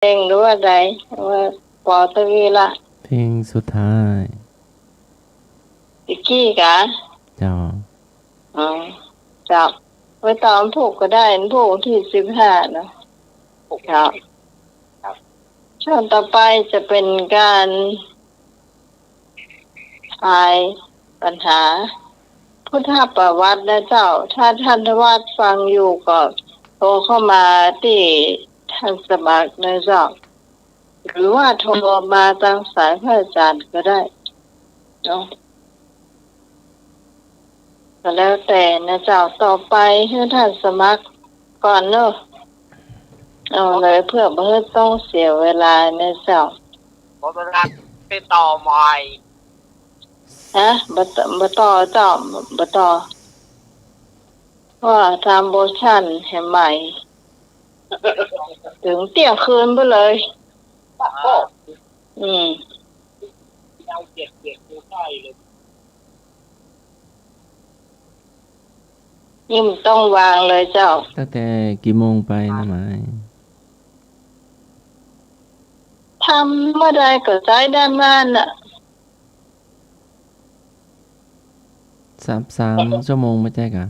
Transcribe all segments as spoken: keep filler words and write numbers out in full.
งหรือว่าใด ว่าปอตะวีละ เพลงสุดท้าย ตะกี้กะ เจ้า อ๋อ เจ้า ไว้ตอนพูดก็ได้ พูดวันที่สิบห้านะ เจ้า ช่วงต่อไปจะเป็นการ ทายปัญหาพุทธประวัตินะเจ้า ถ้าท่านทวัตฟังอยู่ก็โทรเข้ามาตี้ท่านสมัครนะเจ้า หรือว่าโทรมาตางสายพระอาจารย์ก็ได้เนาะ ก็แล้วแต่นะเจ้า ต่อไปหื้อท่านสมัครก่อนเนาะ เอาเลย เพื่อบ่หื้อต้องเสียเวลานะเจ้า ขอเวลาติดต่อใหม่ ฮะ บ่ต่อ บ่ต่อเจ้า บ่ต่อ เพราะว่าทำเวอร์ชันให้ใหม่ ถึงเที่ยงคืนไปเลย อืม นี่มันต้องวางเลยเจ้า ตั้งแต่กี่โมงไปนะหมาย ทำเมื่อใดก็ใจ๊ได้เมื่อนั้นน่ะ สาม สามชั่วโมงบ่ใจ้กะ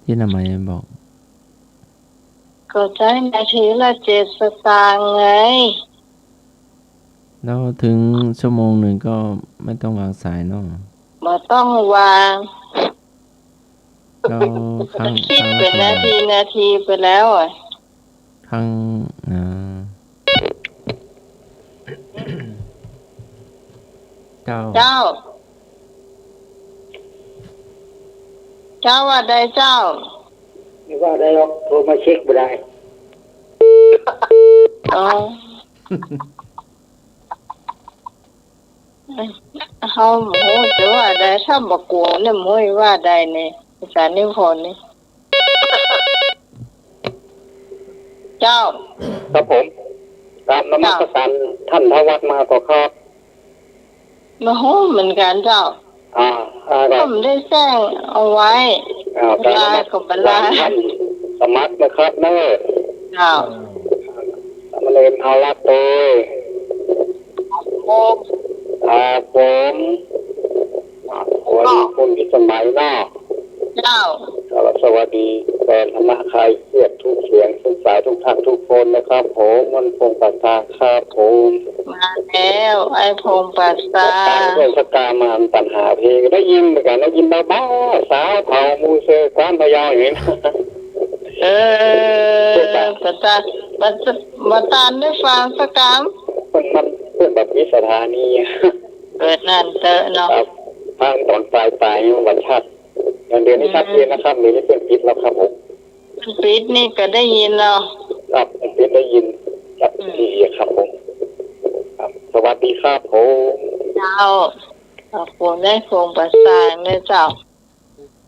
ตี้น้าไหมบอก ก็ใจ๊นาทีละเจ็ดสตางค์ไง แล้วถึงชั่วโมงหนึ่งก็ไม่ต้องวางสายเนาะ บ่ต้องวาง แล้วครั้ง คิดเป็นนาที นาทีไปแล้วอะ ครั้ง อ่า เจ้า เจ้า เจ้าว่าใดเจ้า ไม่ว่าใดหรอก โทรมาเช็คบ่ได้ อ๋อ เฮาบ่ฮู้จะว่าใด ถ้าบ่กลัวเนี่ย บ่ฮู้ว่าใดเนี่ย อาจารย์นิพนธ์นี่ เจ้า ครับผม กราบนมัสการท่านทวัตมาก่อครับ บ่ฮู้เหมือนกันเจ้า อ่า อ่า ก็บ่ได้แจ้งเอาไว้ อ่า เวลาก็บ่ได้ ท่านสมัครนะครับเนอะ เจ้า สามเณรเอาละโตย ครับผม ครับผม อ่า สวัสดีคุณพิสมัยเนาะ เจ้า ครับ สวัสดีแฟนธรรมะคลายเครียดทุกเสียงทุกสายทุกท่านทุกคนนะครับผม มนต์พงษ์ปราสาทครับผม มาแล้ว ไอ้พงษ์ปราสาท เทศกาลมาปัญหาเพลง ได้ยินเหมือนกัน ได้ยินเบาๆ สาวเผ่ามูเซอร์กว้านพะเยาอย่างนี้นะ เออ เทศกาล บ่ตาน บ่ตาน บ่ตานได้ฟังสักกำ มัน มันเปิ้นบ่มีสถานี เปิดนั่นเต๊อะเนาะ ครับ ฟังตอนปลายๆ วันชัด เดือนนี้ชัดเจนนะครับ เดือนนี้เปิ้นปิดแล้วครับผม เปิ้นปิดนี่ก็ได้ยินเนาะ ครับ เปิ้นปิดได้ยินชัด อืม ดีครับผม ครับ สวัสดีครับผม เจ้า ขอบคุณนายพงษ์ปราสาทนะเจ้า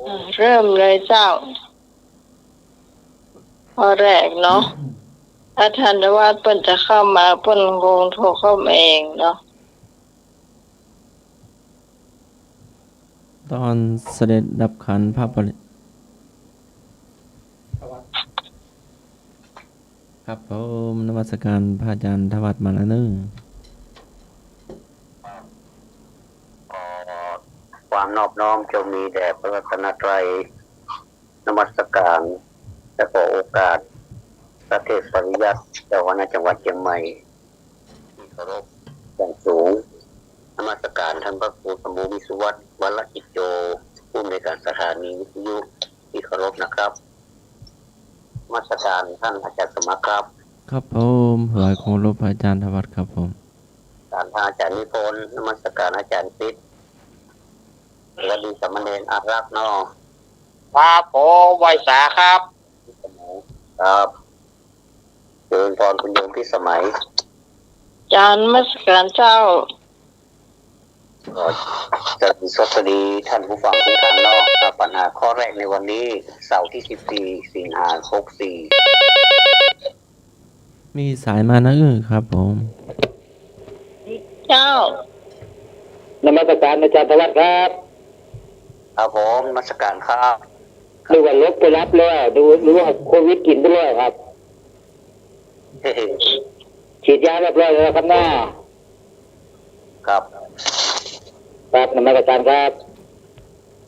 อ่ะ เริ่มเลยเจ้า ข้อแรกเนาะ ถ้าท่านทวัตเปิ้นจะเข้ามา เปิ้นคงโทรเข้ามาเองเนาะ ตอนเสด็จดับขันธ์พระปริ ครับผม นมัสการพระอาจารย์ทวัตมาแล้วเนอะ ขอความนอบน้อมจงมีแด่พระรัตนตรัย นมัสการ และขอโอกาสพระเทพปริยัติ เจ้าคณะจังหวัดเชียงใหม่ ที่เคารพอย่างสูง นมัสการท่านพระครูสมบูรณ์ วิศวัตร วรกิจโจ ผู้อำนวยการสถานีวิทยุ ที่เคารพนะครับ นมัสการท่านอาจารย์สมัครครับ ครับผม ถวายความเคารพพระอาจารย์ทวัตครับผม ท่านอาจารย์นิพนธ์ นมัสการอาจารย์สิทธิ์ สวัสดีสามเณรอารักษ์เนาะ ครับผม ไหว้สาครับ ครับ เจริญพรคุณโยมพิสมัย เจ้า นมัสการเจ้า ก็จะสวัสดีท่านผู้ฟังทุกท่านเนาะ ครับ ปัญหาข้อแรกในวันนี้ เสาร์ที่สิบสี่ สิงหา หกสี่ มีสายมานะ เออ ครับผม เจ้า นมัสการอาจารย์ทวัตครับ ครับผม นมัสการครับ นึกว่าหลบไปหลับแล้ว หรือ หรือว่าโควิดกินไปแล้วครับ ฉีดยาเรียบร้อยแล้วครับเนาะ ครับ ครับ นมัสการครับ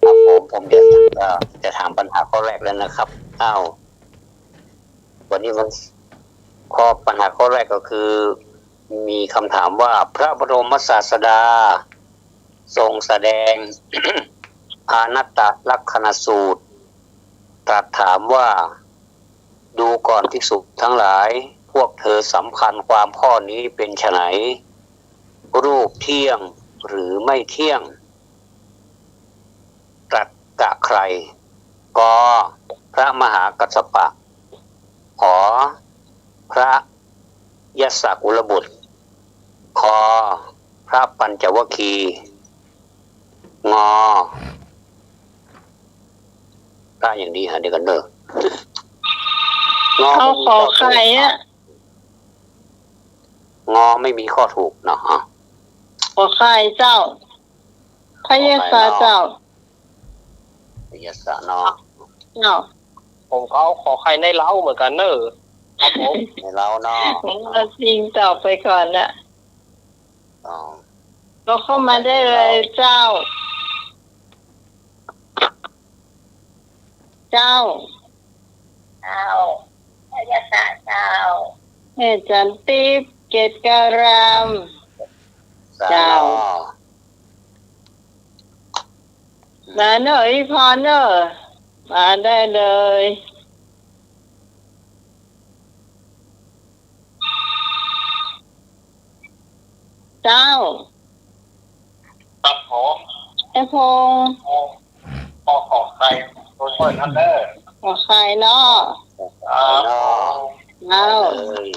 ครับผม ผมจะ เอ่อ จะถามปัญหาข้อแรกแล้วนะครับ อ้าว วันนี้มัน ข้อ ปัญหาข้อแรกก็คือ มีคำถามว่า พระบรมศาสดา ทรงแสดง อนัตตลักษณสูตร ตรัสถามว่า ดูก่อนภิกษุทั้งหลาย พวกเธอสำคัญความข้อนี้เป็นไฉน รูปเที่ยงหรือไม่เที่ยง ตรัสกับใคร ก พระมหากัสสปะ ข พระยสสกุลบุตร ข พระปัญจวัคคีย์ ง พระอย่างดี หาเดียวกันเนอะ ง เอา ไม่มี ขอ ข้อ ไข่ ถูก อะ ง ไม่มีข้อถูกเนาะ อ่ะ ขอไข่เจ้า พระยสสะเจ้า พระยสสะเนาะ เนาะ ผมก็เอาขอไข่ในเล้าเหมือนกันเนอะ ครับผม ในเล้าเนาะ ผมก็จริงตอบไปก่อนละ อ๋อ ก็เข้ามาได้เลยเจ้า เจ้า เจ้า พระยสสะเจ้า แม่จันทิพย์ เกตการาม เจ้า เจ้า มาเนอะ อีพรเนอะ มาได้เลย เจ้า ครับผม ไอ้พงษ์ ขอ ขอไข่ตัวช่วยท่านเด้อ ขอไข่เนาะ ครับ เจ้า ได้เลย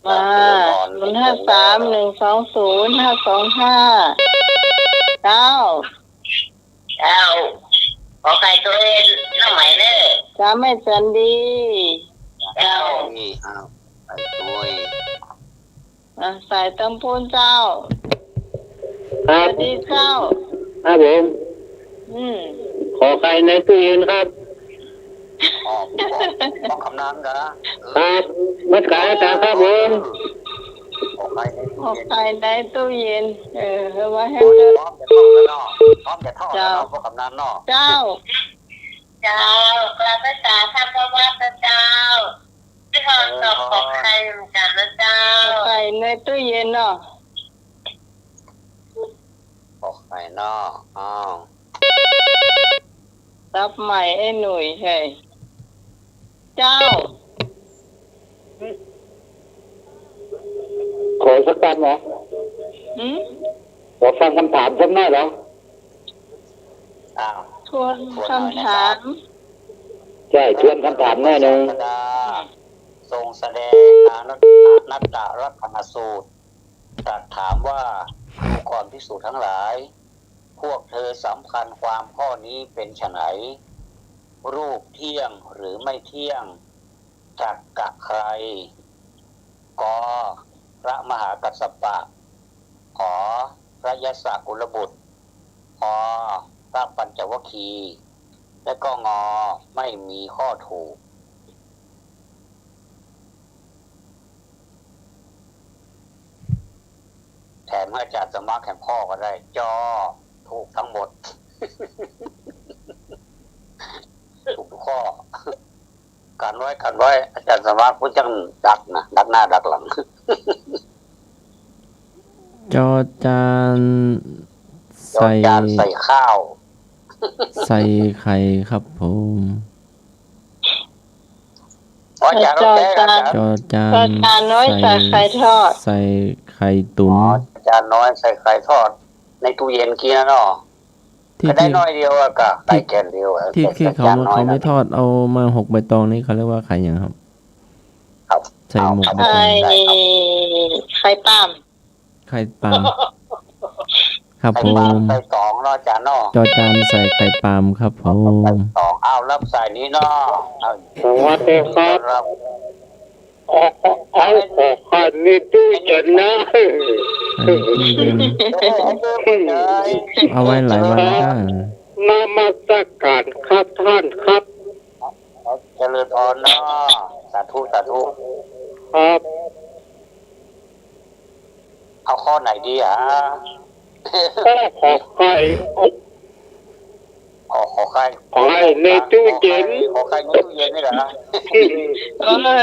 มา ศูนย์ห้าสาม หนึ่งสองศูนย์ ห้าสองห้า เจ้า เจ้า ขอไข่ตัวเองน้องใหม่เนอะ เจ้า แม่จันดี เจ้า นี่ อ้าว ไข่ตัว อ่ะ สายตังปูนเจ้า ครับ สวัสดีเจ้า ครับผม อืม ขอไข่ในตู้เย็นครับ อ๋อ พ่อกำนันเหรอ ครับ นมัสการอาจารย์ครับผม ขอไข่ในตู้เย็น ขอไข่ในตู้เย็น เออ เอาไว้ให้ พร้อมจะท่องแล้วเนาะ พร้อมจะท่องแล้วเนาะ เจ้า พ่อกำนันเนาะ เจ้า เจ้า กราบนมัสการพระวัดนะเจ้า ที่เขาตอบขอไข่เหมือนกันนะเจ้า ขอไข่ในตู้เย็นเนาะ ขอไข่เนาะ อ้าว รับใหม่ไอ้หนุ่ย เฮ้ย เจ้า ขอสักคำเหรอ หืม ขอฟังคำถามสักหน่อยเหรอ อ้าว ทวน ทวนหน่อยนะครับ คำถาม ใช่ ทวนคำถามหน่อยหนึ่ง พระบรมศาสดา ทรงแสดงอนัตตลักษณสูตร ตรัสถามว่า ดูก่อนภิกษุทั้งหลาย พวกเธอสำคัญความข้อนี้เป็นไฉน รูปเที่ยงหรือไม่เที่ยง ตรัสกับใคร ก พระมหากัสสปะ ข พระยสสกุลบุตร ข พระปัญจวัคคีย์ และก็ ง ไม่มีข้อถูก แถมให้อาจารย์สมัครแถมข้อก็ได้ จ ถูกทั้งหมด ถูกทุกข้อ กันไว้ กันไว้ อาจารย์สมัครผู้จังดักนะ ดักหน้าดักหลัง จอจาน จอจานใส่ ใส่ข้าว ใส่ไข่ครับผม อ๋อ อาจารย์ จอจาน โอเคครับ จอจาน จอจานน้อย ใส่ ใส่ไข่ทอด ใส่ไข่ตุ๋น อ๋อ จอจานน้อยใส่ไข่ทอด ในตู้เย็นกี้นะเนาะ ที่ ก็ได้ ที่ น้อยเดียวอะ ก็ได้ ที่ แค่เดียวอะ ที่ แต่ ที่เขา จอจานน้อย เขาไม่ นะ ทอด เอามาหกใบตองนี่เขาเรียกว่าไข่หยังครับ ครับ ใส่หมก เอา ใบตอง ไข่ ไข่ปาล์ม ไข่ปาล์ม ครับผม ไข่ปาล์มใส่ตองเนาะอาจารย์เนาะ จอจานใส่ไข่ปาล์มครับผม ใส่ตอง เอา รับสายนี้เนาะ เอา สวัสดีครับ ครับ เอา เอา เอาของขันในตู้เย็นนะ อันนี้ตู้เย็น เอาไว้หลายวันแล้ว นมัสการครับท่านครับ เอา เอา เจ จริญพรเนาะ สาธุ สาธุ ครับ เอาข้อไหนดีอะ ข้อขอไข่ ขอ ขอไข่ ขอไข่ในตู้เย็น ขอไข่ในตู้เย็นนี่เหรอ เออ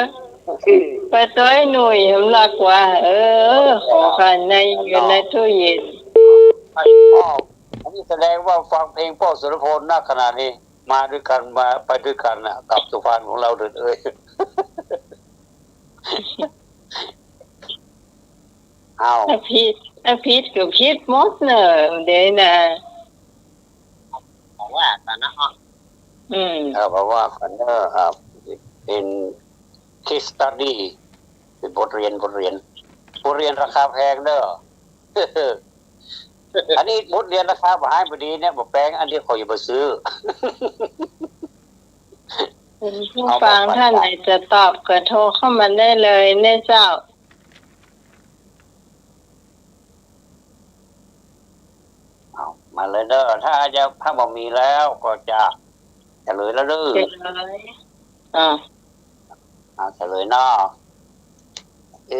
ไปตวยหนุ่ยหำลักว่า เออ ขอไข่ใน อยู่ในตู้เย็น อ๋อ อันนี้แสดงว่าฟังเพลงป้อสุรพลนะ ขณะนี้ มาด้วยกัน มา ไปด้วยกันน่ะ กับสุพรรณของเราเดินเอ่ย อ้าว ถ้าผิด ถ้าผิดก็ผิดหมดเน่อ เดี๋ยวนะ บ่ว่ากั๋นนะ อืม เออ บ่ว่ากั๋นเน่อ ครับ เป็น case study เป็นบทเรียน บทเรียน บทเรียนราคาแพงเน่อ อันนี้บทเรียนราคาบ่หายบ่ดีเนี่ย บ่แปง อันเดียวข้อยจะบ่ซื้อ ผู้ฟังท่านไหนจะตอบก็โทรเข้ามาได้เลยเน่อเจ้า เอา มาเลยเน่อ ถ้าจะ ถ้าบ่มีแล้วก็จะเฉลยแล้วเน่อ เฉลย อ่า อ่า เฉลยเนาะ เอ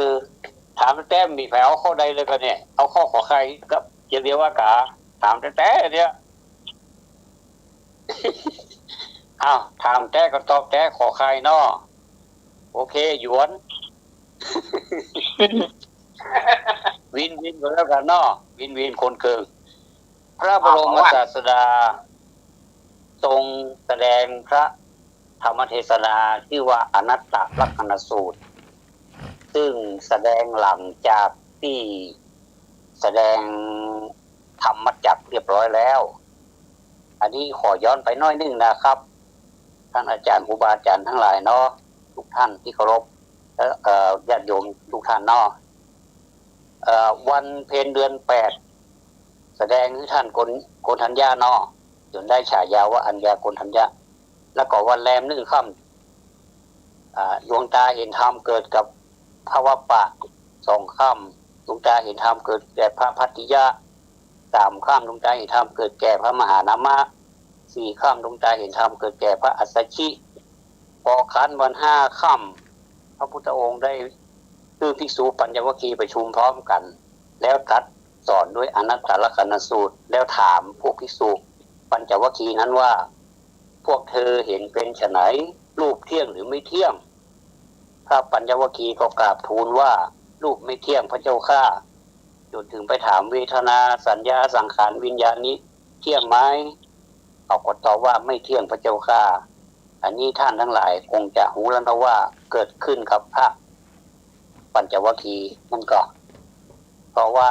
อ ถามแต๊ๆ มีใผเอาข้อใดเลยก่อเนี่ย เอาข้อขอไข่กับเจียงเดียวว่ากา ถามแต๊ๆ เนี่ย อ้าว ถามแต๊ก็ตอบแต๊ ขอไข่เนาะ โอเค หยวน วินวินก็แล้วกั๋นเนาะ วินวินคนเกิง พระบรมศาสดา ทรงแสดงพระธรรมเทศนา ชื่อว่าอนัตตลักษณสูตร ซึ่งแสดงหลังจากตี้แสดงธรรมจักรเรียบร้อยแล้ว อันนี้ขอย้อนไปหน้อยนึ่งนะครับ ท่านอาจ๋ารย์ ครูบาอาจ๋ารย์ตังหลายเนาะ ทุกท่านตี้เคารพ และ เอ่อ ญาติโยมทุกท่านเนาะ เอ่อ วันเพ็ญเดือนแปด แสดงหื้อท่านโกณ โกณฑัญญะเนาะ จ๋นได้ฉายาว่าอัญญาโกณฑัญญะ แล้วก็วันแรมนึ่งค่ำ อ่า ดวงตาเห็นธรรมเกิดกับพระวัปปะ สองค่ำ ดวงตาเห็นธรรมเกิดแก่พระภัตติยะ สามค่ำ ดวงตาเห็นธรรมเกิดแก่พระมหานามะ สี่ค่ำ ดวงตาเห็นธรรมเกิดแก่พระอัสสชิ พอครั้นวันห้าค่ำ พระพุทธองค์ได้ คือภิกษุปัญจวัคคีย์ประชุมพร้อมกั๋น แล้วตรัสสอนด้วยอนัตตลักษณสูตร แล้วถามพวกภิกษุปัญจวัคคีย์นั้นว่า พวกเธอเห็นเป็นไฉน รูปเที่ยงหรือไม่เที่ยง พระปัญจวัคคีย์ก็กราบทูลว่า รูปไม่เที่ยงพระเจ้าข้า จ๋นถึงไปถามเวทนา สัญญา สังขาร วิญญาณนี้เที่ยงไหม เขาก็ตอบว่าไม่เที่ยงพระเจ้าข้า อันนี้ท่านตังหลายคงจะฮู้แล้วนะว่าเกิดขึ้นกับพระปัญจวัคคีย์นั่นก็ เพราะว่า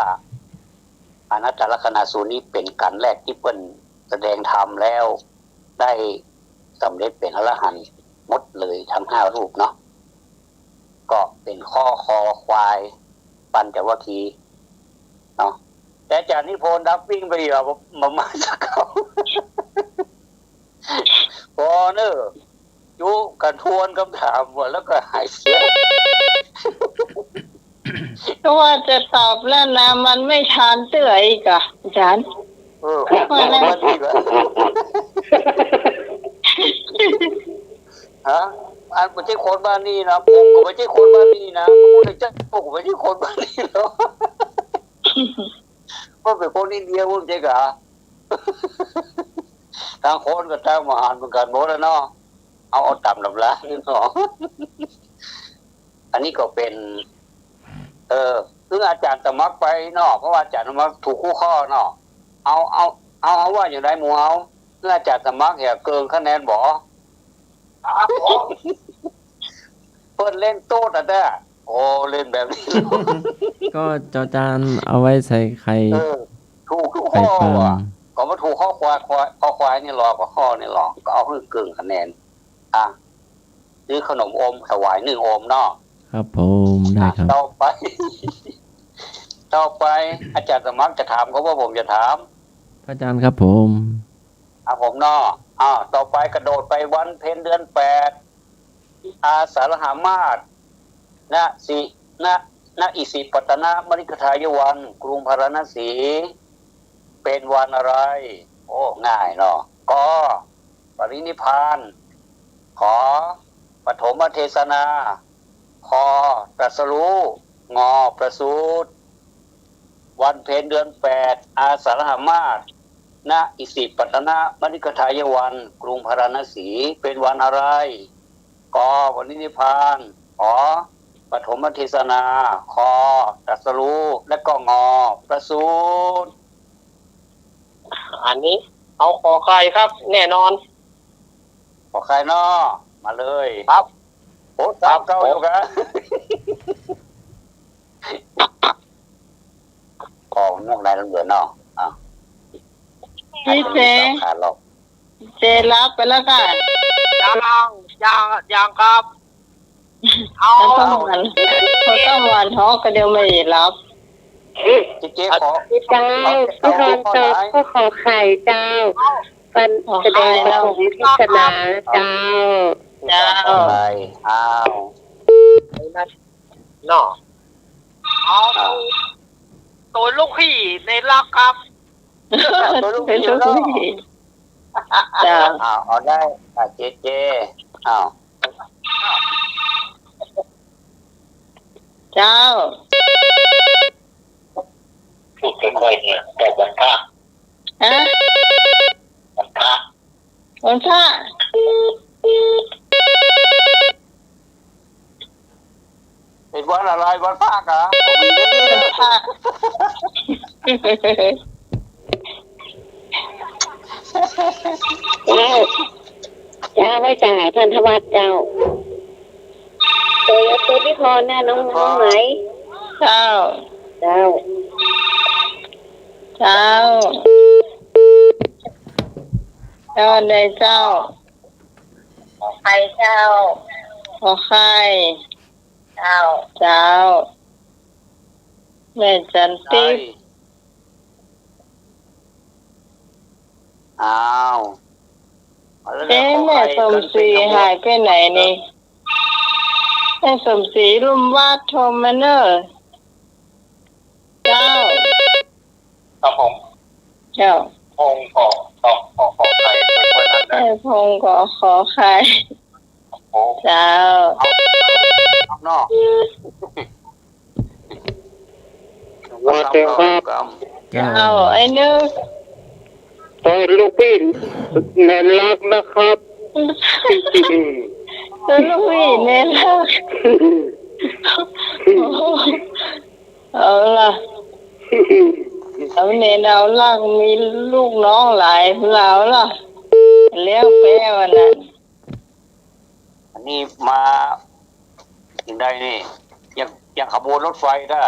อนัตตลักษณสูตรนี้เป๋นกัณฑ์แรกตี้เปิ้นแสดงธรรมแล้วได้สำเร็จเป๋นอรหันต์หมดเลยตังห้ารูปเนาะ ก็เป๋นข้อคอควายปัญจวัคคีย์เนาะ แต่อาจ๋ารย์นิพนธ์ดับวิ่งไปอยู่อะ บ่ บ่มาสักคำ ปอเน่อ จุกั๋นทวนกำถามว่ะ แล้วก็หายเสียง ก็ว่าจะตอบแล้วนะ มันไม่ทันเตื้ออีกอะ อาจ๋ารย์ เออ ว่าแล้ว มันนี่แหละ ฮะ อันบ่ใจ้คนบ้านนี้นะ ผมก็บ่ใจ้คนบ้านนี้นะ พระพุทธเจ้าก็บ่ใจ้คนบ้านนี้เนาะ มันเป๋นคนอินเดีย ผมใจ้กา ต่างคนก็ต่างมหาญเหมือนกั๋นหมดแล้วเนาะ เอา เอาต๋ามต๋ำราเนาะ อันนี้ก็เป๋น เออ คืออาจ๋ารย์สมัครไปเนาะ เพราะว่าอาจ๋ารย์สมัครถูกกู้ข้อเนาะ เอา เอา เอา เอาว่าอย่างใดหมู่เฮา คืออาจ๋ารย์สมัครเหียเกิ่งคะแนนบ่ ครับผม เปิ้นเล่นโต๊ดอะแต๊ โอ้ เล่นแบบนี้ ก็จอจานเอาไว้ใส่ไข่ เออ ถูกกู้ข้อ ไข่ปาล์ม ว่ะ ก็มาถูกข้อควาย ควาย ข้อควายนี่หรอก ข้อควายนี่หรอก ก็เอาหื้อเกิ่งคะแนน อ่ะ ซื้อขนมโอมถวายนึ่งโอมเนาะ ครับผม ได้ครับ อ่ะ ต่อไป ต่อไป อาจ๋ารย์สมัครจะถามก็ว่าผมจะถาม พระอาจ๋ารย์ครับผม ครับผมเนาะ อ่า ต่อไปกระโดดไปวันเพ็ญเดือนแปด อาสาฬหมาส ณ สิ ณ ณ อิสิปตนมฤคทายวัน กรุงพาราณสี เป๋นวันอะไร โอ้ ง่ายเนาะ ก ปรินิพพาน ข ขอ ปฐมเทศนา คอ ตรัสรู้ งอ ประสูติ วันเพ็ญเดือนแปด อาสาฬหมาส ณ อิสิปตนมฤคทายวัน กรุงพาราณสี เป็นวันอะไร ก วันนิพพาน ขอ ปฐมเทศนา คอ ตรัสรู้ และก็ งอ ประสูติ อันนี้เอาขอไข่ครับ แน่นอน ขอไข่เนาะ มาเลย ครับ โอ้ ครับ สามเก้า ผม อยู่กะ ออกนอกได้แล้วเดี๋ยวเนาะ อ่ะ นี่เจ๊ ขาดหรอก เจ๊รับไปแล้วค่ะ ยัง ยัง ยังครับ เอา เขาต้องวัน เขาต้องวัน เพราะก็เดี๋ยวไม่รับ เจ๊ เจ๊ขอ เจ้า ขอ ขอ ขอไข่ ข้อขอไข่เจ้า วัน ขอไข่ แสดงปฐมเทศนาเจ้า เจ้า ขอไข่ อ้าว เนาะ เอา อ้าว ตัวลูกพี่ในรักครับ ตัวลูกพี่ ตัวลูกพี่ เนาะ เจ้า อ้าว เอาได้ อ่ะ เจ๊ เจ๊ อ้าว เจ้า พูดค่อยๆ เนี่ย แต่วันพระ ฮะ วันพระ วันพระ เป็นวันอะไร วันพระกะ ผมมีเรื่องนี้ วันพระ เจ้า เจ้า ไหว้สหายพันธวัฒน์เจ้า ตัว ตัวพี่พรน่ะ น้อง น้องไหม เจ้า เจ้า เจ้า เจ้าอันใดเจ้า ขอไข่เจ้า ขอไข่ เจ้า เจ้า แม่จันทิพย์ อ้าว เอ๊ะ แม่สมศรีหายไปไหนนี่ แม่สมศรีลุ่มวาดโทรมาเน่อ เจ้า ครับผม เจ้า พงศ์ ขอ ขอ ขอ ขอไข่ คนนั้นนะ แม่พงศ์ ขอ ขอไข่ โอ้ เจ้า เอา เอาเนาะ ว่าแต่ว่า เจ้า ไอ้นึก ตัวลูกพี่ในรักนะครับ ตัวลูกพี่ในรัก เอาล่ะ เอาเนนเอาลัก มีลูกน้องหลาย เอาล่ะ แล้วแปวันนั้น อันนี้มาถึงใดนี่ ยัง ยังขบวนรถไฟนะ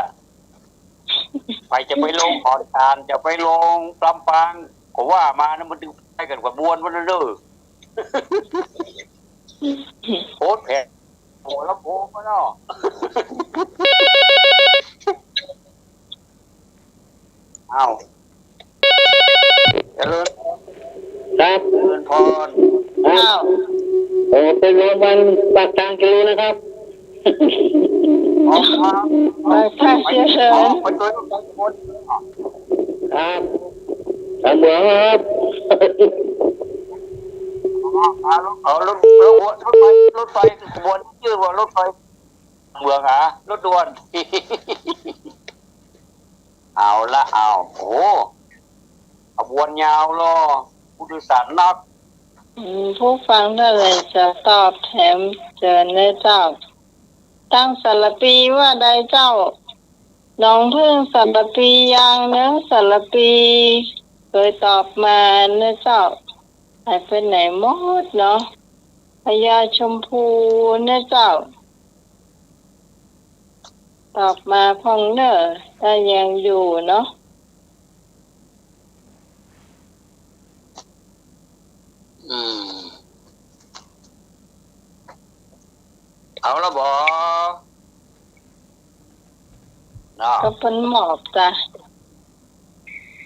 ใผจะไปลงขอนแก่น จะไปลงลำปาง ก็ว่ามานะ มันถึงไปกันขบวนมันเด้อ โพสต์แผน หัวลำโพงมาเนาะ อ้าว เจริญ ครับ เจริญพร อ้าว โอ้ เป็นรางวัลปากทางเจริญนะครับ อ๋อ ครับ ปากทางเจริญ อ๋อ ไปโดยรถไฟขบวน ครับ ตำรวจครับ อ๋อ อ๋อ รถ อ๋อ รถ รถ รถไฟ รถไฟขบวน ชื่อว่ารถไฟ เมืองหารถด่วน เอาละ เอา โอ้ ขบวนยาวลอ ผู้โดยสารนัก อืม ผู้ฟังท่านใดจะตอบแถมเจิญเน้อเจ้า ตั้งสารภีว่าใดเจ้า หนองผึ้งสารภี ยางเนื้อสารภี เคยตอบมาเน้อเจ้า หายไปไหนหมดเนาะ พญาชมพูเน้อเจ้า ตอบมาพ่องเน้อ ถ้ายังอยู่เนาะ อืม เอาละบ่ เนาะ ก็เปิ้นหมอบจ้ะ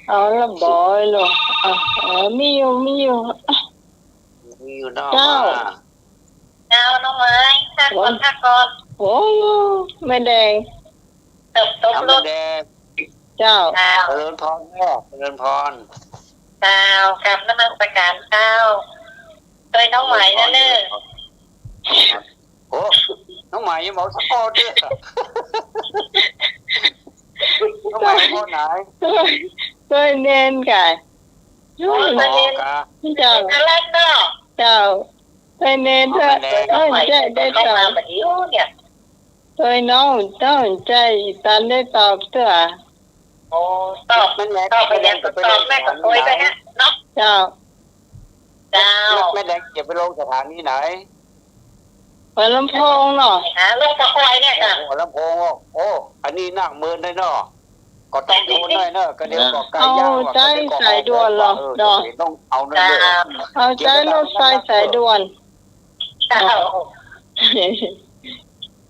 เอาละบ่ลูก อ่ะ เออ มีอยู่ มีอยู่ อ่ะ มีอยู่เนาะ เจ้า มา เจ้า น้องไม้ พักก่อน โอ้ พักก่อน โอ้ แม่แดง เติบโต เอา ลูก แม่แดง เจ้า เจ้า เจริญพรเนาะ เจริญพร เจ้า กราบนมัสการเจ้า โดยน้องไม้นะเน้อ โอ้ น้องใหม่ยังบอกสักข้อเดียว น้องใหม่ข้อไหน ตวย ตวยเณรก่ะ อ๋อ ตวยเณร อ๋อ ค่ะ เจ้า เจ้า ตวยเณร เจ้า เจ้า เจ้า ได้ตอบ ตวยน้อง เจ้า อีตันได้ตอบเตื้อ โอ้ ตอบ แม่แดง ตอบ แม่แดงก็ตอบ แม่ก็ตวยไปฮะ เนาะ เจ้า เจ้า แม่แดงจะไปลงสถานีไหน หัวลำโพงเนาะ หาลงตะคอยเนี่ยค่ะ หัวลำโพง โอ้ อันนี้นักเมินเลยเนาะ ก็ต้องทนหน่อยเนาะ ก็เดี๋ยวก็ใก้ย่างว่ะ เอาใจ๊สายด่วนเหรอ ก็เดี๋ยวก็เนาะ ต้องเอานั่นเลย เจ้า เอาใจ๊รถไฟสายด่วน เจ้า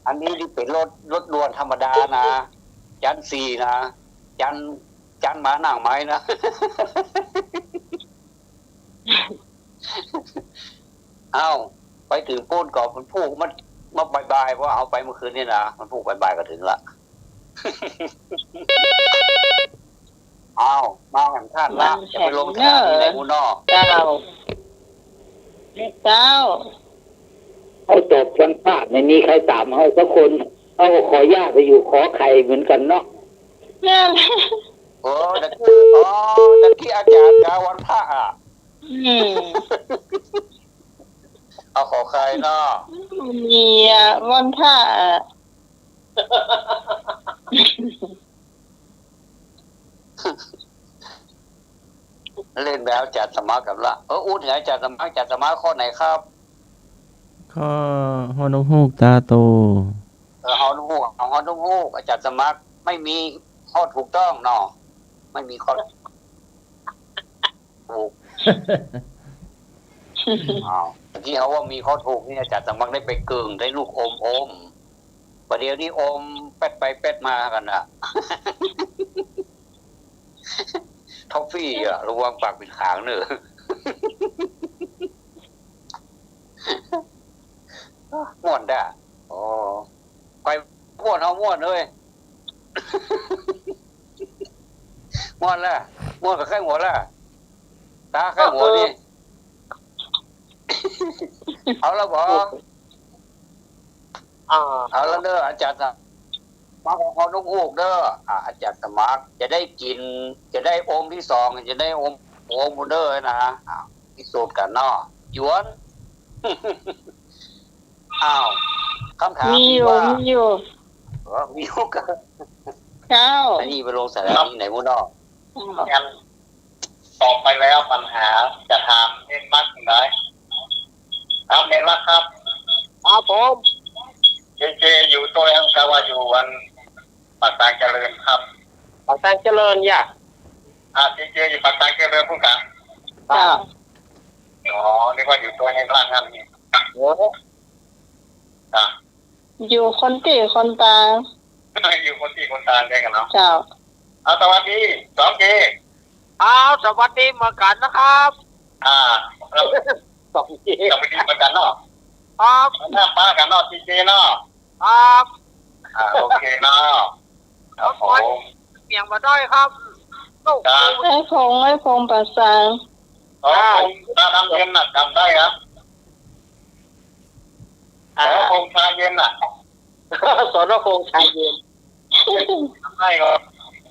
อันนี้นี่เป๋นรถ รถด่วนธรรมดานะ จั๊นสี่นะ จั๊น จั๊นหมานั่งไหมนะ อ้าว ไปเถิงปู๊นก่อ มันพูก มัน มาบ่ายๆ เพราะเอาไปเมื่อคืนนี่นะ มันพูกบ่ายๆ ก็เถิงละ อ้าว มาแหมท่านละ จะไปลงสถานีไหนฮู้เนาะ เจ้า เจ้า เอาตอบวันพระ ไม่มีใครตามเอาสักคน เอาก็ขออนุญาตไปอยู่ขอไข่เหมือนกั๋นเนาะ นั่น โอ้ ตะกี้ อ๋อ ตะกี้อาจ๋ารย์กาวันพระอ่ะ อืม เอาขอไข่เนาะ มีอ่ะ วันพระอ่ะ เล่นแล้วอาจ๋ารย์สมัครกันละ เออ อู้เถิงอาจ๋ารย์สมัคร อาจ๋ารย์สมัครข้อไหนครับ ข้อฮอนกฮูกต๋าโต เออ ฮอนกฮูก เอาฮอนกฮูก อาจ๋ารย์สมัคร ไม่มีข้อถูกต้องเนาะ ไม่มีข้อ ถูก อ้าว เมื่อกี้เขาว่ามีข้อถูกนี่ อาจ๋ารย์สมัครได้ไปเกิ่ง ได้ลูกอมอม ประเดี๋ยวนี้อมแป๊ดไปแป๊ดมากั๋นน่ะ ทอฟฟี่อะ ระวังปากเป๋นขางเน่อ ม่วนด้า อ๋อ ใผม่วน เฮาม่วนเฮ้ย ม่วนละ ม่วนก็ใค่หัวละ ต๋าใค่หัวนี่ เอาละบ่ อ่า เอาละเน่อ อาจ๋ารย์สมัคร มาขอฮอนกฮูกเน่อ อ่า อาจ๋ารย์สมัคร จะได้กิ๋น จะได้อมตี้สอง จะได้อม อมเน่อนะ อ่า พิสูจน์กั๋นเนาะ หยวน อ้าว กำถามมีอยู่ มีว่า มีอยู่ เออ มีอยู่ก็ เจ้า อันนี้ไปลงสถานีไหนฮู้เนาะ เจ้า ตอบไปแล้วปัญหา จะถามเณรรัตน์ไหน ครับ เณรรัตน์ครับ ครับผม เจเจ อยู่ตวย กาว่าอยู่อัน ปากตางเจริญครับ ปากตางเจริญอย่ะ อ่า เจเจ อยู่ปากตางเจริญพุ้นกา ครับ อ๋อ นึกว่าอยู่ตวยเณรรัตน์ครับ โอ้ อ่ะ อยู่คนตี้คนตาง อยู่คนตี้คนตางได้กั๋นเนาะ เจ้า เอา สวัสดี สองเจ อ้าว สวัสดีเหมือนกั๋นนะครับ อ่า สองเจ สวัสดีเหมือนกั๋นเนาะ ครับ หน้าป้ากั๋นเนาะ เจเจเนาะ ครับ อ่า โอเคเนาะ ครับผม เปลี่ยนมาได้ครับ ครับ ไอ้พงษ์ ไอ้พงษ์ป่าซาง อ๋อ อ่า พงษ์ท่าน้ำเย็นน่ะ จ๋ำได้ครับ อ่า อ๋อ พงษ์ท่าเย็นน่ะ สน พงษ์ท่าเย็น จ๋ำได้ก็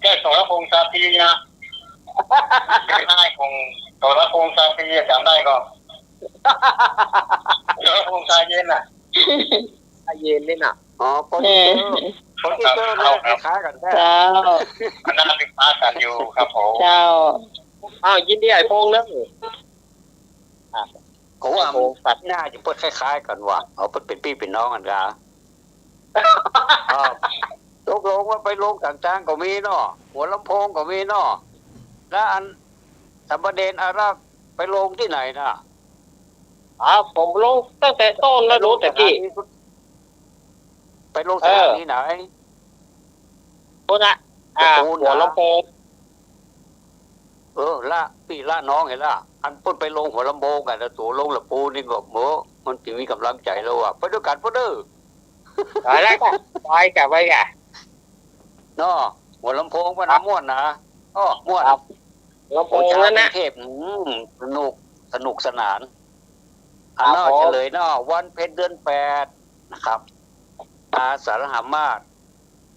ใจ้ สรพงษ์ชาตรีนะ ใจ้ ของ สรพงษ์ชาตรีอะ จ๋ำได้ก็ สรพงษ์ชาเย็นน่ะ ชาเย็นนี่น่ะ อ๋อ โปรดิวเซอร์ เออ โปรดิวเซอร์นะ คล้ายๆ กั๋นแท้ เจ้า คณะศึกษากันอยู่ครับผม เจ้า อ้าว ยินดีไอ้พงษ์เน่อ อ่ะ ผมว่ามันน่าจะเปิ้นคล้ายๆ กั๋นว่ะ เอาเปิ้นเป๋นปี้เป๋นน้องกั๋นกา ครับ ตกลงว่าไปลงก๋างตางก็มีเนาะ หัวลำโพงก็มีเนาะ แล้วอันสามเณรอารักษ์ไปลงตี้ไหนน่ะ อ่า ผมลงตั้งแต่ต้นแล้ว ลงตะกี้ ไปลงสถานีไหน เออ ปู๊นน่ะ อ่า ปู๊นน่ะ หัวลำโพง เออ ละปี้ละน้องหันละ อันเปิ้นไปลงหัวลำโพงกั๋น แล้วตั๋วลงละปู๊นนี่ก็ โอ้ มันจะมีก๋ำลังใจ๋แล้วว่ะ ไปตวยกั๋นเปิ้นเน่อ ไปแล้วก็ ไปกะ ไปกะ เนาะ หัวลำโพงเปิ้นน่ะม่วนนะ อ้อ ม่วน ครับ ลำโพงนั้นน่ะ โอ้ ชาวกรุงเทพฯ อืม สนุก สนุกสนาน อ่ะเนาะ ครับผม เฉลยเนาะ วันเพ็ญเดือนแปดนะครับ อาสาฬหมาส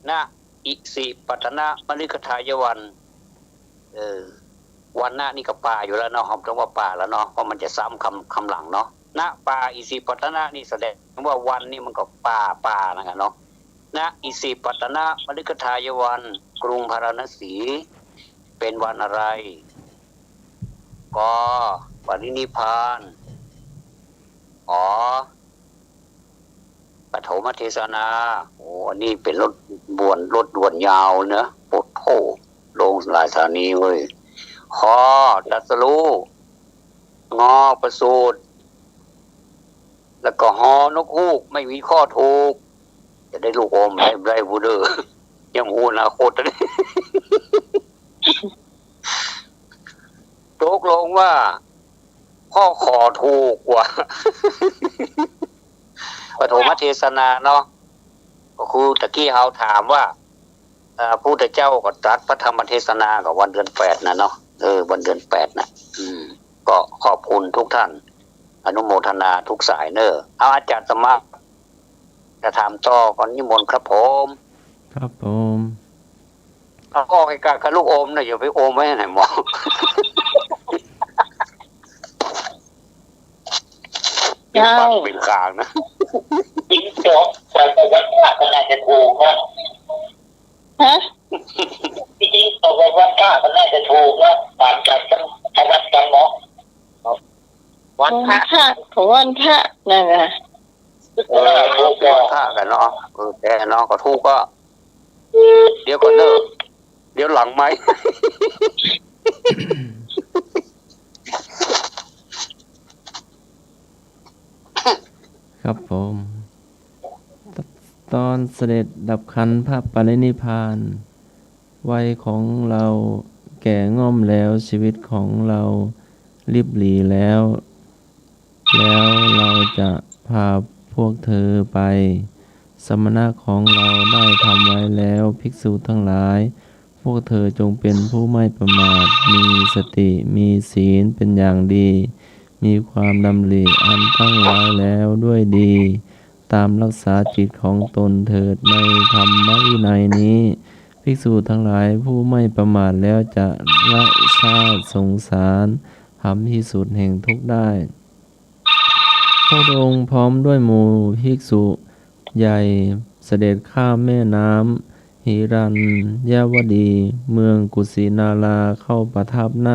ณ อิสิปตนมฤคทายวัน เออ วันนะนี่ก็ป่าอยู่แล้วเนาะ เฮาต้องว่าป่าแล้วเนาะ เพราะมันจะซ้ำคำ คำหลังเนาะ ณ ป่าอิสิปตนะนี่แสดงว่าวันนี่มันก็ป่า ป่านั่นแหละเนาะ ณ อิสิปตนมฤคทายวัน กรุงพาราณสี เป็นวันอะไร ก ปรินิพพาน ข ปฐมเทศนา โอ้ อันนี้เป๋นรถด่วน รถด่วนยาวเนอะ โอ้โห ลงหลายสถานีเว้ย ข ตรัสรู้ ง ประสูติ แล้วก็ ฮ นกฮูก ไม่มีข้อถูก จะได้ลูกอม ได้ ได้บ่เด้อ ยังบ่ฮู้อนาคต ตกลงว่า ข้อ ข ถูกกว่า ปฐมเทศนาเนาะ ก็คือตะกี้เฮาถามว่า เอ่อ พุทธเจ้าก็ตรัสพระธรรมเทศนาก็วันเดือนแปดน่ะเนาะ เออ วันเดือนแปดน่ะ อืม ก็ขอบคุณทุกท่าน อนุโมทนาทุกสายเนอะ เอา อาจารย์สมัคร จะถามต่อก็นิมนต์ครับผม ครับผม เอาออกไอ้กะ กะลูกอมน่ะ อย่าไปอมไว้ไหนหมอ ใช่ เดี๋ยวปากเป๋นกลางนะ จริงๆ แต่ว่าวันพระก็น่าจะถูกนะ ฮะ จริงๆ แต่ว่าวันพระก็น่าจะถูกนะ ตามจากท่านพระวัดกันเนาะ วันพระ วันพระ วันพระนั่นน่ะ เออ วันพระกันเนาะ เออ แต่เนาะ ก็ถูกก็ เดี๋ยวก่อนเนอะ เดี๋ยวหลังไมค์ ครับผม ต- ตอนเสด็จดับขันธปรินิพพาน วัยของเราแก่ง่อมแล้ว ชีวิตของเราริบหรี่แล้ว แล้วเราจะพาพวกเธอไป สมณะของเราได้ทำไว้แล้ว ภิกษุทั้งหลาย พวกเธอจงเป็นผู้ไม่ประมาท มีสติ มีศีลเป็นอย่างดี มีความดำริอันตั้งไว้แล้วด้วยดี ตามรักษาจิตของตนเถิด ในธรรมวินัยนี้ ภิกษุทั้งหลายผู้ไม่ประมาทแล้วจะละชาติสงสาร หำที่สุดแห่งทุกข์ได้ พระองค์พร้อมด้วยหมู่ภิกษุใหญ่เสด็จข้ามแม่น้ำหิรัญยวดี เมืองกุสินารา เข้าประทับณ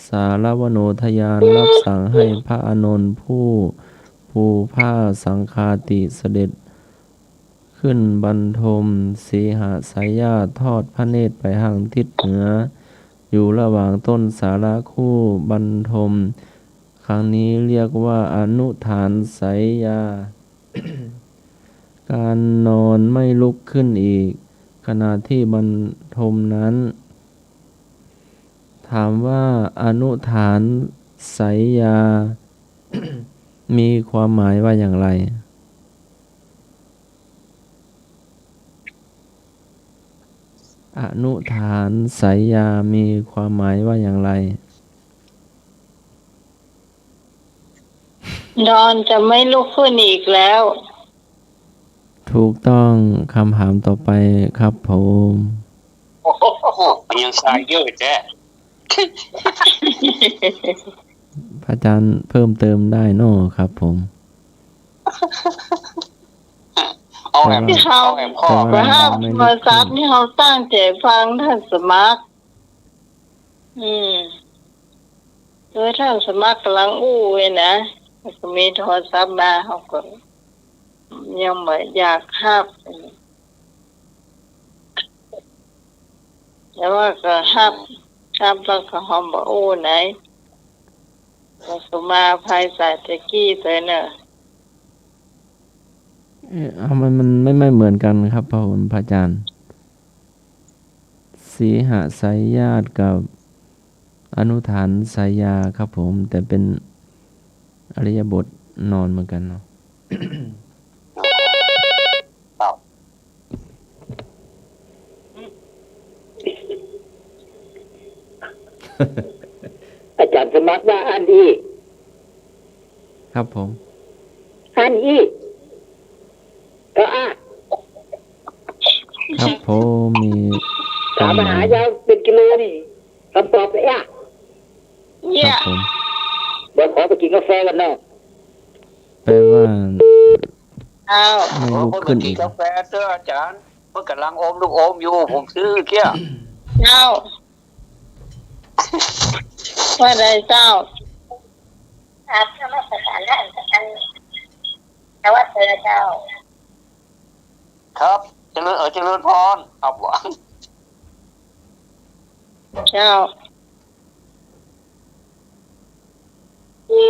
สาลวโนทยาน รับสั่งให้พระอานนท์ผู้ ผู้ผ้าสังฆาติเสด็จ ขึ้นบรรทมสีหสายญาติ ทอดพระเนตรไปทางทิศเหนือ อยู่ระหว่างต้นสาละคู่บรรทม ครั้งนี้เรียกว่าอนุฐานสายญา การนอนไม่ลุกขึ้นอีก ขณะที่บรรทมนั้น ถามว่าอนุฐานสายญา มีความหมายว่าอย่างไร อนุฐานสายญามีความหมายว่าอย่างไร นอนจะไม่ลุกขึ้นอีกแล้ว ถูกต้อง คำถามต่อไปครับผม โอ้โห มันยังสายเยอะแจ๊ะ พระอาจารย์เพิ่มเติมได้เนาะครับผม เอาแหม แต่ว่า เอาแหมข้อ แต่ว่า พระหัตถ์ ยังไม่ โทรศัพท์นี่เฮาตั้งใจ๋ฟังท่านสมัคร อืม โดยท่านสมัครก่ำลังอู้ไว้นะ แล้วก็มีโทรศัพท์มา เฮาก็ยังบ่อยากฮับ แต่ว่าก็ฮับ ฮับแล้วก็เฮาบ่อู้ไหน แล้วก็มาภายใต้ตะกี้เต๋อเน่อ เอ๊ะ ทำไมมันไม่ ไม่เหมือนกันครับ พระคุณพระอาจารย์ สีหสายญาติกับอนุฐานสายญาครับผม แต่เป็นอิริยาบถนอนเหมือนกันเนาะ อ้าว อาจารย์สมัครว่าอั้นอี้ ครับผม หันอี้ ก็อ่ะ ครับผม มี ถามปัญหา เจ้า เป๋นกิโลนี่ กำตอบเลยอ่ะ ครับผม เดี๋ยวขอไปกิ๋นกาแฟก่อนเนาะ แปลว่า เจ้า ไม่ลุกขึ้นอีก เออ เปิ้นไปกิ๋นกาแฟเต๊อะอาจ๋ารย์ เปิ้นก่ำลังอมลูกอมอยู่ ผมซื้อเกี้ย เจ้า ว่าใดเจ้า ครับ นมัสการนะ อัน นมัสการเจ้า ครับ เจริญ เออ เจริญพร ครับ เจ้า โอ้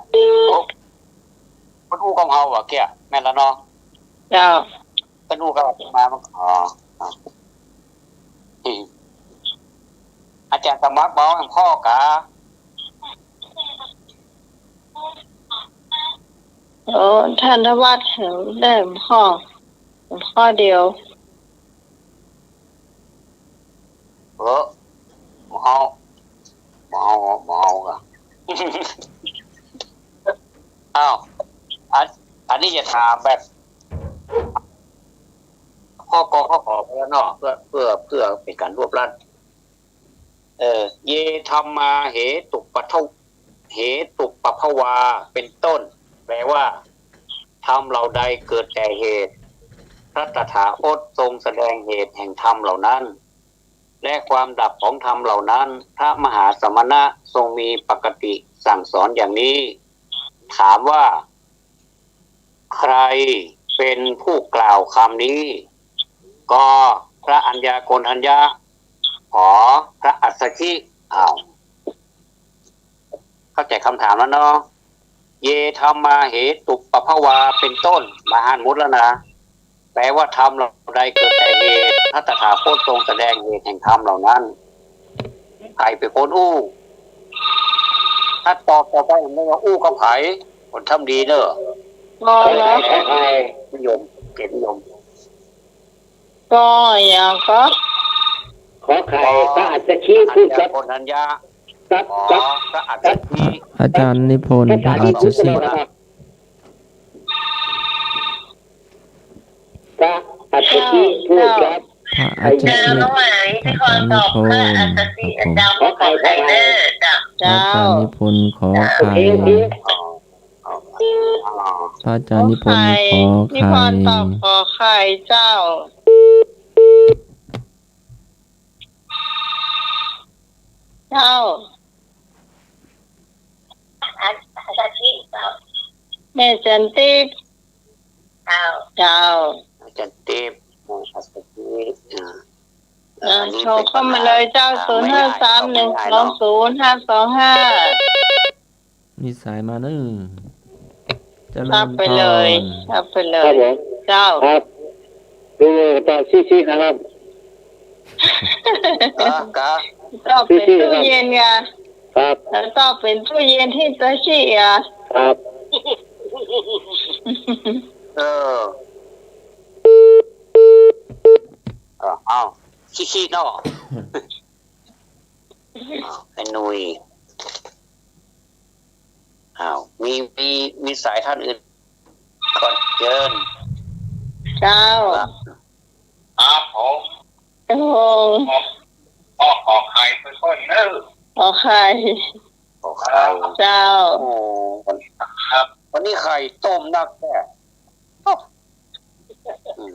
เปิ้นอู้กำเฮาว่ะเกี้ย แม่นละเนาะ เจ้า เปิ้นอู้กำมา อ๋อ อ๋อ อืม อาจ๋ารย์สมัครบ่ แหมพ่อกา โอ้ ต้านธวัช ได้พ่อ พ่อเดียว เออ บ่เอา บ่เอา บ่เอาอะ อ้าว อัน อันนี้จะถามแบบ ข้อ ข้อ ข้อ ข้อไปแล้วเนาะ เพื่อ เพื่อ เพื่อเป๋นก๋านรวบรัด เออ เย ธัมมา เหตุปะทะ เหตุปะภวา เป๋นต้น แปลว่า ธรรมเหล่าใดเกิดแต่เหตุ พระตถาคตทรงแสดงเหตุแห่งธรรมเหล่านั้น และความดับของธรรมเหล่านั้น พระมหาสมณะทรงมีปกติสั่งสอนอย่างนี้ ถามว่า ใครเป๋นผู้กล่าวกำนี้ ก พระอัญญาโกณฑัญญะ ข พระอัสสชิ อ้าว เข้าใจ๋กำถามแล้วเนาะ เย ธัมมา เหตุปะภวา เป๋นต้น บ่หันหมดแล้วนะ แปลว่าธรรมเหล่าใดเกิดแต่เหตุ พระตถาคตทรงแสดงเหตุแห่งธรรมเหล่านั้น ใผเป๋นคนอู้ ถ้าตอบต่อไปมันว่าอู้กับใผ คนทำดีเนอะ ก เหรอ นิยม เกียรตินิยม ก อย่างก็ ขอไข่ พระอัสสชิ พูดกับ พระอัญญาโกณฑัญญะ ครับ ข ครับ พระอัสสชิ อาจ๋ารย์นิพนธ์ พระอัสสชิ พระอัสสชิ พูดกับ พระอัสสชิ พระอาจ๋ารย์นิพนธ์ ครับผม ขอไข่ ขอไข่ เจ้า พระอาจ๋ารย์นิพนธ์ ขอไข่ โอเค โอเค พระอาจ๋ารย์นิพนธ์ ขอไข่ นิพนธ์ตอบขอไข่เจ้า เจ้า แม่จันทิพย์ เจ้า เจ้า อาจ๋ารย์ติ๊บ อ่า อาจ๋ารย์ติ๊บ อ่า อ่า อันนี้ โทรเข้ามาเลยเจ้า เป๋นปัญหา ศูนย์ห้าสามหนึ่งสองศูนย์ห้าสองห้า มีสายมาเนอะ เจริญพร รับไปเลย รับไปเลย ครับผม เจ้า ครับ ดูตอบชี้ๆ นะครับ อ่า ครับ ตอบเป๋นตู้เย็นไง ครับ แล้วตอบเป๋นตู้เย็นที่จะชี้อ่ะ ครับ เออ เออ เอา ชี้ๆ เนาะ อ้าว ไอ้หนุ่ย อ้าว มี มี มีสายท่านอื่นก่อน เจิญ เจ้า ครับ ครับผม โอ้ ขอ ขอ ขอไข่ไปก่อนเนอะ ขอไข่ ขอไข่ เจ้า โอ้ วัน ครับ วันนี้ไข่ต้มนักแท้ อืม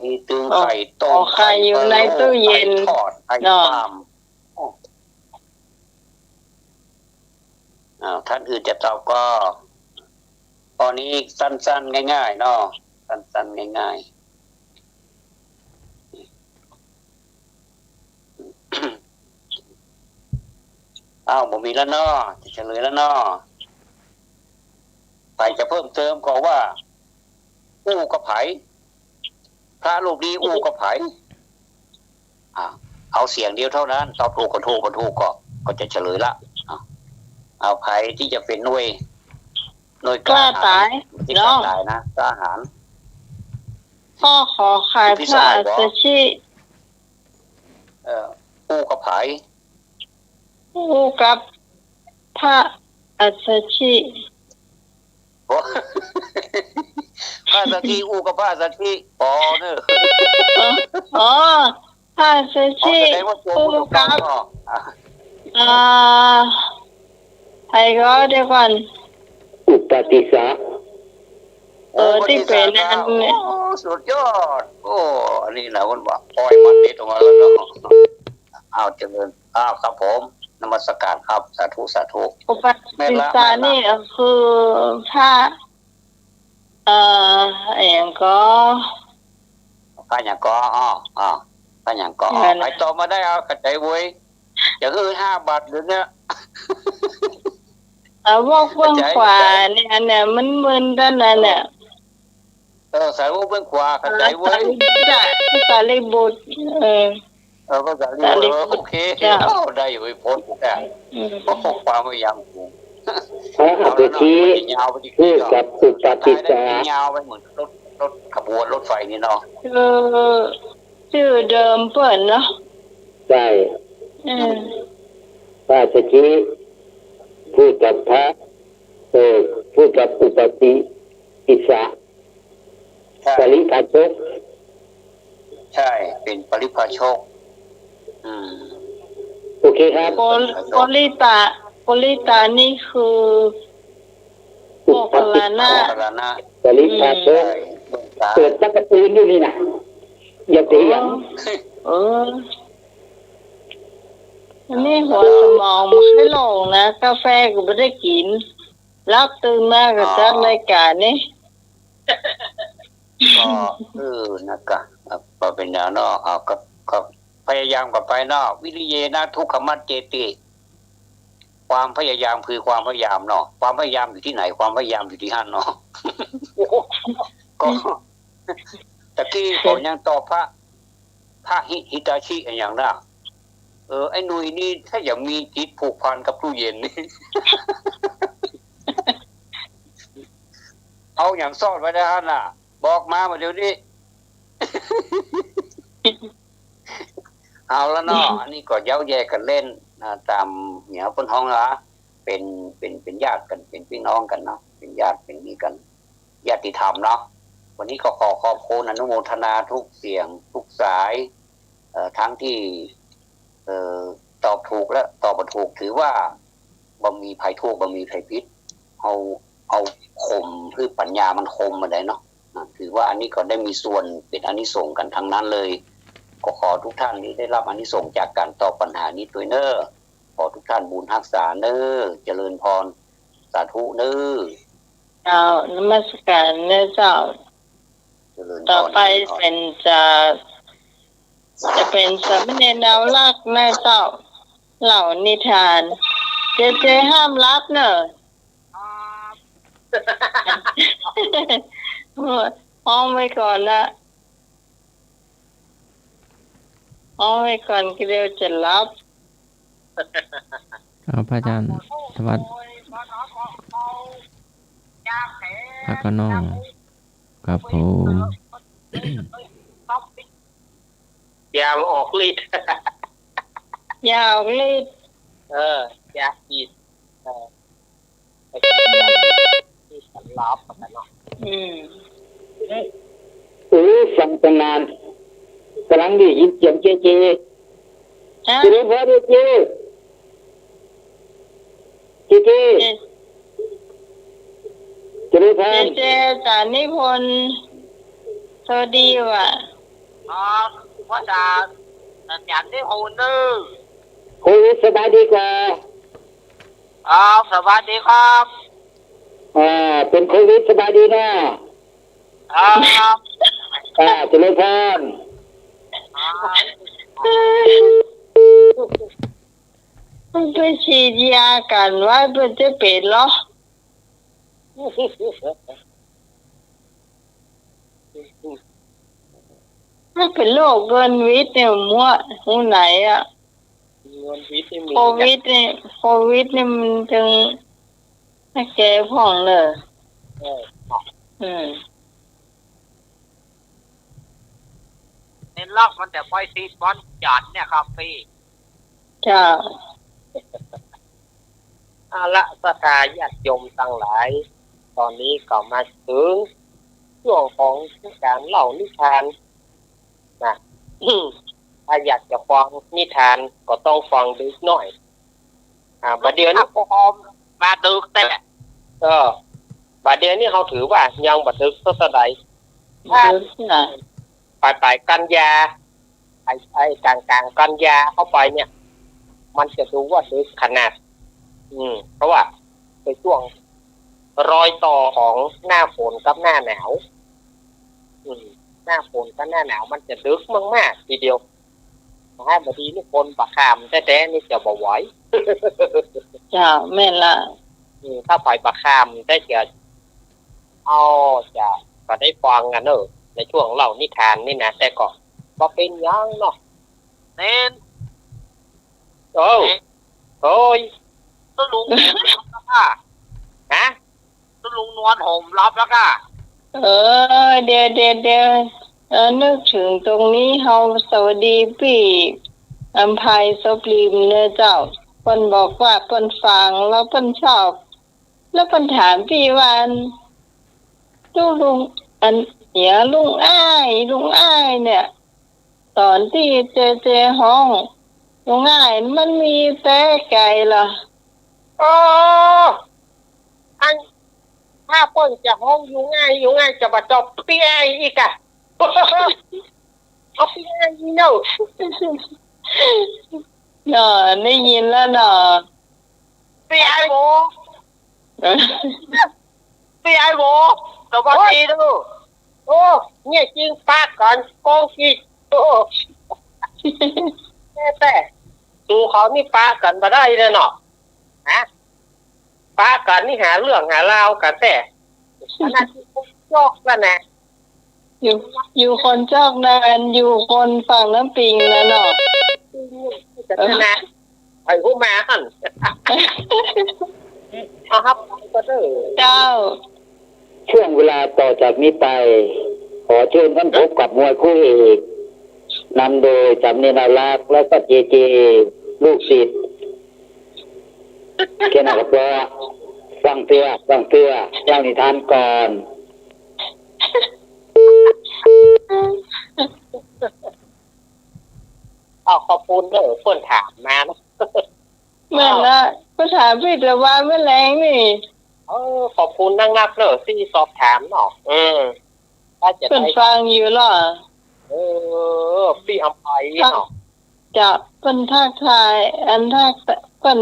มีตึงไข่ต้ม ขอไข่อยู่ในตู้เย็น ไข่พะโล้ ไข่ทอด ไข่ เนาะ ปาล์ม โอ้ อ้าว ท่านอื่นจะตอบก็ ข้อนี้สั้นๆ ง่ายๆ เนาะ สั้นๆ ง่ายๆ อ้าว บ่มีแล้วเนาะ จะเฉลยแล้วเนาะ ใผจะเพิ่มเติมก็ว่า อู้กับใผ พระรูปนี้อู้กับใผ อ่า เอาเสียงเดียวเท่านั้น ตอบถูกก็ถูก บ่ถูกก็ ก็จะเฉลยละ อ่า เอาใผตี้จะเป๋นหน่วย หน่วยกล้าต๋าย ไม่ใช่กล้าต๋ายนะ กล้าหาญ ข้อขอไข่ พระอัสสชิ เอ่อ อู้กับใผ อู้กับพระ อัสสชิ โอ้ พระอัสสชิ อู้กับพระอัสสชิ ปอเนอะ อ๋อ อ๋อ พระอัสสชิ อ๋อ แสดงว่าตัวผู้ถูกต้อง อู้กับ ก็ อ่า อ่า ใครก็ เดี๋ยวก่อน อุปาติสสะ เออ อุปาติสสะ ตี้เป๋นอัน โอ้ สุดยอด โอ้ อันนี้นะ คนว่าปล่อยมันเด็ดออกมาแล้วเนาะ อ้าว เจริญ อ้าว ครับผม นมัสการครับ สาธุ สาธุ อุปาติสสะ แม่นละ แม่นละ นี่คือพระ เอ่อ อะหยังก็ พระหยังก็ อ้อ อ้อ พระหยังก็ อัน ใครตอบมาได้ เอา เข้าใจ๋เว้ย จะหื้อห้าบาทเดี๋ยวเนี้ย สาวกเบื้องขวาเนี่ย อันเนี่ย มันมึนด้านนั้นเนี่ย เออ สาวกเบื้องขวา เข้าใจ๋เว้ย สารีบุตรอะ สารีบุตร เออ เออ พระสารีบุตร สารีบุตร เออ โอเค เจ้า เอา ได้อยู่ ไอ้พ้นได้ อืม โอ้โห ความพยายามสูง พระอัสสชิ เอาละเนาะ มันจะยาวไปจริงๆ คู่กับอุปาติสสะ ยาวไปเหมือนรถ รถขบวนรถไฟนี่เนาะ คือชื่อเดิมเปิ้นเนาะ ใช่ อืม พระอัสสชิ คู่กับพระ เออ คู่กับอุปาติสสะ ใช่ ปริพาชก ใช่ เป๋นปริพาชก อืม โอเคครับ โก โกริตะ โกริตะนี่คือ อุปาติสสะ โมคคัลลานะ โมคคัลลานะ ปริพาชก อืม ใช่ เปิดสักการ์ตูนอยู่นี่นะ อย่าเถียง เออ เออ อันนี้หัวสมองมันไม่โล่งนะ กาแฟก็ไม่ได้กิ๋น หลับตื่นมาก็จัดรายการนี่ ก็ เออ นะกะ ก็เป๋นแนวเนาะ เอา ก็ ก็พยายามกั๋นไปเนาะ วิริเยนะ ทุกขมัจเจติ ความพยายามคือความพยายามเนาะ ความพยายามอยู่ตี้ไหน ความพยายามอยู่ตี้หั้นเนาะ ก็ ตะกี้ผมยังตอบพระ พระหิ หิตาชิอะหยังนะ เออ ไอ้หนุ่ยนี่ถ้าอยากมีจิตผูกพันกับตู้เย็นนี่ เอาหยังซ่อนไว้ในหั้นน่ะ บอกมาเดี๋ยวนี้ เอาละเนาะ อันนี้ก็เย้าแย่กั๋นเล่น อ่า ต๋ามเนี่ยเปิ้นฮ้องละ เป๋น เป๋น เป๋นญาติกั๋น เป๋นปี้น้องกั๋นเนาะ เป๋นญาติ เป๋นนี่กั๋น ญาติธรรมเนาะ วันนี้ก็ขอขอบคุณอนุโมทนาทุกเสียงทุกสาย เอ่อ ทั้งที่ เอ่อ ตอบถูกและตอบบ่ถูก ถือว่าบ่มีใผถูก บ่มีใผผิด เอา เอาคม คือปัญญามันคมมาได้เนาะ อ่ะ ถือว่าอันนี้ก็ได้มีส่วนเป๋นอานิสงส์กั๋นทั้งนั้นเลย ก็ขอทุกท่านนี้ได้รับอานิสงส์จากก๋านตอบปัญหานี้ตวยเน่อ ขอทุกท่านบุญฮักษาเน่อ เจริญพร สาธุเน่อ เจ้า นมัสการเน่อเจ้า เจริญพร ต่อไป เจริญพร เป๋นจะ จะเป๋นสามเณรนาวรักษ์เน่อเจ้า เล่านิทาน เจเจห้ามหลับเน่อ ฮ้องไว้ก่อนนะ ฮ้องไว้ก่อน เดี๋ยวจะหลับ เอา พระอาจารย์ สวัสดี พระขนอง ครับผม ยาออกฤทธิ์ ยาออกฤทธิ์ เออ ยาอีก เออ ไปกินยา ที่ฉันรับมันนะเนาะ อืม โอ้ ฟังตั้งนาน ก๋ำลังได้ยินเสียงเจเจ ฮะ เจเจ พอดีเจ เจเจ เจ เจริญพร เจเจ อาจ๋ารย์นิพนธ์ สวัสดีว่ะ ครับ พระอาจารย์ อาจ๋ารย์นิพนธ์เน่อ โควิดสบายดีก่อ ครับ สบายดีครับ อ่า เป๋นโควิดสบายดีนะ ครับ อ่า เจริญพร ครับ เปิ้นไปฉีดยากั๋นว่าเปิ้นจะเป๋นเหรอ มันเป๋นโรคเงินวิดเนี่ย มั่ว หูไหนอะ เงินวิดนี่มี โควิดนี่ โควิดนี่มันจึง ให้แก้พ่องเน่อ เออ อืม ในลักษณ์มันจะไปติดวันจันทร์เนี่ยครับพี่ เจ้า เอาละ ศรัทธาญาติโยมตังหลาย ต๋อนนี้ก็มาเถิงช่วงของก๋านเล่านิทานนะ ถ้าอยากจะฟังนิทานก็ต้องฟังดึกหน่อย อ่า บ่าเดี่ยวนี้ อ่ะ ก็มาดึกแต๊ เออ บ่าเดี่ยวนี้เฮาถือว่ายังบ่ดึกสักเต้าใด บ่ดึกนะ ปลายๆ กันยา ไอ้ ไอ้ก๋างๆ กันยาเข้าไปเนี่ย มันจะดูว่าดึกขนาด อืม เพราะว่าเป๋นช่วงรอยต่อของหน้าฝนกับหน้าหนาว อืม หน้าฝนกับหน้าหนาวมันจะดึกมากๆ ทีเดียว ถ้าบ่ดีนี่คนบ่ข้ามแต๊ๆ นี่จะบ่ไหว เจ้า แม่นละ อืม ถ้าใผบ่ข้ามแต๊จะ เอา จะบ่ได้ฟังกั๋นเนาะ ในช่วงเล่านิทานนี่นะ แต่ก็บ่เป๋นหยังเนาะ เน้น เออ เน้น โอ้ย ตุ๊ลุง ฮะ ตุ๊ลุงนอนห่มหลับแล้วก้า เออ เดี๋ยว เดี๋ยว เดี๋ยว เออ นึกเถิงตรงนี้ เฮาสวัสดีปี้อำไพศพลีมเน่อเจ้า เปิ้นบอกว่าเปิ้นฟังแล้วเปิ้นชอบ แล้วเปิ้นถามปี้ว่า ตุ๊ลุง อัน เนี่ย ลุงอ้าย ลุงอ้ายเนี่ย ต๋อนตี้เจเจฮ้อง ลุงอ้าย มันมีแต๊ใก่ละ เออ อัน ถ้าเปิ้นจะฮ้องลุงอ้าย ลุงอ้ายจะบ่จอบปี้อ้ายอีกอะ เอาปี้อ้ายนี่เนาะ เนาะ ได้ยินแล้วเนาะ ปี้อ้ายโหว เออ ปี้อ้ายโหว สวัสดีเนาะ โอ้ เนี่ยจริงปะกั๋นกองกิจ โอ้ แต่ แต่ สู่เขานี่ปะกั๋นบ่ได้เลยเนาะ ฮะ ปะกั๋นนี่หาเรื่องหาราวกั๋นแต๊ อันนั้นจอกแล้วนะ อยู่ อยู่คนจอกนาน อยู่คนฝั่งน้ำปิงนะเนาะ จะชนะ ไผฮู้มาหั่น เอาครับ ก็เด้อ เจ้า ช่วงเวลาต่อจากนี้ไป ขอเชิญท่านพบกับมวยคู่เอก นำโดยสำเนียงน่ารัก และก็เจเจ ลูกศิษย์ แค่นั้นก็พอ ฟังเตื้อ ฟังเตื้อ เล่านิทานก่อน อ้าว ขอบคุณเด้อ เปิ้นถามมาเนาะ แม่นละ เปิ้นถามปี้แต่วาเมื่อแลงนี่ เออ ขอบคุณนักๆ เด้อ ตี้สอบถามเนาะ เออ ถ้าจะได้ เปิ้นฟังอยู่ลอ เออ ปี้อำไพเนาะ เจ้า เปิ้นทักทาย อันทัก เปิ้น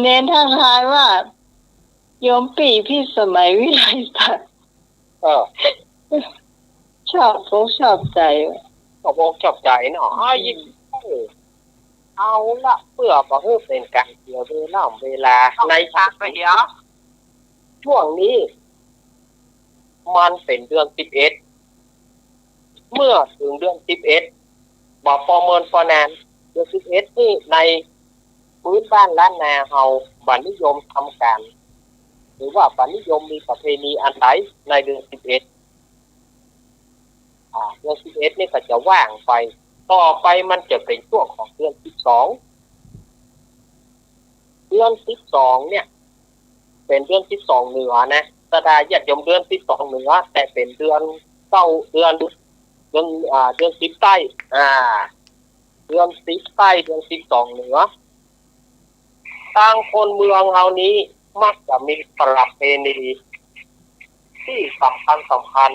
เน้นทักทายว่า โยมปี้พิสมัยวิไลศักดิ์ เออ ชอบอกชอบใจ๋ ชอบอกชอบใจ๋เนาะ อ้าว ยิน เออ เอาละ เปื้อบ่หื้อเป๋นก๋านเสียเวลา เวลา ใน ช่วงนี้ มันเป๋นเดือนสิบเอ็ด เมื่อเถิงเดือนสิบเอ็ด บ่ปอเมินปอนาน เดือนสิบเอ็ดนี่ในพื้นบ้านล้านนาเฮาบ่นิยมทำก๋าน หรือว่าบ่นิยมมีประเพณีอันใดในเดือนสิบเอ็ด อ่า เดือนสิบเอ็ดนี่ก็จะว่างไป ต่อไปมันจะเป๋นช่วงของเดือนสิบสอง เดือนสิบสองเนี่ย เป๋นเดือนสิบสองเหนือนะ ศรัทธาญาติโยม เดือนสิบสองเหนือ แต่เป๋นเดือนเก้า เดือน เดือน อ่า เดือนสิบใต้ อ่า เดือนสิบใต้ เดือนสิบสองเหนือ ตางคนเมืองเฮานี้มักจะมีประเพณีตี้สำคัญสำคัญ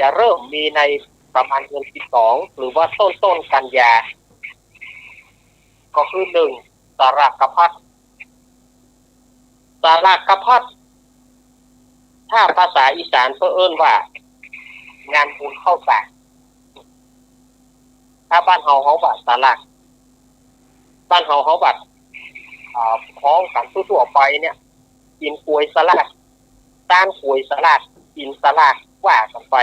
จะเริ่มมีในประมาณเดือนสิบสอง หรือว่าต้นๆ กันยา ก็คือหนึ่ง สลากพัด สลากพัด ถ้าภาษาอีสานเปิ้นเอิ้นว่า งานบุญข้าวสาก ถ้าบ้านเฮา เฮาว่าสลาก บ้านเฮา เฮาว่า อ่า ฮ้องกั๋นทั่วๆ ไปเนี่ย กิ๋นก๋วยสลาก ต้านก๋วยสลาก กิ๋นสลาก ว่ากั๋นไป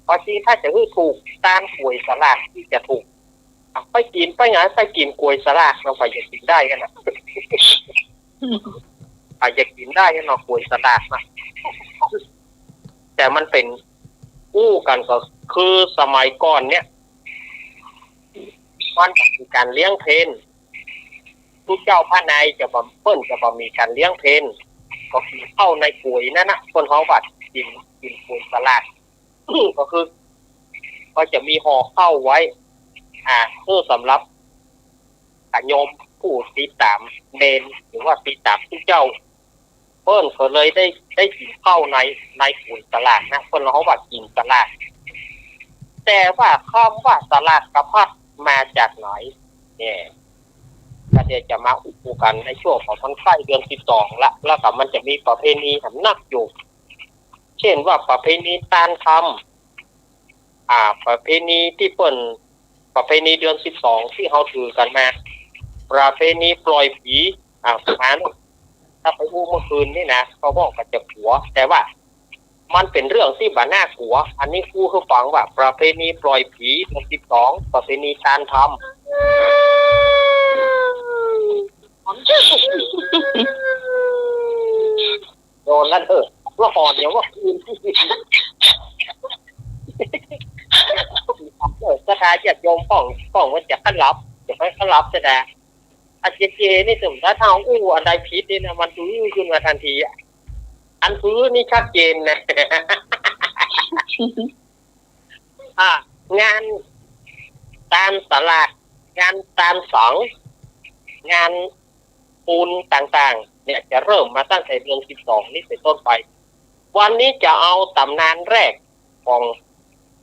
เพราะตี้ถ้าจะหื้อถูก ต้านก๋วยสลากตี้จะถูก อ่ะ ไปกิ๋น ไปหยัง ไปกิ๋นก๋วยสลากเนาะ ใผจะกิ๋นได้กั๋นนะ ใผจะกิ๋นได้กั๋นเนาะ ก๋วยสลากนะ แต่มันเป๋นอู้กั๋นก็คือสมัยก่อนเนี่ย มันก็มีก๋านเลี้ยงเพล ตุ๊เจ้าพระนายจะบ่ เปิ้นจะบ่มีก๋านเลี้ยงเพล ก็กิ๋นข้าวในก๋วยนั้นนะ เปิ้นฮ้องว่ากิ๋น กิ๋นก๋วยสลาก ก็คือ ก็จะมีห่อข้าวไว้ อ่า เพื่อสำหรับ ญาติโยมผู้ติดต๋ามเณร หรือว่าติดต๋ามตุ๊เจ้า เปิ้นก็เลยได้ ได้กิ๋นข้าวใน ในก๋วยสลากนะ เปิ้นฮ้องว่ากิ๋นสลาก แต่ว่าคำว่าสลากกะพัดมาจากไหนเนี่ย ก็เดี๋ยวจะมาอู้กั๋นในช่วงของมันใก้เดือนสิบสองละ แล้วก็มันจะมีประเพณีแหมนักอยู่ เช่นว่าประเพณีตานคำ อ่า ประเพณีตี้เปิ้น ประเพณีเดือนสิบสองตี้เฮาถือกั๋นมา ประเพณีปล่อยผี อ่า ประมาณ ถ้าไปอู้เมื่อคืนนี่นะ เขาบอกว่าจะกั๋ว แต่ว่ามันเป๋นเรื่องตี้บ่น่ากลัว อันนี้อู้หื้อฟังว่าประเพณีปล่อยผีเดือนสิบสอง ประเพณีตานคำ โดนแล้วเด้อ ว่าหอนอย่างว่าคืน เออ ศรัทธาญาติโยมป้อง ป้องว่าจะเข้าหลับ จะไปเข้าหลับซะแน่ อาเจเจนี่ สมมุติถ้าอู้อันใดผิดนี่นะ มันปื๊ดขึ้นมาทันทีอะ อันปื๊ดนี่ชัดเจนนะ อ่ะ งานตานสลาก งานตานสัง งานบุญต่างๆ เนี่ย จะเริ่มมาตั้งแต่เดือนสิบสองนี้เป๋นต้นไป วันนี้จะเอาต๋ำนานแรกของ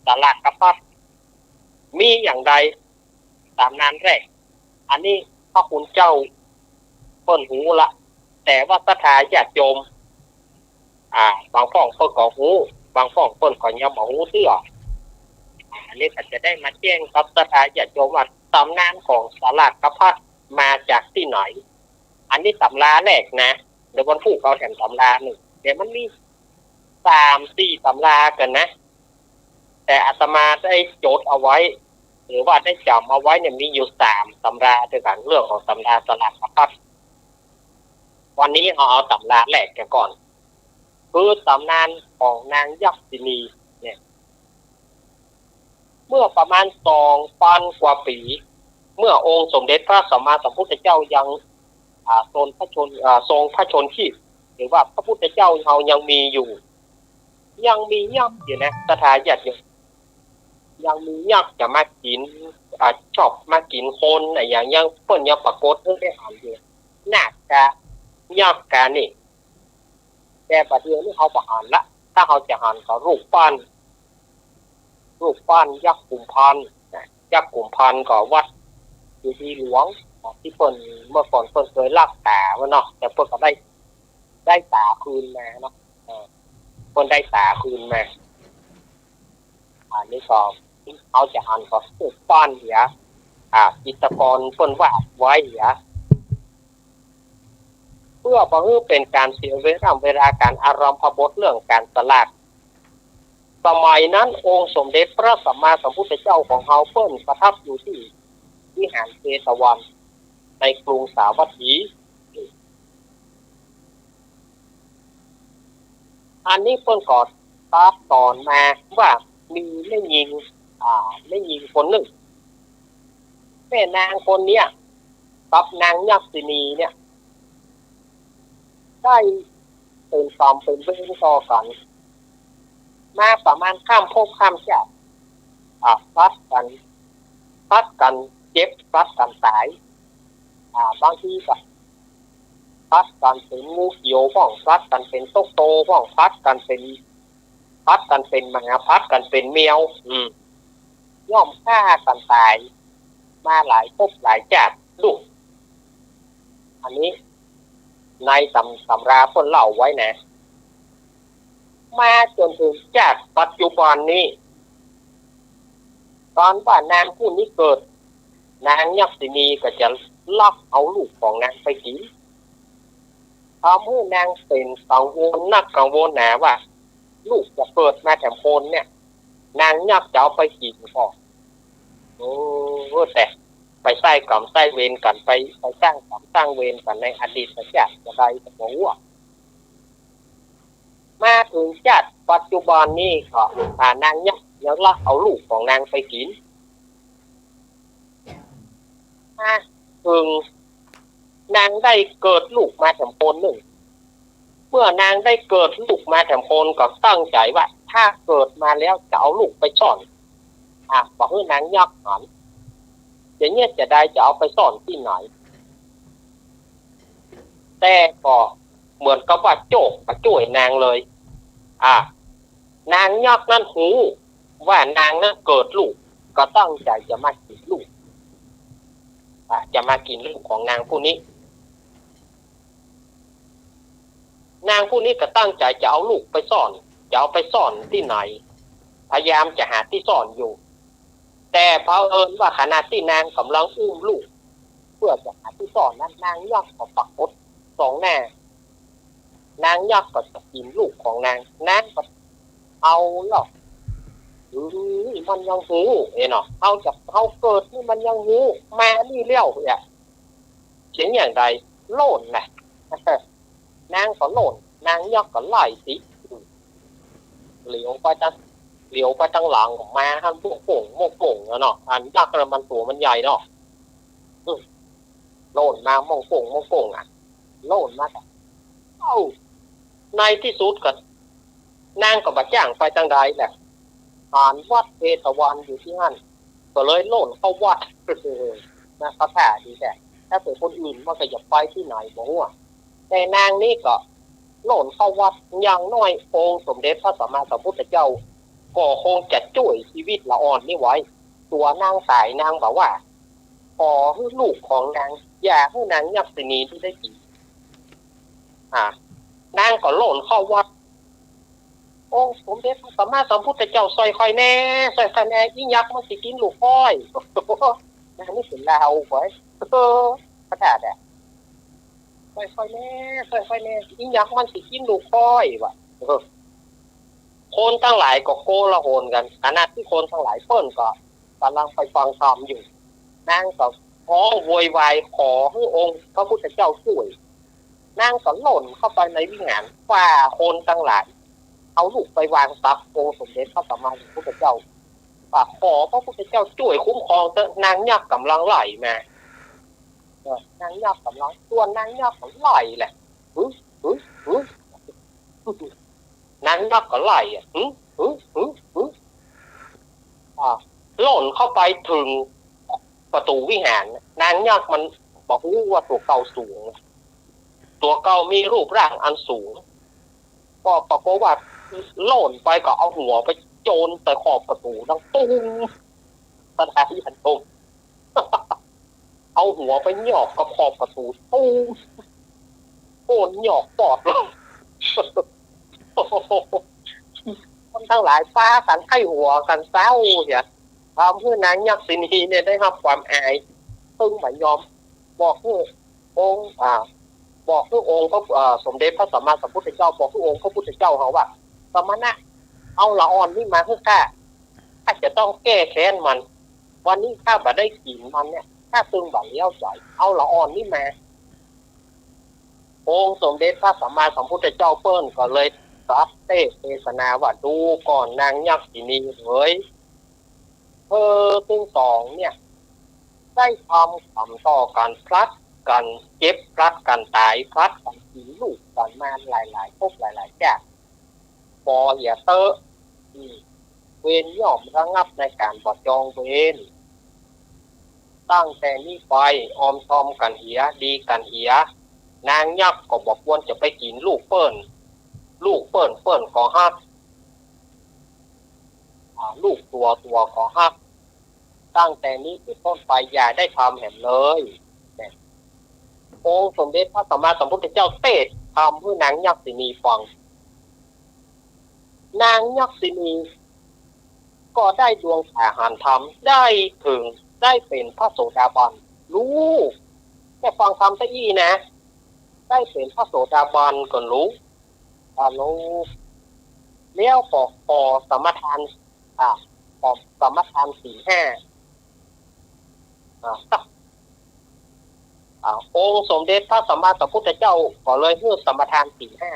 สลากกะพัด มีอย่างใด ต๋ำนานแรก อันนี้พระคุณเจ้าเปิ้นฮู้ละ แต่ว่าศรัทธาญาติโยม อ่า บางพ่องเปิ้นก็ฮู้ บางพ่องเปิ้นก็ยังบ่ฮู้เตื้อ อ่า อันนี้ก็จะได้มาแจ้งกับศรัทธาญาติโยมว่าต๋ำนานของสลากกะพัดมาจากตี้ไหน อันนี้ต๋ำราแรกนะ เดี๋ยววันพูกเอาแถมต๋ำรานึ่ง เดี๋ยวมันมีสามสี่ต๋ำรากั๋นนะ แต่อาตมาได้จดเอาไว้ หรือว่าได้จ๋ำเอาไว้เนี่ย มีอยู่สามต๋ำราด้วยกั๋น เรื่องของต๋ำราสลากกะพัด วันนี้เอา เอาต๋ำราแรกกั๋นก่อน คือต๋ำนานของนางยักษินีเนี่ย เมื่อประมาณสองปันกว่าปี๋ เมื่อองค์สมเด็จพระสัมมาสัมพุทธเจ้ายัง อ่า ทรงพระชน อ่า ทรงพระชนม์ชีพ หรือว่าพระพุทธเจ้าเฮายังมีอยู่ ยังมียักษ์อยู่นะ ศรัทธาญาติโยม ยังมียักษ์จะมากิ๋น อ่า ชอบมากิ๋นคนอะ อย่าง ยัง เปิ้นยังปรากฏหื้อได้หันอยู่ นาคกา ยักษ์กานี่ แต่ปัจจุบันนี้เฮาบ่หันละ ถ้าเฮาจะหันก็รูปปั้น รูปปั้นยักษ์กุมภัณฑ์นะ ยักษ์กุมภัณฑ์ก็วัดเจดีย์หลวง ตี้เปิ้น เมื่อก่อนเปิ้นเกยลักต๋าไว้เนาะ แต่เปิ้นก็ได้ ได้ต๋าคืนมาเนาะ เออ เปิ้นได้ต๋าคืนมา อันนี้ก็เฮาจะหันก็รูปปั้นเหีย อ่า จิตรกรเปิ้นวาดไว้เหีย เพื่อบ่หื้อเป๋นก๋านเสียเวลา เวลาก๋านอารัมภบทเรื่องก๋านสลาก สมัยนั้นองค์สมเด็จพระสัมมาสัมพุทธเจ้าของเฮาเปิ้นประทับอยู่ตี้วิหารเชตวัน ในกรุงสาวัตถี อันนี้เปิ้นก็ตรัสต๋อนมาว่ามีแม่ญิง อ่า แม่ญิงคนนึ่ง แม่นางคนเนี้ย กับนางยักษินีเนี่ย ได้เป๋นกรรมเป๋นเวรต่อกั๋น มาประมาณข้ามภพข้ามชาติ อ่า ผลัดกั๋น ผลัดกั๋นเจ็บ ผลัดกั๋นต๋าย อ่า บางทีก็ผลัดกั๋นเป๋นงูเขียวพ่อง ผลัดกั๋นเป๋นต๊กโตพ่อง ผลัดกั๋นเป๋น ผลัดกั๋นเป๋นหมา ผลัดกั๋นเป๋นแมว อืม ย่อมฆ่ากั๋นต๋าย มาหลายภพหลายชาติลูก อันนี้ในต๋ำ ต๋ำราเปิ้นเล่าไว้นะ มาจ๋นเถิงชาติปัจจุบันนี้ ต๋อนว่านางผู้นี้เกิด นางยักษินีก็จะลักเอาลูกของนางไปกิ๋น ทำหื้อนางเป๋นกังวลนักกังวลหนาว่า ลูกจะเกิดมาแถมคนเนี่ย นางยักษ์จะเอาไปกิ๋นก่อน โอ้ แต่ไปใส้กรรมใส้เวรกั๋น ไป ไปสร้างกรรมสร้างเวรกั๋นในอดีตชาติจะใดก็บ่ฮู้ มาเถิงชาติปัจจุบันนี้ก็ อ่า นางยักษ์ยังลักเอาลูกของนางไปกิ๋น มาเถิง นางได้เกิดลูกมาแถมคนนึ่ง เมื่อนางได้เกิดลูกมาแถมคนก็ตั้งใจ๋ว่า ถ้าเกิดมาแล้วจะเอาลูกไปซ่อน อ่ะ บ่หื้อนางยักษ์หัน จะเยียะจะใดจะเอาไปซ่อนตี้ไหน แต่ก็เหมือนกับว่าโจ้บ่จ้วยนางเลย อ่ะ นางยักษ์นั้นฮู้ว่านางนั้นเกิดลูก ก็ตั้งใจ๋จะมากิ๋นลูก อ่ะ จะมากิ๋นลูกของนางผู้นี้ นางผู้นี้ก็ตั้งใจ๋จะเอาลูกไปซ่อน จะเอาไปซ่อนตี้ไหน พยายามจะหาตี้ซ่อนอยู่ แต่เผอิญว่าขณะตี้นางก่ำลังอุ้มลูก เปื้อจะหาตี้ซ่อนนั้น นางยักษ์ก็ปรากฏสองหน้า นางยักษ์ก็จะกิ๋นลูกของนาง นางก็เอาแล้ว อืม มันยังฮู้ เอ๋เนาะ เฮาจะ เฮาเกิดนี่มันยังฮู้ มานี่แล้วเนี่ย เสียงอย่างใด โล่นนะ นางก็โล่น นางยักษ์ก็ไล่ติด เหลียวไปตัง เหลียวไปตังหลังก็มาหันโป้งโป้ง โป้งโป้งอะเนาะ อันยักษ์น่ะมันตั๋วมันใหญ่เนาะ อืม โล่นมาโป้งโป้ง โป้งโป้งอะ โล่นมาก็ เอ้า ในตี้สุดก็ นางก็บ่จ้างไปตังใดแหละ หันวัดเชตวันอยู่ตี้หั้น ก็เลยโล่นเข้าวัด นะ เข้าท่าดีแต๊ ถ้าเป๋นคนอื่นมันก็จะไปตี้ไหนบ่ฮู้ แต่นางนี้ก็โล่นเข้าวัด อย่างน้อยองค์สมเด็จพระสัมมาสัมพุทธเจ้า ก็คงจะจ้วยจีวิตละอ่อนนี้ไว้ ตั๋วนางต๋ายนางบ่ว่า ขอหื้อลูกของนาง อย่าหื้อนางยักษิณีนี่ได้กิ๋น อ่า นางก็โล่นเข้าวัด องค์สมเด็จพระสัมมาสัมพุทธเจ้า ซ่อยข้อยแน่ ซ่อยข้อยแน่ อี่ยักษ์มันสิกิ๋นลูกข้อย นางนี่เป๋นลาวเว้ย เออ พระธาตุอะ ซ่อยข้อยแน่ ซ่อยข้อยแน่ อี่ยักษ์มันสิกิ๋นลูกข้อย ว่า เออ คนตังหลายก็โกลาหลกั๋น ขณะตี้คนตังหลายเปิ้นก็ก่ำลังไปฟังธรรมอยู่ นางก็ฮ้องโวยวายขอหื้อองค์พระพุทธเจ้าจ้วย นางก็โล่นเข้าไปในวิหาร ฝ่าคนตังหลาย เอาลูกไปวางตักองค์สมเด็จพระสัมมาสัมพุทธเจ้า ว่าขอพระพุทธเจ้าจ้วยคุ้มครองเต๊อะ นางยักษ์ก่ำลังไล่มา เออ นางยักษ์ก่ำลัง ส่วนนางยักษ์ก็ไล่แหละ หึ หึ หึ นางยักษ์ก็ไล่อะ หึ หึ หึ หึ อ่า โล่นเข้าไปเถิงประตู๋วิหาร นางยักษ์มันบ่ฮู้ว่าตั๋วเก่าสูง ตั๋วเก่ามีรูปร่างอันสูง ก็ปรากฏว่าโล่นไปก็เอาหัวไปโจนใต้ขอบประตู๋ ดังตุ้ม พระธาตุพนม เอาหัวไปหยอกกับขอบประตู๋ ตุ้ม โอนหยอกปอดเลย คนตังหลายปากั๋นใค่หัวกั๋นเศร้าเหีย ทำหื้อนางยักษิณีเนี่ยได้ฮับความอาย ตึงบ่ยอม บอกหื้อองค์ อ่า บอกหื้อองค์พระ อ่า สมเด็จพระสัมมาสัมพุทธเจ้า บอกหื้อองค์พระพุทธเจ้าเฮาว่า สมณะ เอาละอ่อนนี่มาหื้อข้า ข้าจะต้องแก้แค้นมัน วันนี้ข้าบ่ได้กิ๋นมันเนี่ย ข้าตึงบ่เลี้ยวใจ๋ เอาละอ่อนนี่มา องค์สมเด็จพระสัมมาสัมพุทธเจ้าเปิ้นก็เลยตรัสเตศน์เตสนาว่า ดูก่อนนางยักษิณีเหย เธอตึงสองเนี่ย ได้ทำกรรมต่อกั๋น ผลัดกั๋นเจ็บ ผลัดกั๋นต๋าย ผลัดกั๋นกิ๋นลูกกั๋นมาหลายๆ ภพหลายๆ จาติ ปอเหียเต๊อะ อืม เวรย่อมระงับในก๋านบ่จองเวร ตั้งแต่นี้ไปออมซอมกั๋นเหีย ดีกั๋นเหีย นางยักษ์ก็บ่ควรจะไปกิ๋นลูกเปิ้น ลูกเปิ้นเปิ้นก็ฮัก อ่า ลูกตั๋วตั๋วก็ฮัก ตั้งแต่นี้เป๋นต้นไปอย่าได้ทำแหมเลย เนี่ย องค์สมเด็จพระสัมมาสัมพุทธเจ้าเตศน์ธรรมหื้อนางยักษิณีฟัง นางยักษิณีก็ได้ดวงต๋าหันธรรม ได้เถิง ได้เป๋นพระโสดาบัน ลูก ได้ฟังธรรมซะอี้นะ ได้เป๋นพระโสดาบันก่อนลูก อ่า ลูก แล้วก็ขอสมาทาน อ่า ขอสมาทานศีลห้า อ่า อ่า องค์สมเด็จพระสัมมาสัมพุทธเจ้าก็เลยหื้อสมาทานศีลห้า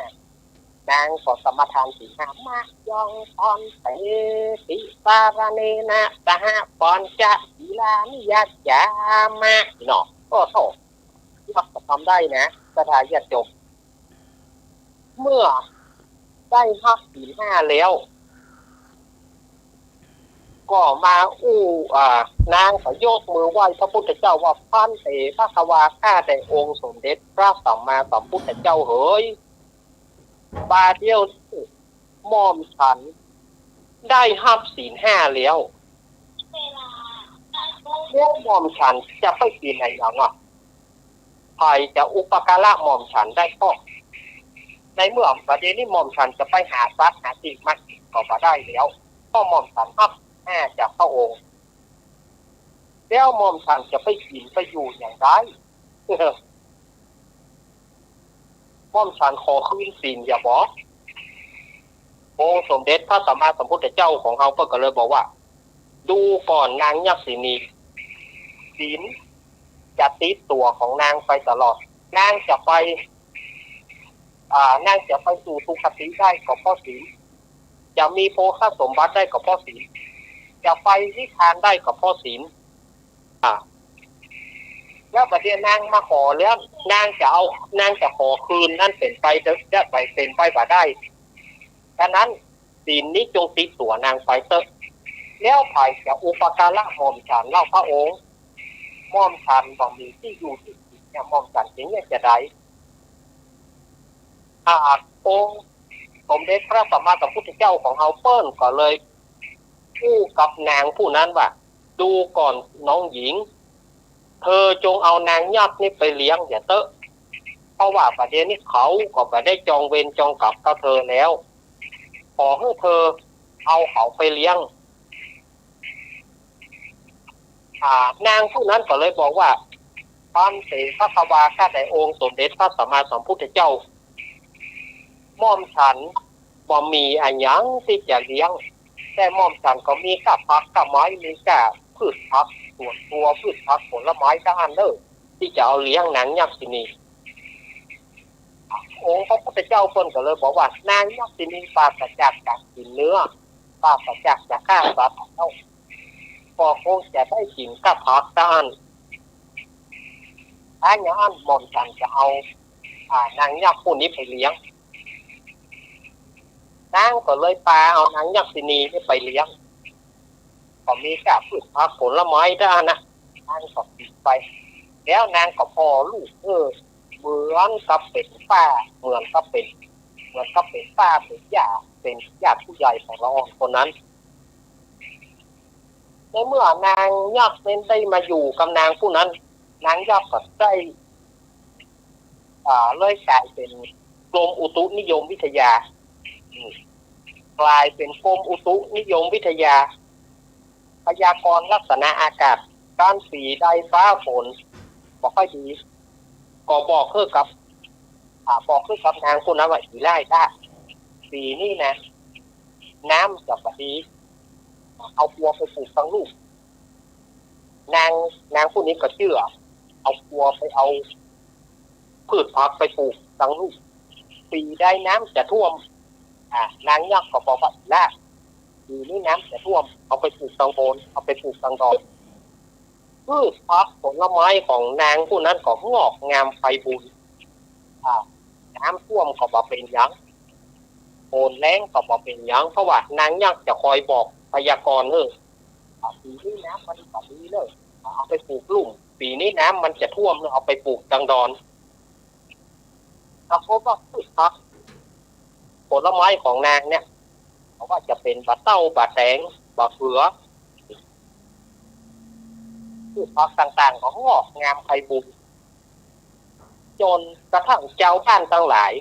นางก็สมาทานศีลห้า มะยังพันเต ติสารเณนะ สหะ ปัญจะ สีลานิ ยัจฉามะ เนาะ ก็โทษ ว่าจะทำได้นะ ศรัทธาญาติโยม เมื่อได้ฮับศีลห้าแล้ว ก็มาอู้ อ่า นางก็ยกมือไหว้พระพุทธเจ้าว่า ภันเต ภะคะวา ข้าแต่องค์สมเด็จพระสัมมาสัมพุทธเจ้าเหย บาดเดี่ยวนี้หม่อมฉันได้ฮับศีลห้าแล้ว แล้วหม่อมฉันจะไปศีลไหนหยังอะ ใผจะอุปการะหม่อมฉันได้พ่อง ในเมื่อบาดเดี่ยวนี้หม่อมฉันจะไปหาสัตว์หาสิ่งมากิ๋นก็บ่ได้แล้ว เพราะหม่อมฉันฮับห้าจากพระองค์ แล้วหม่อมฉันจะไปกิ๋นไปอยู่อย่างใด หม่อมฉันขอคืนศีลอย่าบอก องค์สมเด็จพระสัมมาสัมพุทธเจ้าของเฮาเปิ้นก็เลยบอกว่า ดูก่อนนางยักษินี ศีลจะติดตั๋วของนางไปตลอด นางจะไป อ่า นางจะไปสู่สุคติได้ก็เพราะศีล จะมีโภคสมบัติได้ก็เพราะศีล จะไปนิพพานได้ก็เพราะศีล อ่า แล้วบาดเดี่ยวนางมาขอแล้ว นางจะเอา นางจะขอคืนนั้นเป๋นไป จะไปเป๋นไปบ่ได้ ฉะนั้นศีลนี้จงติดตั๋วนางไปเต๊อะ แล้วใผจะอุปการะหม่อมฉันเล่าพระองค์ หม่อมฉันบ่มีตี้อยู่ตี้กิ๋นเนี่ย หม่อมฉันจะเยียะจาใด อ่า องค์สมเด็จพระสัมมาสัมพุทธเจ้าของเฮาเปิ้นก็เลยอู้กับนางผู้นั้นว่า ดูก่อนน้องหญิง เธอจงเอานางยักษ์นี้ไปเลี้ยงอย่าเต๊อะ เพราะว่าบาดเดี่ยวนี้เขาก็บ่ได้จองเวรจองกรรมกับเธอแล้ว ขอหื้อเธอเอาเขาไปเลี้ยง อ่า นางผู้นั้นก็เลยบอกว่า ภันเต ภะคะวา ข้าแต่องค์สมเด็จพระสัมมาสัมพุทธเจ้า หม่อมฉันบ่มีอะหยังตี้จะเลี้ยง แต่หม่อมฉันก็มีก้าผักก้าไม้ มีก้าพืชผักสวนครัว พืชผักผลไม้ต้านอั้นเน่อ ตี้จะเอาเลี้ยงนางยักษินี องค์พระพุทธเจ้าเปิ้นก็เลยบอกว่า นางยักษินีปราศจากจากกิ๋นเนื้อ ปราศจากจากฆ่าสัตว์แล้ว ก็คงจะได้กิ๋นก้าผักต้านอั้น ถ้าอย่างนั้นหม่อมฉันจะเอา อ่า นางยักษ์ผู้นี้ไปเลี้ยง นางก็เลยปาเอานางยักษินีนี้ไปเลี้ยง ก็มีก้าพืชผักผลไม้ต้านอั้นนะ นางก็กิ๋นไป แล้วนางก็ผ่อลูก เออ เหมือนกับเป๋นป้า เหมือนกับเป๋น เหมือนกับเป๋นป้า เป๋นย่า เป๋นญาติผู้ใหญ่ของละอ่อนคนนั้น ในเมื่อนางยักษ์นั้นได้มาอยู่กับนางผู้นั้น นางยักษ์ก็ได้ อ่า เลยก๋ายเป๋นกรมอุตุนิยมวิทยา อืม ก๋ายเป๋นกรมอุตุนิยมวิทยา พยากรณ์ลักษณะอากาศ การปีใดฟ้าฝนบ่ค่อยดี ก็บอกหื้อกับ อ่า บอกหื้อกับนางผู้นั้นว่า อี่ไล่ต้า ปีนี้นะ น้ำจะบ่ดี เอากัวไปปลูกตังลูก นาง นางผู้นี้ก็เจื้อ เอากัวไปเอาพืชผักไปปลูกตังลูก ปีใดน้ำจะท่วม อ่า นางยักษ์ก็บอกว่า อี่ไล่ ปีนี้น้ำจะท่วม เอาไปปลูกตังโบน เอาไปปลูกตังดอน พืชผักผลไม้ของนางผู้นั้นก็งอกงามไพบูลย์ อ่า น้ำท่วมก็บ่เป๋นหยัง ฝนแล้งก็บ่เป๋นหยัง เพราะว่านางยักษ์จะคอยบอกพยากรณ์หื้อ อ่า ปีนี้น้ำมันบ่ดีเน่อ เอาไปปลูกลุ่ม ปีนี้น้ำมันจะท่วมเน่อ เอาไปปลูกตังดอน ปรากฏว่าพืชผักผลไม้ของนางเนี่ย บ่ว่าจะเป๋นบ่าเต้า บ่าแตง บ่าเขือ พืชผักต่างๆ ก็งอกงามไพบูลย์ จ๋นกระทั่งจาวบ้านตังหลาย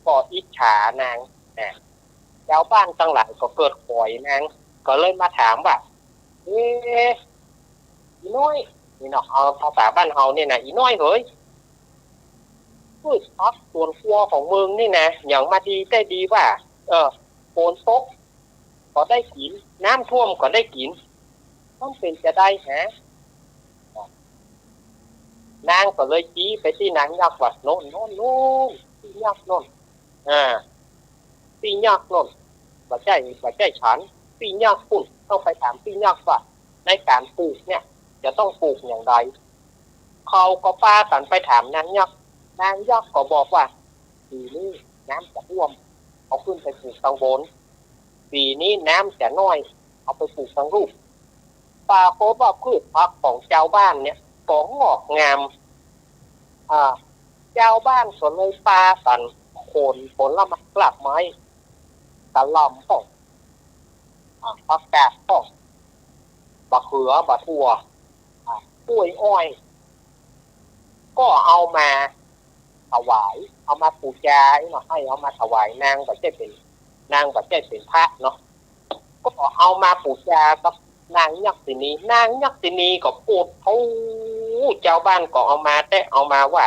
ก็อิจฉานาง นะ จาวบ้านตังหลายก็เกิดขอยนาง ก็เลยมาถามว่า เอ๊ะ อี่น้อย นี่เนาะ เอาภาษาบ้านเฮาเนี่ยนะ อี่น้อยเหย พืชผักสวนครัวของมึงนี่นะ หยังมาดีแต๊ดีว่า เออ ฝนตกก็ได้กิ๋น น้ำท่วมก็ได้กิ๋น มันเป๋นจาใดฮะ นางก็เลยจี๊ไปตี้นางยักษ์ว่า โน่น โน่น โน่น ตี้ยักษ์โน่น อ่า ตี้ยักษ์โน่น บ่ใจ้ บ่ใจ้ฉัน ตี้ยักษ์ปุ้น ต้องไปถามตี้ยักษ์ว่า ในก๋านปลูกเนี่ย จะต้องปลูกอย่างใด เขาก็ปากั๋นไปถามนางยักษ์ นางยักษ์ก็บอกว่า ปี๋นี้น้ำจะท่วม เอาขึ้นไปปลูกตังบน ปี๋นี้น้ำจะน้อย เอาไปปลูกตังลุ่ม ปรากฏว่าพืชผักของจาวบ้านเนี่ยก็งอกงาม อ่า จาวบ้านก็เลยปากั๋นขนผลไม้ รากไม้ กะหล่ำพ่อง อ่า ผักกาดพ่อง บะเขือ บะถั่ว อ่า กล้วยอ้อย ก็เอามาถวาย เอามาปู๋จาเนาะ หื้อเอามาถวาย นางบ่ใจ้เป๋น นางบ่ใจ้เป๋นพระเนาะ ก็เอามาปู๋จากับนางยักษินี นางยักษินีก็โปดโธ่ จาวบ้านก็เอามาแต๊เอามาว่า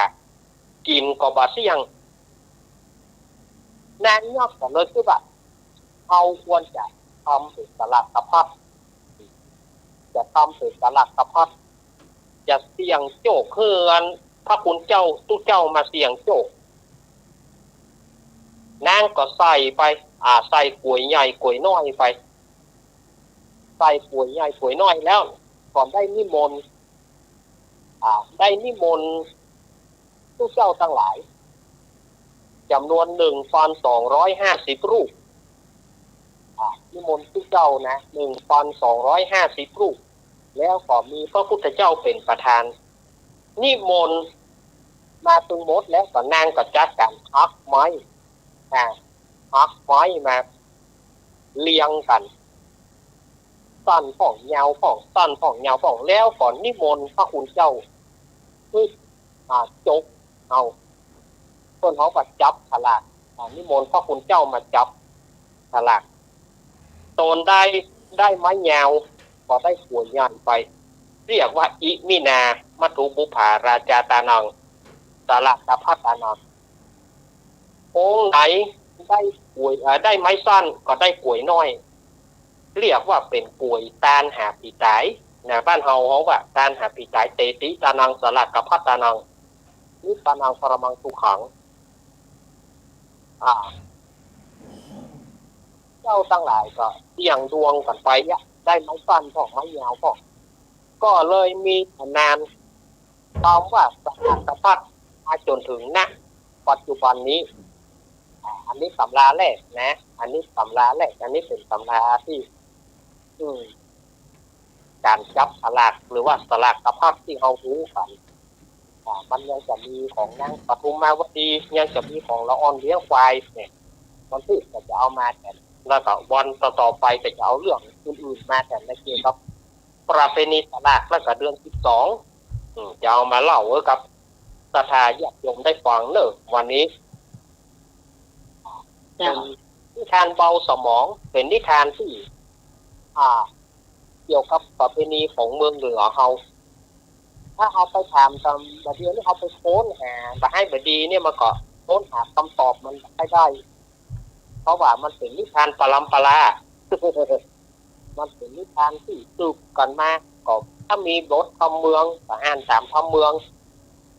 กิ๋นก็บ่เสี้ยง นางยักษ์ก็เลยกึ๊ดว่า เฮาควรจะทำเป๋นสลากกะพัด จะทำเป๋นสลากกะพัด จะเสี่ยงโจค หื้ออันพระคุณเจ้า ตุ๊เจ้ามาเสี่ยงโจค นางก็ใส่ไป อ่า ใส่ก๋วยใหญ่ก๋วยน้อยไป ใส่ก๋วยใหญ่ก๋วยน้อยแล้ว ก็ได้นิมนต์ อ่า ได้นิมนต์ตุ๊เจ้าตังหลาย จ๋ำนวนหนึ่งปันสองร้อยห้าสิบรูป อ่า นิมนต์ตุ๊เจ้านะ หนึ่งปันสองร้อยห้าสิบรูป แล้วก็มีพระพุทธเจ้าเป๋นประธาน นิมนต์มาตึงหมดแล้ว ก็นางก็จัดก๋านหักไม้ อ่า หักไม้มาเรียงกั๋น สั้นพ่องยาวพ่อง สั้นพ่องยาวพ่อง แล้วก็นิมนต์พระคุณเจ้า คือ อ่า จกเอา เปิ้นเฮาก็จับสลาก อ่า นิมนต์พระคุณเจ้ามาจับสลาก ต๋อนได้ ได้ไม้ยาว ก็ได้ก๋วยใหญ่ไป เรียกว่า อิมินา มัตถุปุพพา ราชาตานัง สลากกะพัดตานัง องค์ไหนได้ก๋วย เอ่อ ได้ไม้สั้นก็ได้ก๋วยน้อย เรียกว่าเป๋นก๋วยตานหาผีต๋ายนะ บ้านเฮาฮ้องว่าตานหาผีต๋าย เตติตานัง สลากกะพัดตานัง นิพพานัง ปรมังสุขัง อ่า เจ้าตังหลายก็เสี่ยงดวงกั๋นไปอะ ได้ไม้สั้นพ่อง ไม้ยาวพ่อง ก็เลยมีต๋ำนาน คำว่าสลากกะพัดมาจ๋นเถิง ณ ปัจจุบันนี้ อ่า อันนี้ต๋ำราแรกนะ อันนี้ต๋ำราแรก อันนี้เป๋นต๋ำราตี้ อืม ก๋านจับสลาก หรือว่าสลากกะพัดตี้เฮาฮู้กั๋น อ่า มันยังจะมีของนางปทุมมาวดี ยังจะมีของละอ่อนเลี้ยงควายเนี่ย วันพุธก็จะเอามาแตน แล้วก็วันต่อๆ ไปก็จะเอาเรื่องอื่นๆ มาแตน ในเกี่ยวกับประเพณีสลาก แล้วก็เดือนสิบสอง อืม จะเอามาเล่าหื้อกับศรัทธาญาติโยมได้ฟังเน่อ วันนี้ เจ้า เป๋นนิทานเบาสมอง เป๋นนิทานตี้ อ่า เกี่ยวกับประเพณีของเมืองเหนือเฮา ถ้าเฮาไปถามต๋ามบ่าเดี่ยวนี้ เฮาไปค้นหาบ่าไห้บ่าดีเนี่ย มันก็ค้นหาคำตอบมันบ่ได้ เพราะว่ามันเป๋นนิทานปรำปรา มันเป๋นนิทานตี้สืบกั๋นมา ก็ถ้ามีบทคำเมือง ก็อ่านต๋ามคำเมือง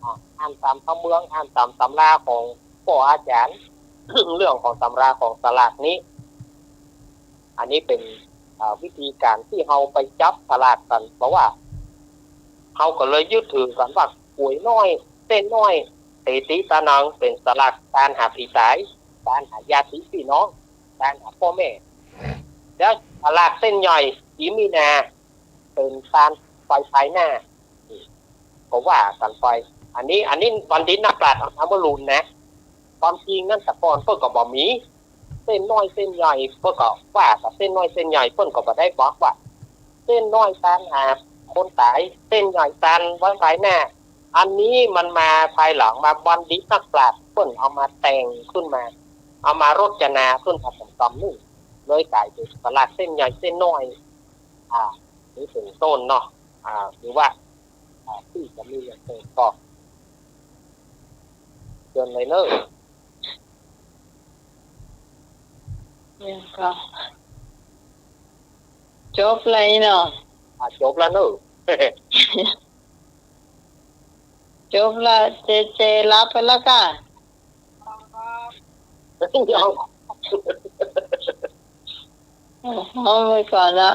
อ่า อ่านต๋ามคำเมือง อ่านต๋ามต๋ำราของป้ออาจ๋ารย์ เรื่องของต๋ำราของสลากนี้ อันนี้เป๋น อ่า วิธีก๋านตี้เฮาไปจับสลากกั๋น เพราะว่าเฮาก็เลยยึดถือกั๋นว่าก๋วยน้อย เส้นน้อย เตติตานัง เป๋นสลากตานหาผีต๋าย ตานหาญาติปี้น้อง ตานหาป้อแม่ แล้วสลากเส้นใหญ่ อิมินา เป๋นตานไปภายหน้า อืม ก็ว่ากั๋นไป อันนี้ อันนี้บัณฑิตนักปราชญ์เอามาลูนนะ ความจริงนั้นแต่ก่อนเปิ้นก็บ่มี เส้นน้อยเส้นใหญ่ เปิ้นก็ว่ากั๋นเส้นน้อยเส้นใหญ่ เปิ้นก็บ่ได้บอกว่า เส้นน้อยตานหาคนต๋าย เส้นใหญ่ตานไว้ภายหน้า อันนี้มันมาภายหลัง มาบัณฑิตนักปราชญ์เปิ้นเอามาแต่งขึ้นมา เอามารจนาขึ้นมาเป๋นกำนึ่ง เลยก๋ายเป๋นสลากเส้นใหญ่เส้นน้อย อ่า นี่เป๋นต้นเนาะ อ่า หรือว่า อ่า ตี้จะมีอย่างอื่นก็เจิญเลยเน่อ เนี่ยก็ จบแล้วเนาะ อ่า จบแล้วเน่อ จบแล้ว เจ เจหลับไปแล้วก่า เอา เอาไว้ก่อนละ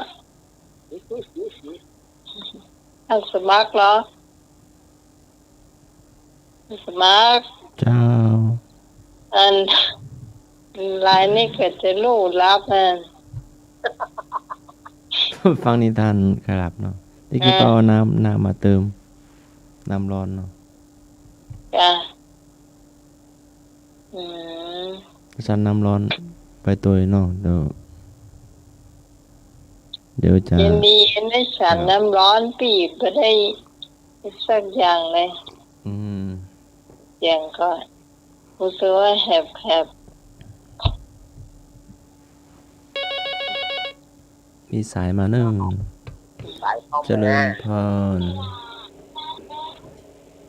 เอาสมัครเหรอ สมัคร เจ้า อัน ลายนี่ก็จะลู่หลับนะ ฟังนิทานครับเนาะ ตี้กี้ เออ ป้าเอาน้ำ น้ำมาเติม น้ำร้อนเนาะ จ้ะ อืม ซันน้ำร้อนไปตวยเนาะ เดี๋ยว เดี๋ยวจะ เย็นดี เย็นได้ซัน ครับ น้ำร้อน ปี้บ่ได้สักอย่างเลย อืม เสียงก็รู้สึกว่าแหบๆ มีสายมาเนาะ สายเข้ามา เจริญพร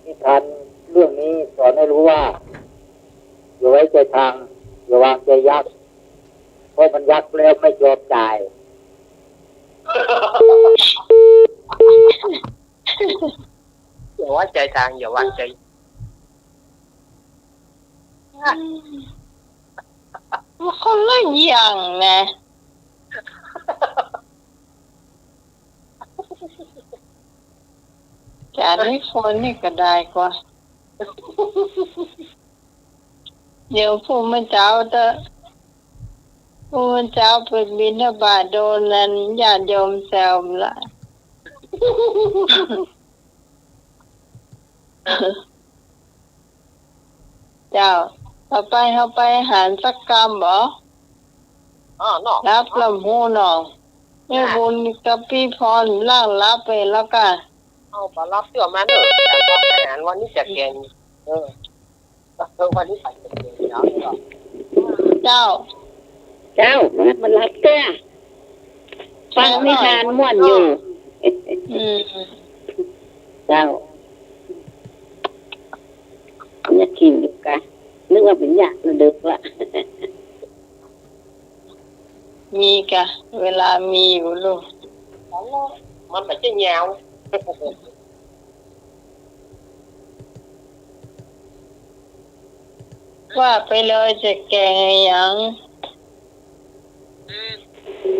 นิทานเรื่องนี้สอนให้รู้ว่า อย่าไว้ใจทาง อย่าวางใจยักษ์ เพราะมันยักษ์แล้วไม่ยอมจ่าย อย่าไว้ใจทาง อย่าวางใจ มันคนละอย่างนะ จานนี้คนนี่ก็ได้กว่า เดี๋ยวพรุ่งมื้อเจ๊าเต๊อะ พรุ่งมื้อเจ๊าไปบิณฑบาตโดนนั้นญาติโยมแซวละ เจ้า ต่อไปเฮาไปหาสักกำบ่ อ๋อ เนาะ หลับลำฮูเนาะ แม่บุญกับปี้พรล่างหลับไปแล้วกะ เอาบ่หลับเตื้อมาเนอะ แต่ว่าอาหารวันนี้จะแกง เออ เออ วันนี้ใส่เกงเนาะ เจ้า เจ้า มันหลับเตื้อ ฟังนิทานม่วนอยู่ อืม เจ้า เนี่ยกิ๋นอยู่กะ นึกว่าเป๋นยาเดิกละ มีกะ เวลามีอยู่ลูก มันบ่ใจ้ยาว ว่าไปเลยจะแกงอะหยัง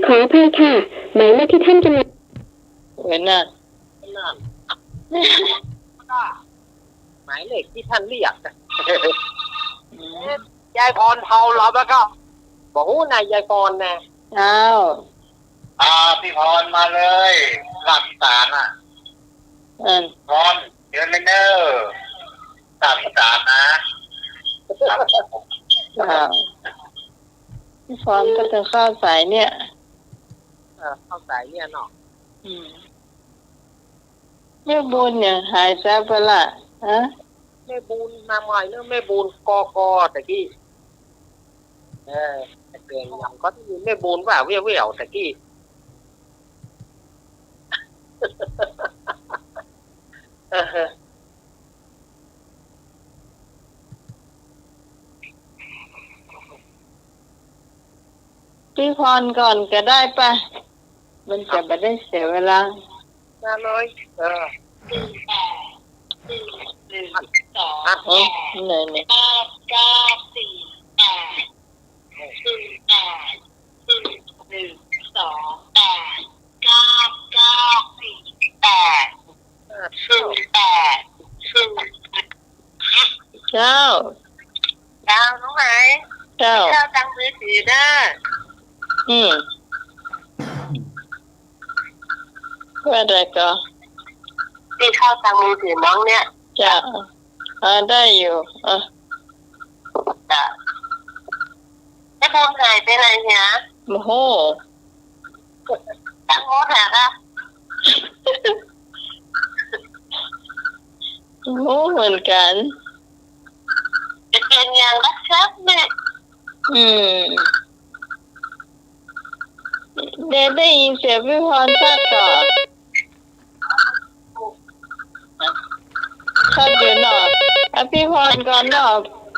ขออภัยค่ะ หมายเลขที่ท่านกำลัง เว้ยน่ะ นั่น หมายเลขที่ท่านเรียก อืม ยายพรเผาเหรอ บ่าก็ บ่ฮู้นะ ยายพรนะ อ้าว อ่า ปี้พรมาเลย ลาบอีสานน่ะ อัน พร เชิญเลยเนอะ ลาบอีสานนะ อ้าว ปี้พรก็จะเข้าสายเนี่ย เออ เข้าสายเนี่ยเนาะ อืม แม่บุญเนี่ยหายไปละ ฮะ แม่บุญมาใหม่เนอะ แม่บุญกอกอ ตะกี้ เออ แต่เสียงหยังก็ได้ยินแม่บุญว่าแว่วๆ ตะกี้ เออ ปี้พรก่อนก็ได้ปะ มันจะบ่ได้เสียเวลา มาเลย เออ เอ้ย ไหนเนี่ย เจ้า เจ้า น้องไหม เจ้า เข้าตังมือถือเด้อ อืม ว่าอะไรก็ ตี้เข้าตังมือถือน้องเนี่ย เจ้า อ่า ได้อยู่ อ่ะ จ้ะ แม่บุญหายไปไหนเนี่ย โอ้โห ตังมดหากะ โอ้โห เหมือนกัน จะเปลี่ยนอย่างละครับเนี่ย อืม ได้ ได้ยินเสียงปี้พรชัดก่อ ชัดอยู่เนาะ อ่ะ ปี้พรก่อนเนาะ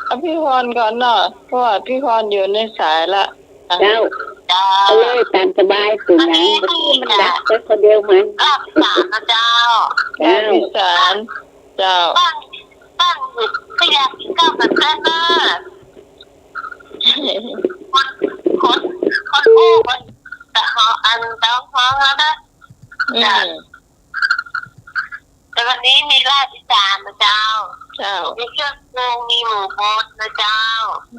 อ่ะ ปี้พรก่อนเนาะ เพราะว่าปี้พรอยู่ในสายละ อ่ะ เจ้า เจ้า เอาเลยต๋ามสบาย เป๋นหยัง เมื่อกี้มันดับไปคนเดียวมัน ลาบอีสานนะเจ้า เจ้า ลาบอีสาน เจ้า ตั้ง ตั้งอยู่ ก็อยากกิ๋นข้าวกับแซ่บเนอะ คน คน คนอู้ คน แต่เขาอันต้องฮ้องแล้วนะ อืม จ้ะ แต่วันนี้มีลาบอีสานนะเจ้า เ เจ้า มีเซี่ยงโครง มีหมูบดนะเจ้า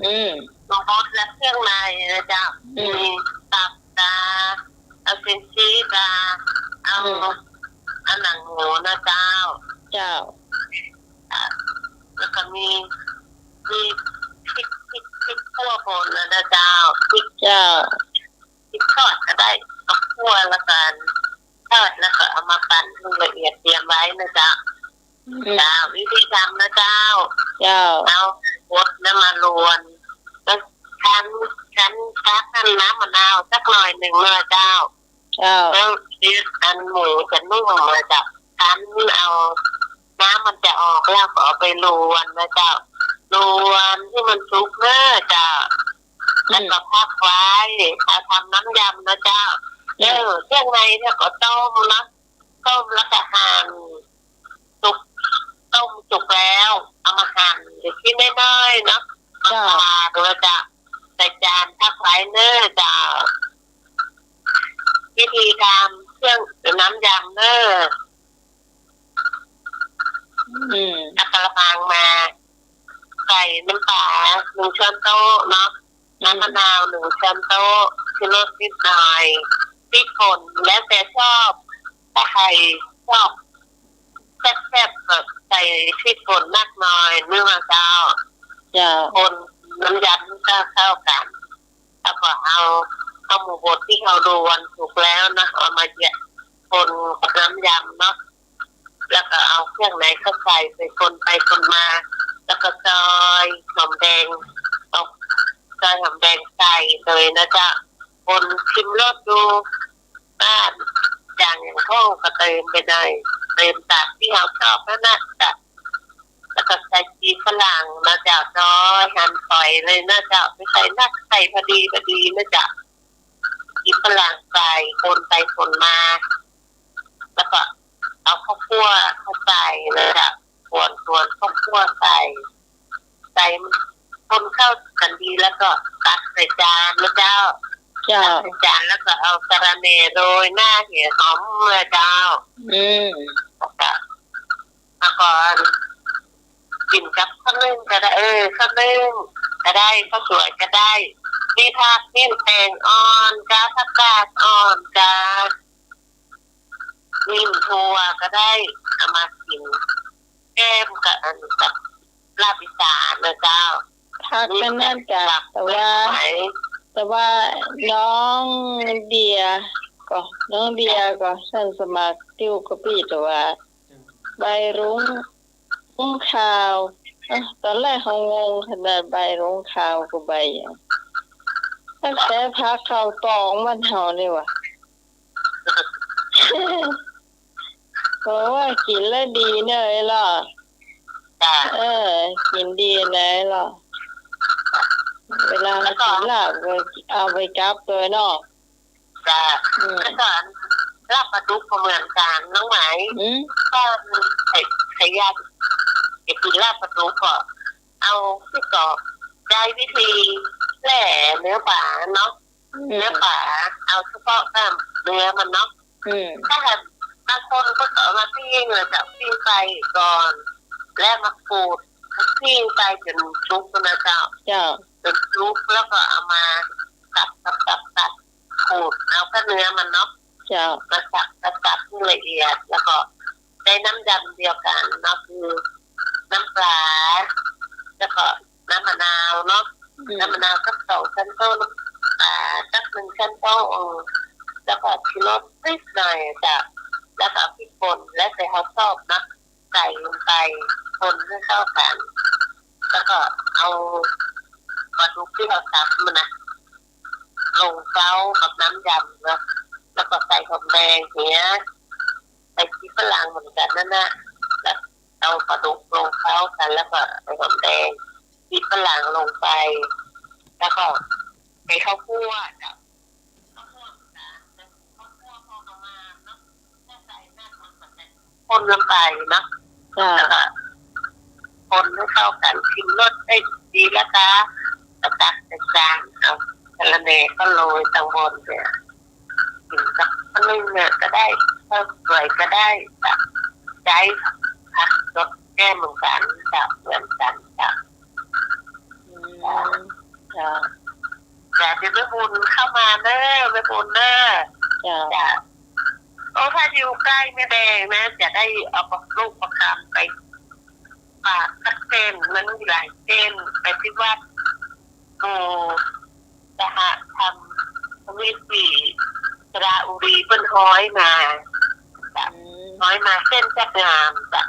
อืม หมูบดและเครื่องในนะเจ้า อืม มีตับกา เอาเส้นชีสกา เอา อืม เอาหนังหมูนะเจ้า เจ้า อ่ะ แล้วก็มี มีพริก พริก พริกขั่วป่นนะ นะเจ้า พริก เจ้า พริกทอดก็ได้ เอาขั่วแล้วก็ทอด แล้วก็เอามาปั่นให้ละเอียดเตรียมไว้นะเจ้า อืม เจ้า วิธีทำนะเจ้า เจ้า เอาบดน้ำมารวน แล้วคั้น คั้นตักน้ำมะนาวสักหน่อยนึ่งนะเจ้า เจ้า แล้วอันหมูจะนุ่มนะเจ้า คั้นเอา น้ำมันจะออกแล้วก็เอาไปรวนนะเจ้า รวนให้มันสุกเน้อเจ้า อืม แล้วก็พักไว้ เอาทำน้ำยำนะเจ้า อืม เออ เครื่องในเนี่ยก็ต้มนะ ต้มแล้วก็หั่น สุก ต้มสุกแล้ว เอามาหั่นเป็นชิ้นน้อยๆ เนาะ มา เจ้า ผ่าดูเจ้า ใส่จานพักไว้เน้อเจ้า วิธีทำเครื่องน้ำยำเน้อ อืม เอากะละมังมา ใส่น้ำปลาหนึ่งช้อนโต๊ะเนาะ อืม น้ำมะนาวหนึ่งช้อนโต๊ะ ชูรสนิดหน่อย พริกป่นแล้วแต่ชอบ ถ้าใครชอบแซ่บๆ ก็ใส่พริกป่นนักหน่อยนึ่งนะเจ้า เจ้า คนน้ำยำให้เข้ากัน แล้วก็เอา เอาหมูบดที่เรารวนสุกแล้วนะ เอามาเหยียบ คนกับน้ำยำเนาะ แล้วก็เอาเครื่องในเข้าใส่ ไปคนไปคนมา แล้วก็ซอยหอมแดง เอาซอยหอมแดงใส่เลยนะเจ้า คนชิมรสดู ว่าจางอย่างเข้าก็เติมไปหน่อย เติมตามที่เราชอบนั่นนะเจ้า แล้วก็ใส่ชีสฝรั่งนะเจ้า ซอยหั่นฝอยเลยนะเจ้า ไม่ใส่นัก ใส่พอดีพอดีนะเจ้า ชีสฝรั่งใส่ คนไปคนมา แล้วก็เอาข้าวคั่วเข้าใส่เลยเจ้า กวนๆ ข้าวคั่วใส่ ใส่ คนเข้ากันดีแล้วก็ตักใส่จานนะเจ้า เจ้า ตักใส่จานแล้วก็เอาสะระแหน่โรยหน้า หัวหอมนะเจ้า อืม แล้วก็ แล้วก็กินกับข้าวนึ่งก็ได้ เออ ข้าวนึ่งก็ได้ ข้าวสวยก็ได้ มีผัก มีแตงอ่อนเจ้า ผักกาดอ่อนเจ้า มีถั่วก็ได้ เอามากินแก้มกับอัน กับลาบอีสานนะเจ้า ผักนั่นนั่นกะ แต่ว่า แต่ว่าน้องเดียก็ น้องเดียก็ ฉันสมัครติวกะปี้ แต่ว่า ใบรุ้ง รุ้งขาว เอ๊ะ ตอนแรกเขางงขนาดใบรุ้งขาวกับใบหยัง ตั้งแต่ผักเข้าตองบ้านเฮานี่หว่า เพราะว่ากินแล้วดีเนอะไอ้หล่อ จ้ะ เออ กินดีนะไอ้หล่อ เวลา แล้วก็ กินลาบก็เอาไปกับตัวยเนาะ จ้ะ อืม แล้วก็ลาบปลาดุกก็เหมือนกันน้องไหม อืม ก็ใคร ใครอยากจะกินลาบปลาดุกก็เอาที่กรอบ ใช้วิธีแล่เนื้อปลาเนาะ อืม เนื้อปลา เอาเฉพาะกล้ามเนื้อมันเนาะ อืม ถ้าหากบางคนก็เอามาปิ้งเลยจ้ะ ปิ้งไฟก่อน แล้วมาขูด ปิ้งไปจนสุกนะเจ้า เจ้า จนสุกแล้วก็เอามาสับ สับ สับ สับ ขูดเอาแค่เนื้อมันเนาะ เจ้า มาสับ สับ สับให้ละเอียด แล้วก็ใช้น้ำยำเดียวกันเนาะ คือน้ำปลา แล้วก็น้ำมะนาวเนาะ อืม น้ำมะนาวสักสองช้อนโต๊ะ น้ำปลาสักหนึ่งช้อนโต๊ะ เออ แล้วก็ชูรสนิดหน่อยจ้ะ แล้วก็พริกป่น แล้วแต่เราชอบเนาะ ใส่ลงไป คนให้เข้ากัน แล้วก็เอาปลาดุกที่เราสับมันนะ ลงเคล้ากับน้ำยำเนาะ แล้วก็ใส่หอมแดงเหีย ใส่ชีสฝรั่งเหมือนกันนั่นนะ แล้วเอาปลาดุกลงเคล้ากัน แล้วก็เอาหอมแดง ชีสฝรั่งลงไป แล้วก็ใส่ข้าวคั่วจ้ะ ข้าวคั่วเหมือนกัน ข้าวคั่วพอประมาณเนาะ ถ้าใส่มากมันก็จะข้นลงไปเนาะ จ้ะ แล้วก็คนให้เข้ากัน ชิมรสได้ดีแล้วก็ ก็ตักใส่จาน เอาสะระแหน่ก็โรยตังบนเนี่ย กินกับข้าวนึ่งเนี่ยก็ได้ ข้าวสวยก็ได้ ใช้ผักสด แก้เหมือนกั๋นเจ้า เหมือนกั๋นเจ้า อืม เจ้า เดี๋ยวแม่บุญเข้ามาเน่อ แม่บุญเน่อ เจ้า เจ้า โอ้ ถ้าอยู่ใก้แม่แดงนะ จะได้เอาลูกประคำไปฝากสักเส้น มันมีหลายเส้น ไปที่วัดปู่สหธรรมทวีสี่ สระบุรี เปิ้นฮ้อยมา อืม ฮ้อยมาเส้นจักงามจ้ะ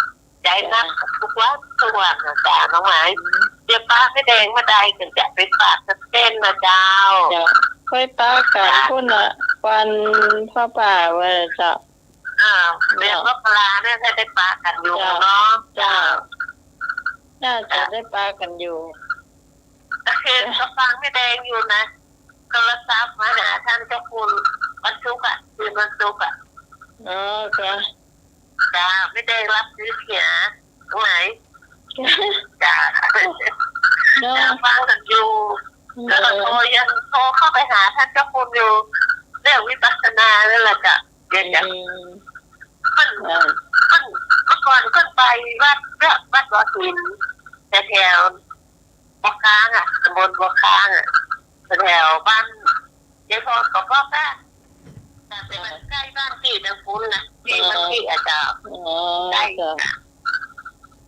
ยายนับทุกวันทุกวันนะจ๊ะ น้องไหม อืม เดี๋ยวปะแม่แดงบ่ได้ จะไปฝากสักเส้นนะเจ้า เจ้า ค่อยปะกั๋นพุ้นน่ะ วันผ้าป่าว่าเจ้า อ่า เดือนมกราเนี่ย ถ้าได้ปะกั๋นอยู่เนาะ เจ้า เจ้า น่าจะได้ปะกั๋นอยู่ เห็นก็ฟังแม่แดงอยู่นะ โทรศัพท์มาหาท่านเจ้าคุณวันศุกร์อะ คืนวันศุกร์อะ อ๋อ ค่ะ จ้า แม่แดงรับซื้อเสียตรงไหน จ้า เนาะ จ้า ฟังกั๋นอยู่ เออ แล้วก็โทร ยังโทรเข้าไปหาท่านเจ้าคุณอยู่ เรื่องวิปัสสนานั่นแหละจ้ะ เดี๋ยวจะ อืม เปิ้น เออ เปิ้น เมื่อก่อนเปิ้นไปวัดเนี่ย วัดบ่อหิน แถวๆ บ่อค้างอะ ตำบลบ่อค้างอะ แถวบ้านยายพรก็บอกว่า แต่มันใกล้บ้านพี่ทางพุ้นนะ พี่มันพี่อาจจะ อ๋อ ใกล้ จ้ะ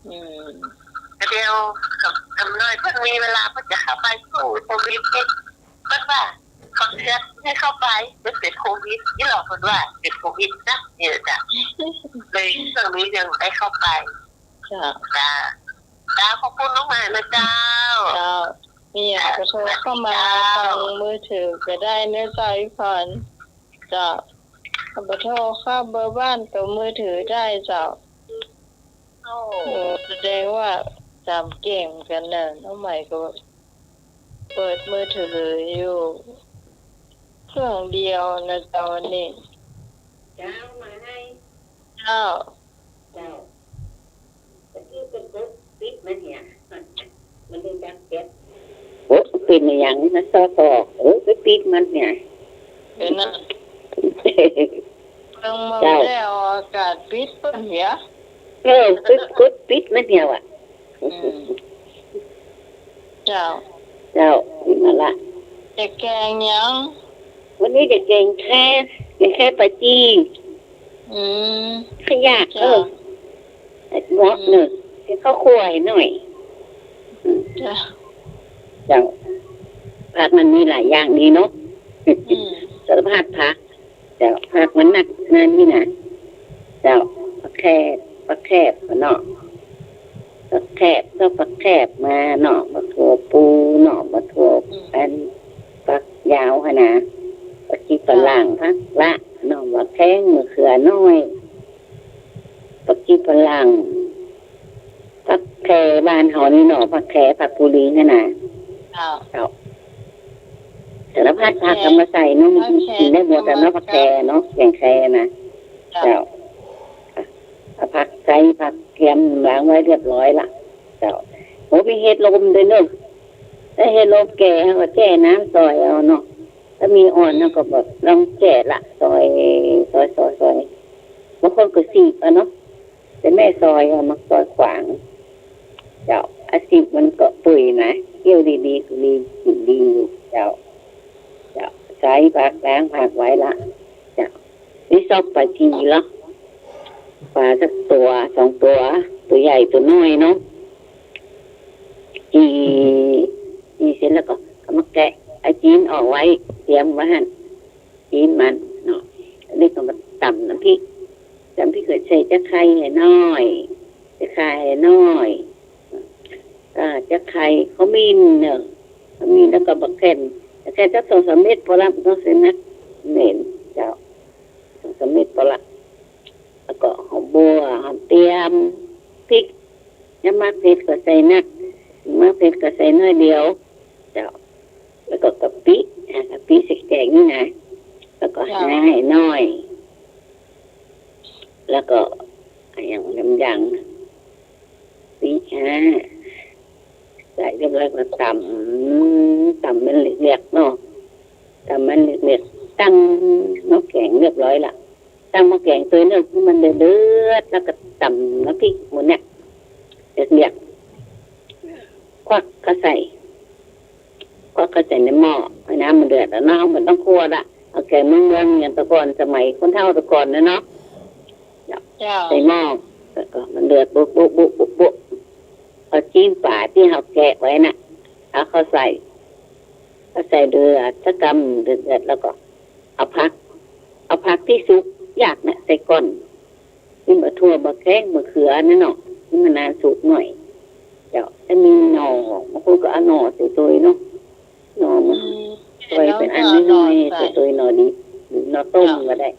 อืม แต่เดี๋ยวกับ กับหน่อยเปิ้นมีเวลาเปิ้นจะเข้าไป โควิดนี่ เปิ้นว่าเขาเตือนให้เข้าไป เปิ้นเป๋นโควิดนี่หรอ เปิ้นว่าเป๋นโควิดนะ เนี่ยจ้ะ เลยช่วงนี้ยังได้เข้าไป จ้ะ จ้ะ จ้า ขอบคุณน้องใหม่นะเจ้า เจ้า มีหยังก็โทรเข้ามา สวัสดีเจ้า ตางมือถือก็ได้เนาะเจ้าอีพร เจ้า ก็โทรเข้าเบอร์บ้านกับมือถือได้เจ้า โอ้ โอ้ แสดงว่าจ๋ำเก่งกั๋นนะ น้องใหม่ก็เปิดมือถืออยู่เครื่องเดียวนะเจ้า วันนี้ เจ้า มาให้ เจ้า เจ้า ตะกี้เปิ้นกดปิดมันเหีย มันได้จักเจ็บ โอ้ เป๋นอะหยังนะ ซอฟอ โอ้ ไปปิดมันเหีย เป๋นอะ เปิ้นมา เจ้า ได้เอาอากาศปิดเปิ้นเหีย เออ กด กดปิดมันเหียว่ะ อืม เจ้า เจ้า นี่มาละ จะแกงหยัง วันนี้จะแกงแค่ แกงแค่ปลาจี้ อืม ขยะ เจ้า เออ เงาะ อืม เน่อ เฮ็ดข้าวคั่วหื้อหน่อย อืม เจ้า เจ้า ผักมันมีหลายอย่างดีเนาะ อืม สารพัดผัก เจ้า ผักมันนักนานี่นะ เจ้า ผักแคบ ผักแคบเนาะ ผักแคบ ก็ผักแคบมาเนาะ ผักถั่วปูเนาะ ผักถั่ว อืม อัน ผักยาวหั้นนะ ผักชีฝรั่ง เจ้า ผักละเนาะ ผักแข้ง มะเขือน้อย ผักชีฝรั่ง ผักแคบ้านเฮานี่เนาะ ผักแค ผักปูลิงหั้นนะ เจ้า เจ้า สารพัดผัก ผักแค เอามาใส่เนาะ มัน ผักแค กิ๋นได้หมดอะเนาะ ผักแคเนาะ แกงแคนะ เจ้า เจ้า เอาผักใส่ ผักเตรียมล้างไว้เรียบร้อยละ เจ้า โอ้ มีเห็ดลมด้วยเนาะ ถ้าเห็ดลมแก่เฮาก็แจ้น้ำซอยเอาเนาะ ถ้ามีอ่อนเฮาก็แบบลองแจ้ละ ซอย ซอย ซอย ซอย บางคนก็สีกเอาเนาะ แต่แม่ซอยเอามาซอยขวาง เจ้า อาชีพมันก็เปื่อยนะ เคี้ยวดีๆ ก็ดี กิ๋นดีอยู่ เจ้า เจ้า ใส่ผัก ล้างผักไว้ละ เจ้า นี่ซอกปลาจี๋เหรอ ปลาสักตั๋วสองตั๋ว ตั๋วใหญ่ตั๋วน้อยเนาะ จี๋ จี๋เสร็จแล้วก็เอามาแกะ เอาจี๋ออกไว้ เตรียมไว้หั้น จี๋มันเนาะ อันนี้ก็มาต๋ำน้ำพริก ต๋ำพริกก็ใส่ตะไคร้หื้อหน่อย ตะไคร้หื้อหน่อย อ่า ตะไคร้ ขมิ้นเนาะ ขมิ้นแล้วก็บักแข้น บักแข้นสักสองสามเม็ดพอละ บ่ต้องใส่นัก เหม็น เจ้า สองสามเม็ดพอละ แล้วก็หอมบัว หอมเตียม พริก ยามมักเผ็ดก็ใส่นัก บ่มักเผ็ดก็ใส่น้อยเดียว เจ้า แล้วก็กะปิ อ่า กะปิใส่แกงนี่นะ แล้วก็ เจ้า หาหื้อหน่อย แล้วก็อะหยังลำยัง ปี๊ด อ่า ใส่เรียบร้อยก็ตำ ตำมันเรียกๆ เนาะ ตำมันเรียกๆ ตั้งหม้อแกงเรียบร้อยละ ตั้งหม้อแกงตวยเนาะ หื้อมันเดือดๆ แล้วก็ตำน้ำพริกหมดเนี่ย เรียกๆ ควักเข้าใส่ ควักเข้าใส่ในหม้อ ให้น้ำมันเดือดแล้วเนาะ บ่ต้องคั่วละ เอาแกงเมืองๆ อย่างแต่ก่อน สมัยคนเฒ่าแต่ก่อนนะเนาะ เจ้า ใส่หม้อ แล้วก็มันเดือด บุบๆๆๆ เอาจีนป๋าตี้เฮาแกะไว้น่ะ เอาเข้าใส่ เข้าใส่เดือดสักกำ เดือดๆ แล้วก็เอาผัก เอาผักตี้สุกยากน่ะใส่ก่อน นี่บ่าถั่ว บ่าแข้ง บ่าเขือนั่นเนาะ นี่มันนานสุกหน่อย เจ้า ถ้ามีหน่อ บางคนก็เอาหน่อใส่ตวยเนาะ หน่อมัน อืม ตวยเป๋นอันน้อยๆ ใส่ตวย หน่อดิบ หรือหน่อต้มก็ได้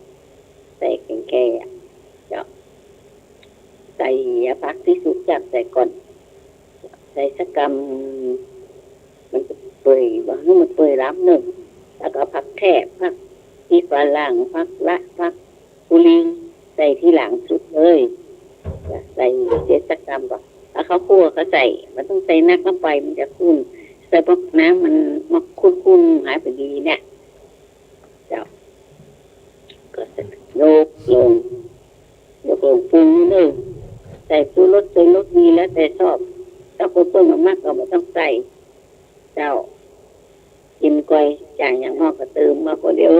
ใส่แกงแค่ เจ้า ใส่ผักตี้สุกยากใส่ก่อน ใส่สักกำ มันจะเปื่อย บ่าหื้อมันเปื่อยล้ำนึ่ง แล้วก็ผักแคบ ผักชีฝรั่ง ผักละ ผัก ปูลิง ใส่ทีหลังสุดเลย ใส่เสร็จสักกำก่อน เอาข้าวคั่วเข้าใส่ บ่ต้องใส่นัก น้ำไปมันจะขุ่น ใส่พวกน้ำมันมาขุ่นๆ หายไปดีเนี่ย เจ้า ก็ยกลง ยกลงปรุงนิดนึ่ง ใส่ชูรส ใส่รสดีแล้วแต่ชอบ ถ้าคนเปิ้นบ่มักก็บ่ต้องใส่ เจ้า กิ๋นก่อย จ๋างอย่างนอกก็เติมมาคนเดียว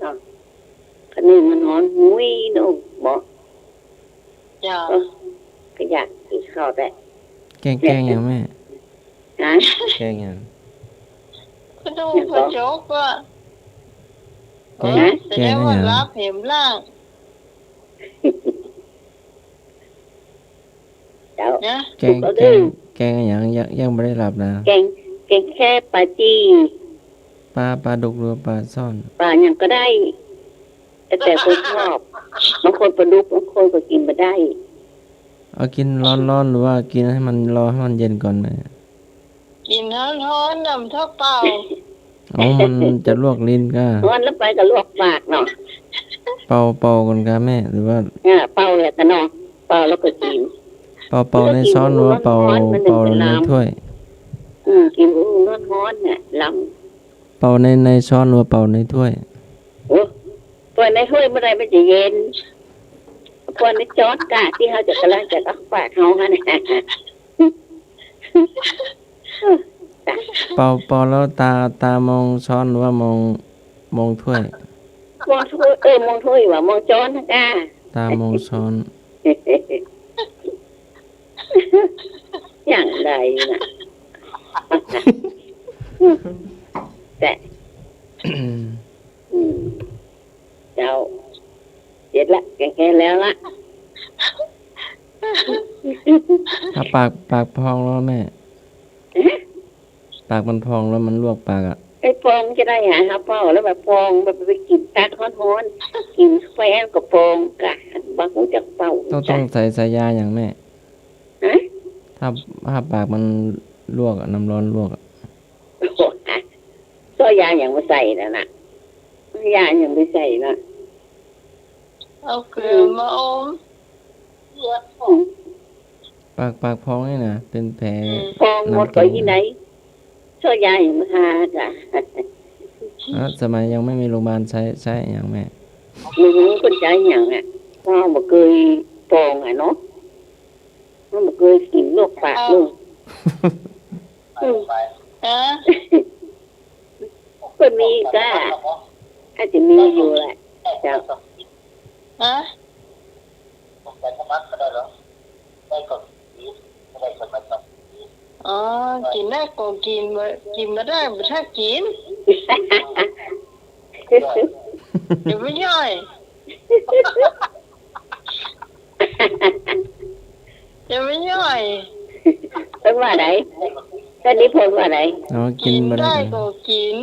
เนาะ ขะนึ่งมันฮ้อน งุ้ยเนาะ บ่ เจ้า เออ ก็อยากกิ๋นข้าวแต่ แกง แกงหยังแม่ ฮะ แกงหยัง ก็ดู อย่าง พอจกว่า แกง เออ แสดงว่า แกงหยัง หลับเหมล่าง เจ้า นะ แกง สุกแล้ว แกง เด้อ แกงหยัง ยัง ยังบ่ได้หลับนะ แกง แกงแค่ปลาจี้ ปลา ปลาดุกหรือปลาซ่อน ปลาหยังก็ได้ แล้วแต่คนชอบ บางคนปลาดุก บางคนก็กิ๋นบ่ได้ เอากิ๋นฮ้อนๆ หรือว่ากิ๋นหื้อมันรอหื้อมันเย็นก่อนแม่ กิ๋นฮ้อนๆ น่ะ มันเต้าเป่า เอา มันจะลวกลิ้นก้า ฮ้อนแล้วไปก็ลวกปากเนาะ เป่า เป่าก่อนก้าแม่ หรือว่า อ่า เป่าแหละก้าเนาะ เป่าแล้วก็กิ๋น เป่า เป่าในช้อนหรือว่าเป่า เป่าในถ้วย อืม กิ๋นร้อนๆ เนี่ย ล้ำ เป่าใน ในช้อนหรือว่าเป่าในถ้วย โอ้ เป่าในถ้วยบ่ได้ มันจะเย็น เป่าในจ๊อดก้า ตี้เฮาจะ ก๋ำลังจะเอาปากเฮาหั้น เป่า เป่าแล้วตา ตามองช้อนหรือว่ามอง มองถ้วย มองถ้วย เออ มองถ้วยว่า มองจ๊อนนะก้า ตามองช้อน อย่างใดน่ะ แต่ อืม เจ้า เสร็จละ แกงแค่แล้วละ ถ้าปาก ปากพองแล้วแม่ ฮะ ปากมันพองแล้วมันลวกปากอะ ไอ้พองจะได้หา หาเป่าแล้วแบบพอง แบบไปกิ๋นตักฮ้อนๆ กิ๋นแฟ้งก็พองก้า บ่ฮู้จักเป่า ต้อง ต้องใส่ ใส่ยาหยังแม่ ฮะ ถ้า ถ้าปากมันลวกอะ น้ำร้อนลวกอะ โอ้โห ซ้อยยาหยังบ่ใส่นั่นน่ะ ยาหยังบ่ใส่น่ะ เอาเกลือมาอม ปาก ปากพองนี่นะ เป๋นแผล อืม พองหมดก็อี้ไหน ซ้อยยาหยังบ่ทาก้า เอ้อ สมัยยังไม่มีโรงพยาบาลใช้ ใช้หยังแม่ บ่ฮู้เปิ้นใจ๊หยังอะ เพราะบ่เกยปองอะเนาะ มันบ่เกยกิ๋นลวกปากเลย อืม เออ เปิ้นมีก้า อาจจะมีอยู่แหละ เจ้า ฮะ อ๋อ กิ๋นได้ก็กิ๋น บ่ กิ๋นบ่ได้บ่ถ้ากิ๋น เดี๋ยวมันย่อย เดี๋ยวมันย่อย เปิ้นว่าได ต้านนี้เปิ้นว่าได อ๋อ กิ๋นบ่ได้ กิ๋นได้ก็กิ๋น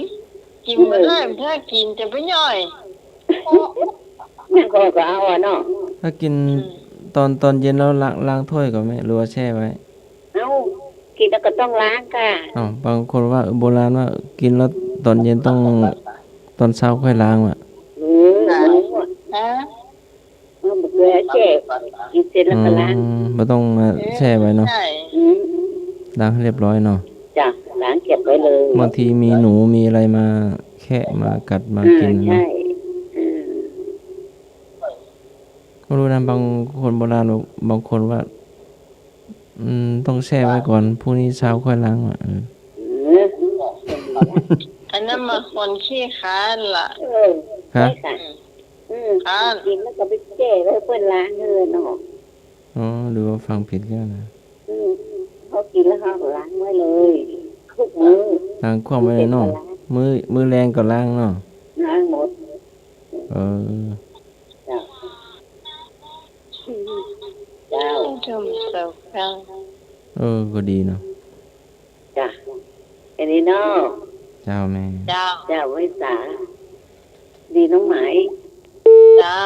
กิ๋นบ่ได้บ่ถ้ากิ๋น จะไปย่อย นั่นก็ ก็เอาอะเนาะ ถ้ากิ๋น อืม ตอน ตอนเย็นแล้วล้าง ล้างถ้วยก่อนแม่ หรือว่าแช่ไว้ เอ้า กิ๋นแล้วก็ต้องล้างก้า อ้าว บางคนว่า โบราณว่า กิ๋นแล้วตอนเย็นต้อง ตอนเช้าค่อยล้างว่ะ เออ ฮะ เออ บ่เกยแช่ กิ๋นเสร็จแล้วก็ล้าง อืม บ่ต้องมาแช่ไว้เนาะ ใช่ อืม ล้างให้เรียบร้อยเนาะ จ้ะ ล้างเก็บไว้เลย บางทีมีหนูมีอะไรมาแคะมากัดมากิ๋น อ่า เนาะ ใช่ อืม บ่ฮู้นะ บางคนโบราณ บางคนว่า อืม ต้องแช่ไว้ก่อน พรุ่งนี้เช้าค่อยล้างอ่ะ เออ อันนั้นมาคนขี้คร้านล่ะ เออ ฮะ ใช่ค่ะ อืม คร้าน กิ๋นแล้วก็ไปแช่ไว้เปื้อล้างเออเนาะ อ๋อ หรือว่าฟังผิดก็นะ อืม เขากิ๋นแล้วเขาก็ล้างไว้เลย ทุกมื้อ ล้างคว่ำไว้เนาะ มื้อ มื้อแลงก็ล้างเนาะ ล้างหมด เออ เจ้า เจ้า เออ ก็ดีเนาะ จ้ะ แค่นี้เนาะ เจ้าแม่ เจ้า เจ้า ไหว้สา ดีน้องไหม เจ้า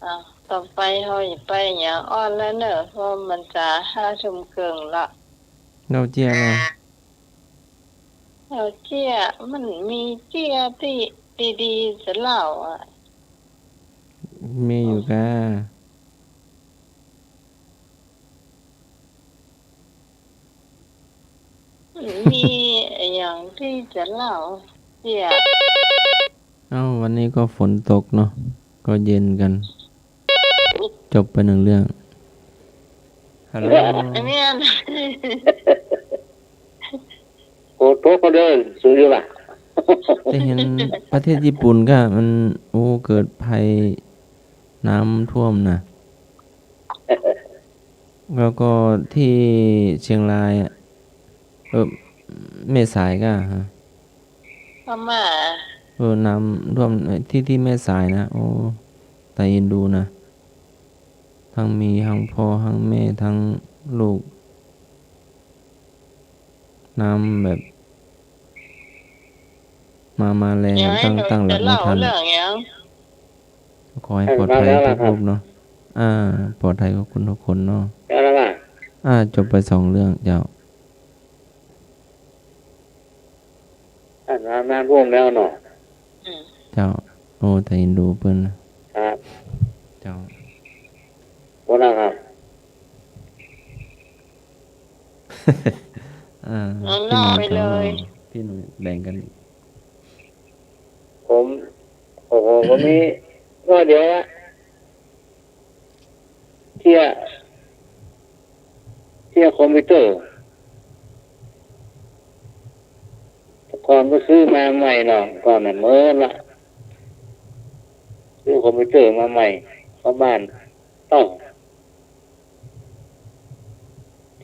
อ่ะ ต่อไปเฮาจะไปหยังอ้อนแล้วเนอะ เพราะมันจะห้าทุ่มเกิ่งละ เล่าเจี้ยเนาะ เล่าเจี้ย มันมีเจี้ยตี้ดีๆ จะเล่าอ่ะ มีอยู่ก้า มีหยังตี้จะเล่าเจี้ย เอ้า วันนี้ก็ฝนตกเนาะ ก็เย็นกั๋น จบไปหนึ่งเรื่อง ฮัลโหล อันเนี้ย โอ้ ตกก็เดิน สูงอยู่ล่ะ จะหันประเทศญี่ปุ่นก้า มัน โอ้ เกิดภัยน้ำท่วมนะ แล้วก็ตี้เชียงรายอะ เออ แม่สายก้าฮะ พม่า เออ น้ำท่วม เออ ตี้ ตี้แม่สายนะ โอ้ ต๋าเอ็นดูนะ ตึงมีตึงพ่อ ตึงแม่ ตึงลูก น้ำแบบ มา มาแลง ตั้ง ตั้งหลักไม่ทัน เรื่องหยัง ขอหื้อปลอดภัยทุกรูปเนาะ อ่า ปลอดภัยทุกคน ทุกคนเนาะ อ่า จบไปสองเรื่อง เจ้า อ่า น้ำ น้ำท่วมแล้วเนาะ อืม เจ้า โอ้ ต๋าเอ็นดูเปิ้น ครับ เจ้า หมดแล้วครับ อ่า เอา พี่หนุ่ย เล่าไปเลย พี่หนุ่ยแบ่งกั๋น ผม โอ้โห ผมมีน้อยเดียวละ เจี้ย เจี้ยคอมพิวเตอร์ แต่ก่อนก็ซื้อมาใหม่เนาะ ก่อนน่ะเมินละ ซื้อคอมพิวเตอร์มาใหม่ เข้าบ้าน เอ้า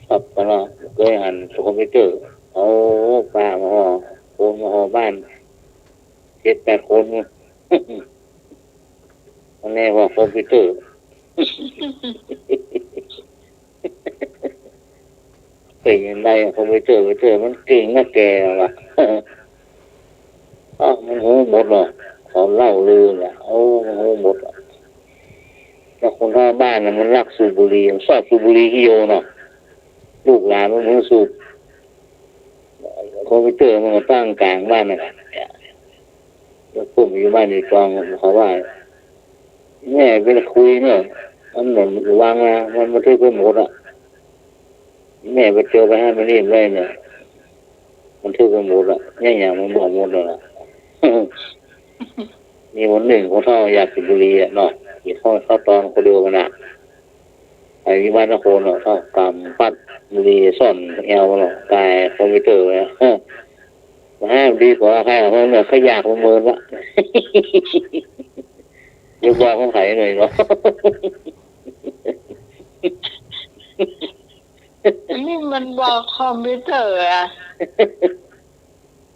ครับ ก็เนาะ เคยหันคอมพิวเตอร์ เอาป้ามาห่อ คนมาห่อบ้าน เจ็ดแปดคน มันแน่ว่าคอมพิวเตอร์ เป๋นยังไงคอมพิวเตอร์ คอมพิวเตอร์มันเก่งนักแก่ว่ะ อ้าว มันฮู้หมดเนาะ เขาเล่าลือน่ะ โอ้ มันฮู้หมดอะ แล้วคนเฒ่าบ้านน่ะมันลักสูบบุหรี่ มันชอบสูบบุหรี่ขี้โยเนาะ ลูกหลานมันบ่สูบ คอมพิวเตอร์มันก็ตั้งก๋างบ้านน่ะ แล้วผมอยู่บ้านอยู่จอง เขาว่า แม่ไปคุยเนาะ มันเหมือนระวังนะ มันบันทึกไว้หมดอะ แม่ไปเตียวไปห้ามไปนี่บ่ได้เนี่ย บันทึกไว้หมดอะ เนี่ยอย่างมันบอกหมดแล้วล่ะ มีวันนึ่งคนเฒ่าอยากสูบบุหรี่อะเนาะ กิ๋นข้าว ข้าวตอนคนเดียวกั๋นน่ะ ไปตี้บ้านนครเนาะ เฒ่ากำปั๊ดบุหรี่ซ่อนแอวเนาะ กายคอมพิวเตอร์ไว้อะ มาห้ามดีกว่าใครเอาเนาะ ใครอยากมาเมินละ เดี๋ยวบอกของใครหน่อยเนาะ อันนี้มันบอกคอมพิวเตอร์อะ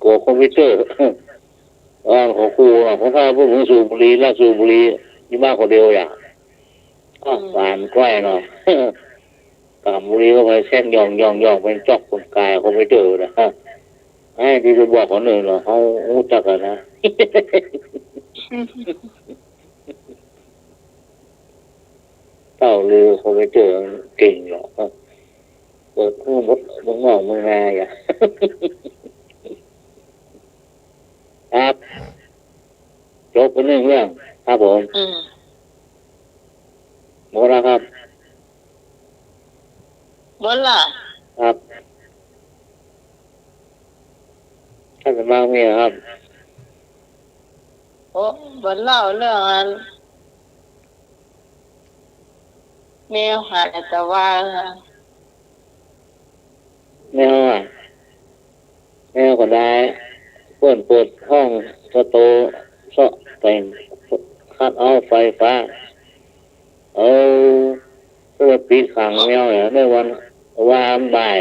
กลัวคอมพิวเตอร์ อ่า ขอครูอ่ะ เพราะถ้าพวกมึงสูบบุหรี่ ลักสูบบุหรี่ อยู่บ้านคนเดียวอย่าง อ่ะ อืม หวานก้อยเนาะ กำบุหรี่เข้าไปแช่งย่องย่องย่อง เป็นจ๊อกคนกายคอมพิวเตอร์นะ ไอ้ตี้ไปบอกคนอื่นเนาะ เขาฮู้จักกั๋นนะ เฒ่าลือคอมพิวเตอร์เก่งเนาะ เปิดฮู้หมดเมืองนอกเมืองนาอ่ะ ครับ จบไปนึ่งเรื่อง ครับผม อืม หมดแล้วครับ หมดละ ครับ ท่านสมัครมีครับ โอ้ บ่เล่าเรื่องอัน แมวหายตะวา แมวอะ แมวก็ได้ เปิ้นเปิดห้องสะโต เซาะแต่ง คัดเอาไฟฟ้า เออ ก็เลยปิดขังแมวเนี่ย ในวัน วานบ่าย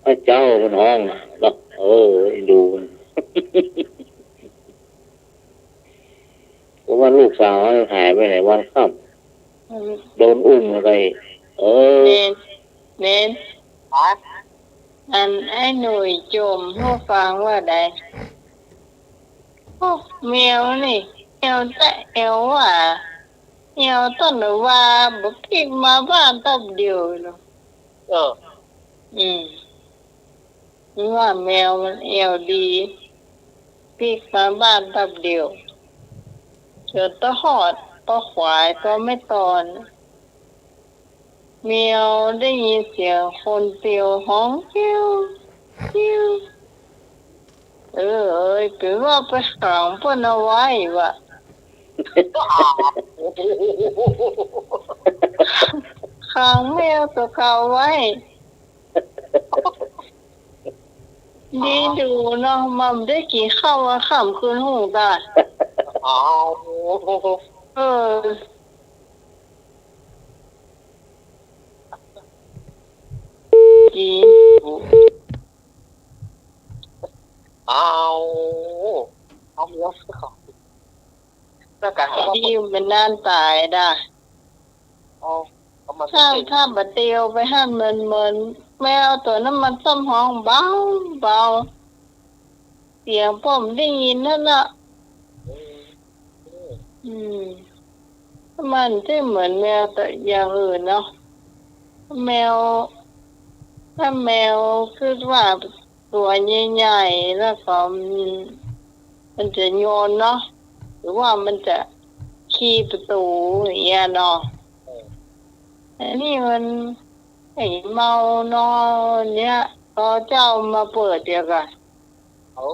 พระเจ้าเปิ้นฮ้องอะ เนาะ เออ เอ็นดูมัน เพราะว่าลูกสาวหายไปไหนวันค่ำ อืม โดนอุ้มไป เออ เนน เนน ฮะ อันไอ้หนุ่ยโจมหื้อฟังว่าใด โอ้ แมวนี่ แมวแต่แอวว่า แมวต้นว่าบ่ปิ๊กมาบ้านตับเดียวเนาะ เออ อืม ว่าแมวมันแอวดี ปิ๊กมาบ้านตับเดียว เจอตะหอด ปอขวาย ปอแม่ตอน แมวได้ยินเสียงคนเตียวฮ้อง เกียว เกียว เออ เอ้ย เป๋นว่าไปขังเปิ้นเอาไว้วะ ขังแมวตั๋วเก่าไว้ ดีดูเนาะ มันได้กิ๋นข้าววันค่ำคืนฮุ่งตาย อ้าว เออ กิ๋น อ้าว เอาเมีย แล้วกัน ดีมันนั่นต๋ายดา อ๋อ ก็มัน ถ้า ถ้าบ่เตียวไปหั้น เหมือน เหมือนแมวตั๋วนั้นมันซ้ำฮ้องเบา เบา เสียงป้อมได้ยินนั่นน่ะ อืม อืม มันจะเหมือนแมวแต่อย่างอื่นเนาะ แมว ถ้าแมวคือว่าตั๋วใหญ่ๆ แล้วก็มัน มันจะโยนเนาะ หรือว่ามันจะคีบประตู๋อย่างเงี้ยเนาะ เออ อันนี้มันไอ้เมานอนเนี่ย พอเจ้ามาเปิดเดี๋ยวก่อน โอ้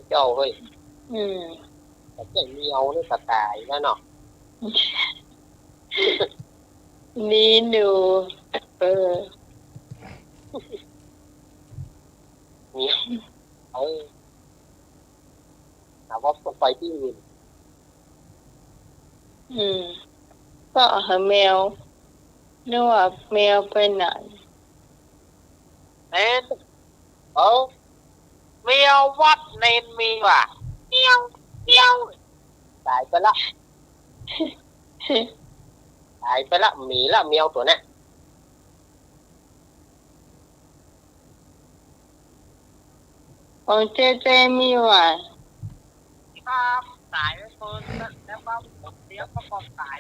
เจ้าเฮ้ย อืม แต่เจ้าเมียวนี่ก็ต๋ายแล้วเนาะ นี่หนู เออ เมียว เออ แต่ว่าไปตี้อื่น อืม ก็หาแมว นึกว่าแมวไปไหน เนน เออ แมววัดเนนมีว่ะ เมียว เมียว ต๋ายไปละ ต๋ายไปละ หมีละ แมวตั๋วเนี้ย ของเจเจมีว่ะ ครับ ต๋ายไปคนละ แล้วก็เดี๋ยวก็บอกต๋าย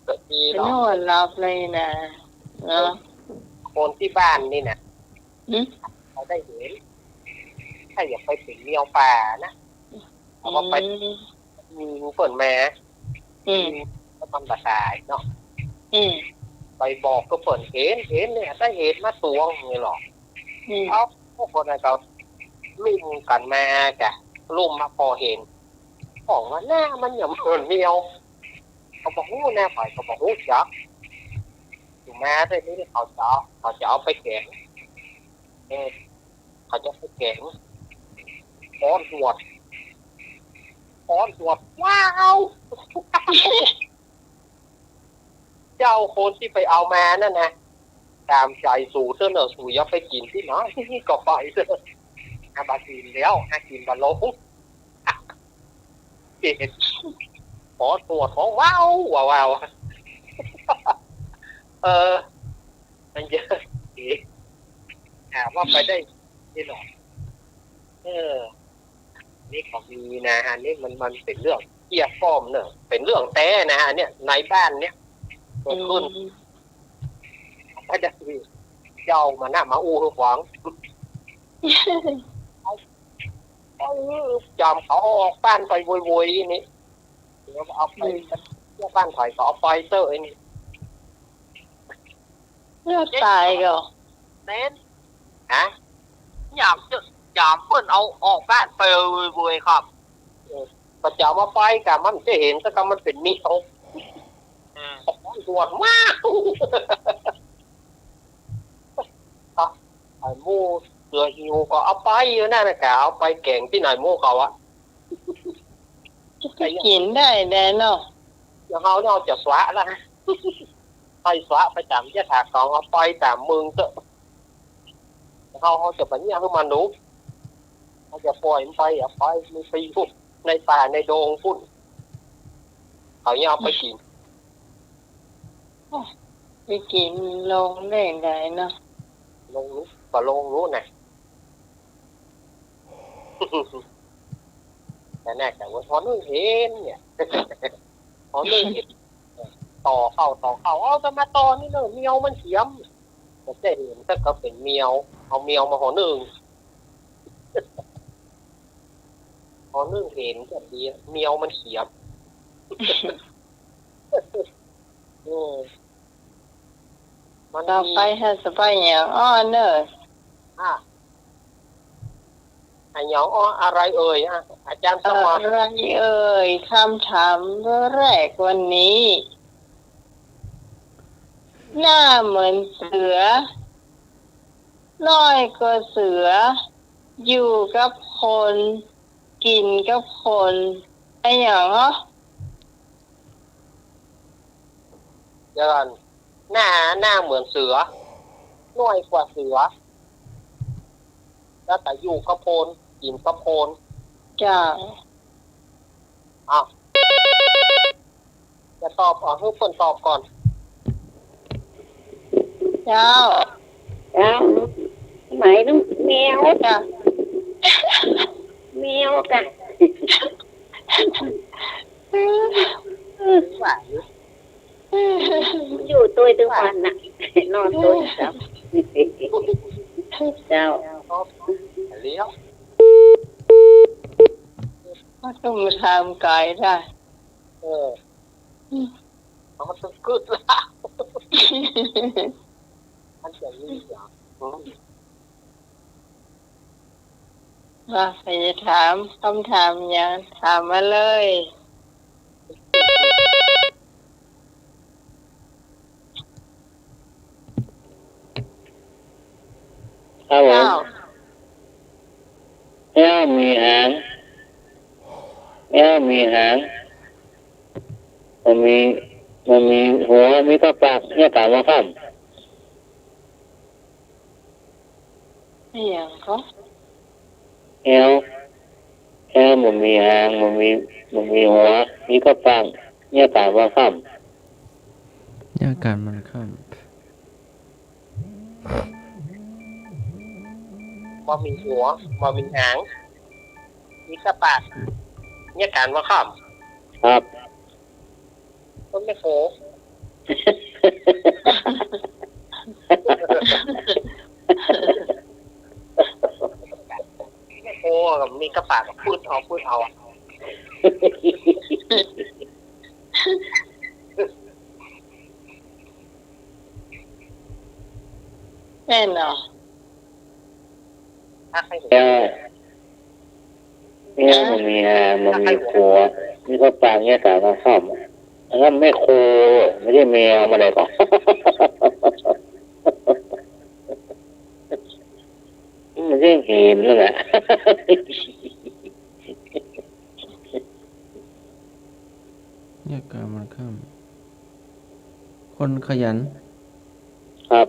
ก็ดี เป๋น เนาะ หัวหลับเลยนะ เนาะ คนตี้บ้านนี่นะ อืม เขาได้เห็น ถ้าอยากไปเป๋นแมวป่านะ เอาว่าไป อืม มีเปิ้นมา อืม แล้วมันบ่ต๋ายเนาะ อืม ไปบอกก็เปิ้นเห็น เห็นเนี่ย ถ้าเห็นมาตวงนี่หรอก อืม เอาพวกคนนั้นก็ลุ่มกั๋นมาจ้ะ ลุ่มมาปอเห็น บอกว่าหน้ามันอย่างเหมือนแมว ก็บ่ฮู้นะ ข้อยก็บ่ฮู้จัก อยู่มาเทื่อนี้เขาจะเอา เขาจะเอาไปแก๋ง เออ เขาจะไปแก๋ง อ้อนตรวจ อ้อนตรวจ ว้าว เจ้าคนตี้ไปเอามานั่นนะ ต๋ามใจ๋สูเตื้อเน่อ สูอย่าไปกิ๋นตี้ไหน ก็ไปเตื้อ หาบ่ากิ๋นแล้ว หากิ๋นบ่าลง เห็น ขอตรวจ ขอว้าว ว้าว ว้าว เออ มันเยอะดี ถามว่าไปได้ตี้ไหน เออ นี่ก็มีนะ อันนี้มัน มันเป๋นเรื่องเกี้ยป้อมเนอะ เป๋นเรื่องแต๊นะ อันเนี้ย ในบ้านเนี้ย เกิดขึ้น อืม ถ้าจะ เจ้ามันน่ะ มาอู้หื้อฟัง เออ จอมเขาออกบ้านไปโวยๆ นี่ เดี๋ยวเอาไป อืม เที่ยวบ้านไผก็เอาไปเต๊อะไอ้นี่ เลือกต๋ายก่อ เน้น ฮะ อยากจะ อยากเปิ้นเอาออกบ้านไปโวยๆ ครับ เออ ก็จะเอามาไปกะ มันจะเห็นแต่กะมันเป๋นมิตรเอา โอ้โห ด่วนมาก อ่ะ ไอ้หมู่เสือหิวก็เอาไปอยู่นั่นน่ะ กะเอาไปแก๋งตี้ไหนหมู่เขาอะ จะไปกิ๋นได้แดเนาะ เดี๋ยวเฮาเนี่ยจะสวะละ ไปสวะไปต๋ามยถากรรม เอาไปต๋ามมึงเต๊อะ เฮา เฮาจะบ่เนี่ยหื้อมันดู เฮาจะป่อยมันไป เอาไป มันไปอยู่ในป่าในดงปุ้น เขาเนี่ยเอาไปกิ๋น ไปกิ๋นลงได้ไงเนาะ ลงรู้ ก็ลงรู้น่ะ แต่แน่ แต่ว่าหอนึ่งเห็นเนี่ย หอนึ่งเห็น ต่อเข้า ต่อเข้า เอาจะมาต่อนี่เนอะ แมวมันเขียม บ่ใจ้เห็น แต่ก็เป๋นแมว เอาแมวมาหอนึ่ง หอนึ่งเห็นก็ดี แมวมันเขียม เออ มัน ต่อไป มี เฮาจะไปหยังอ้อเนอะ อ่ะ อะหยังอ้อ อะไรเอ่ย อ่ะ อาจ๋ารย์สมร อะไรเอ่ย คำถามแรกวันนี้ หน้าเหมือนเสือ น้อยกว่าเสือ อยู่กับคน กิ๋นกับคน อะหยังเหรอ เดี๋ยวก่อน หน้า หน้าเหมือนเสือ น้อยกว่าเสือ แล้วก็อยู่กับคน กิ๋นกับคน เจ้า อ้าว จะตอบ เอาหื้อเปิ้นตอบก่อน เจ้า เจ้า หมายถึงแมว เจ้า แมวกะ ว่าอยู่ อยู่ตวยตึงวันน่ะ นอนตวยครับ เจ้า เลี้ยว ก็ต้องมาถามไกลได้ เออ อืม เขาก็ต้องกึ๊ดละ มันจะมีเหรอ อืม ว่าใครจะถามคำถามหยัง ถามมาเลย ครับผม เจ้า แมวมีหาง แมวมีหาง บ่มี บ่มีหัว มีก้าปาก เยียะก๋านหัวค่ำ อะหยังก็ แมว แมวบ่มีหาง บ่มี บ่มีหัว มีก้าปาก เยียะก๋านหัวค่ำ เยียะก๋านหัวค่ำ บ่มีหัว บ่มีหาง มีก้าปาก เยียะก๋านหัวค่ำ ครับ ก็แม่โข แม่โขก็มีก้าปากก็ปื๊ดเอา ปื๊ดเอา แม่นเนาะ แมว แมวบ่มีหาง บ่มีหัว มีก้าปาก เยียะก๋านหัวค่ำ อันนั้นแม่โข ไม่ใช่แมว มาได้ก่อน มันจะเห็นนั่นแหละ เยียะก๋านหัวค่ำ คนขยัน ครับ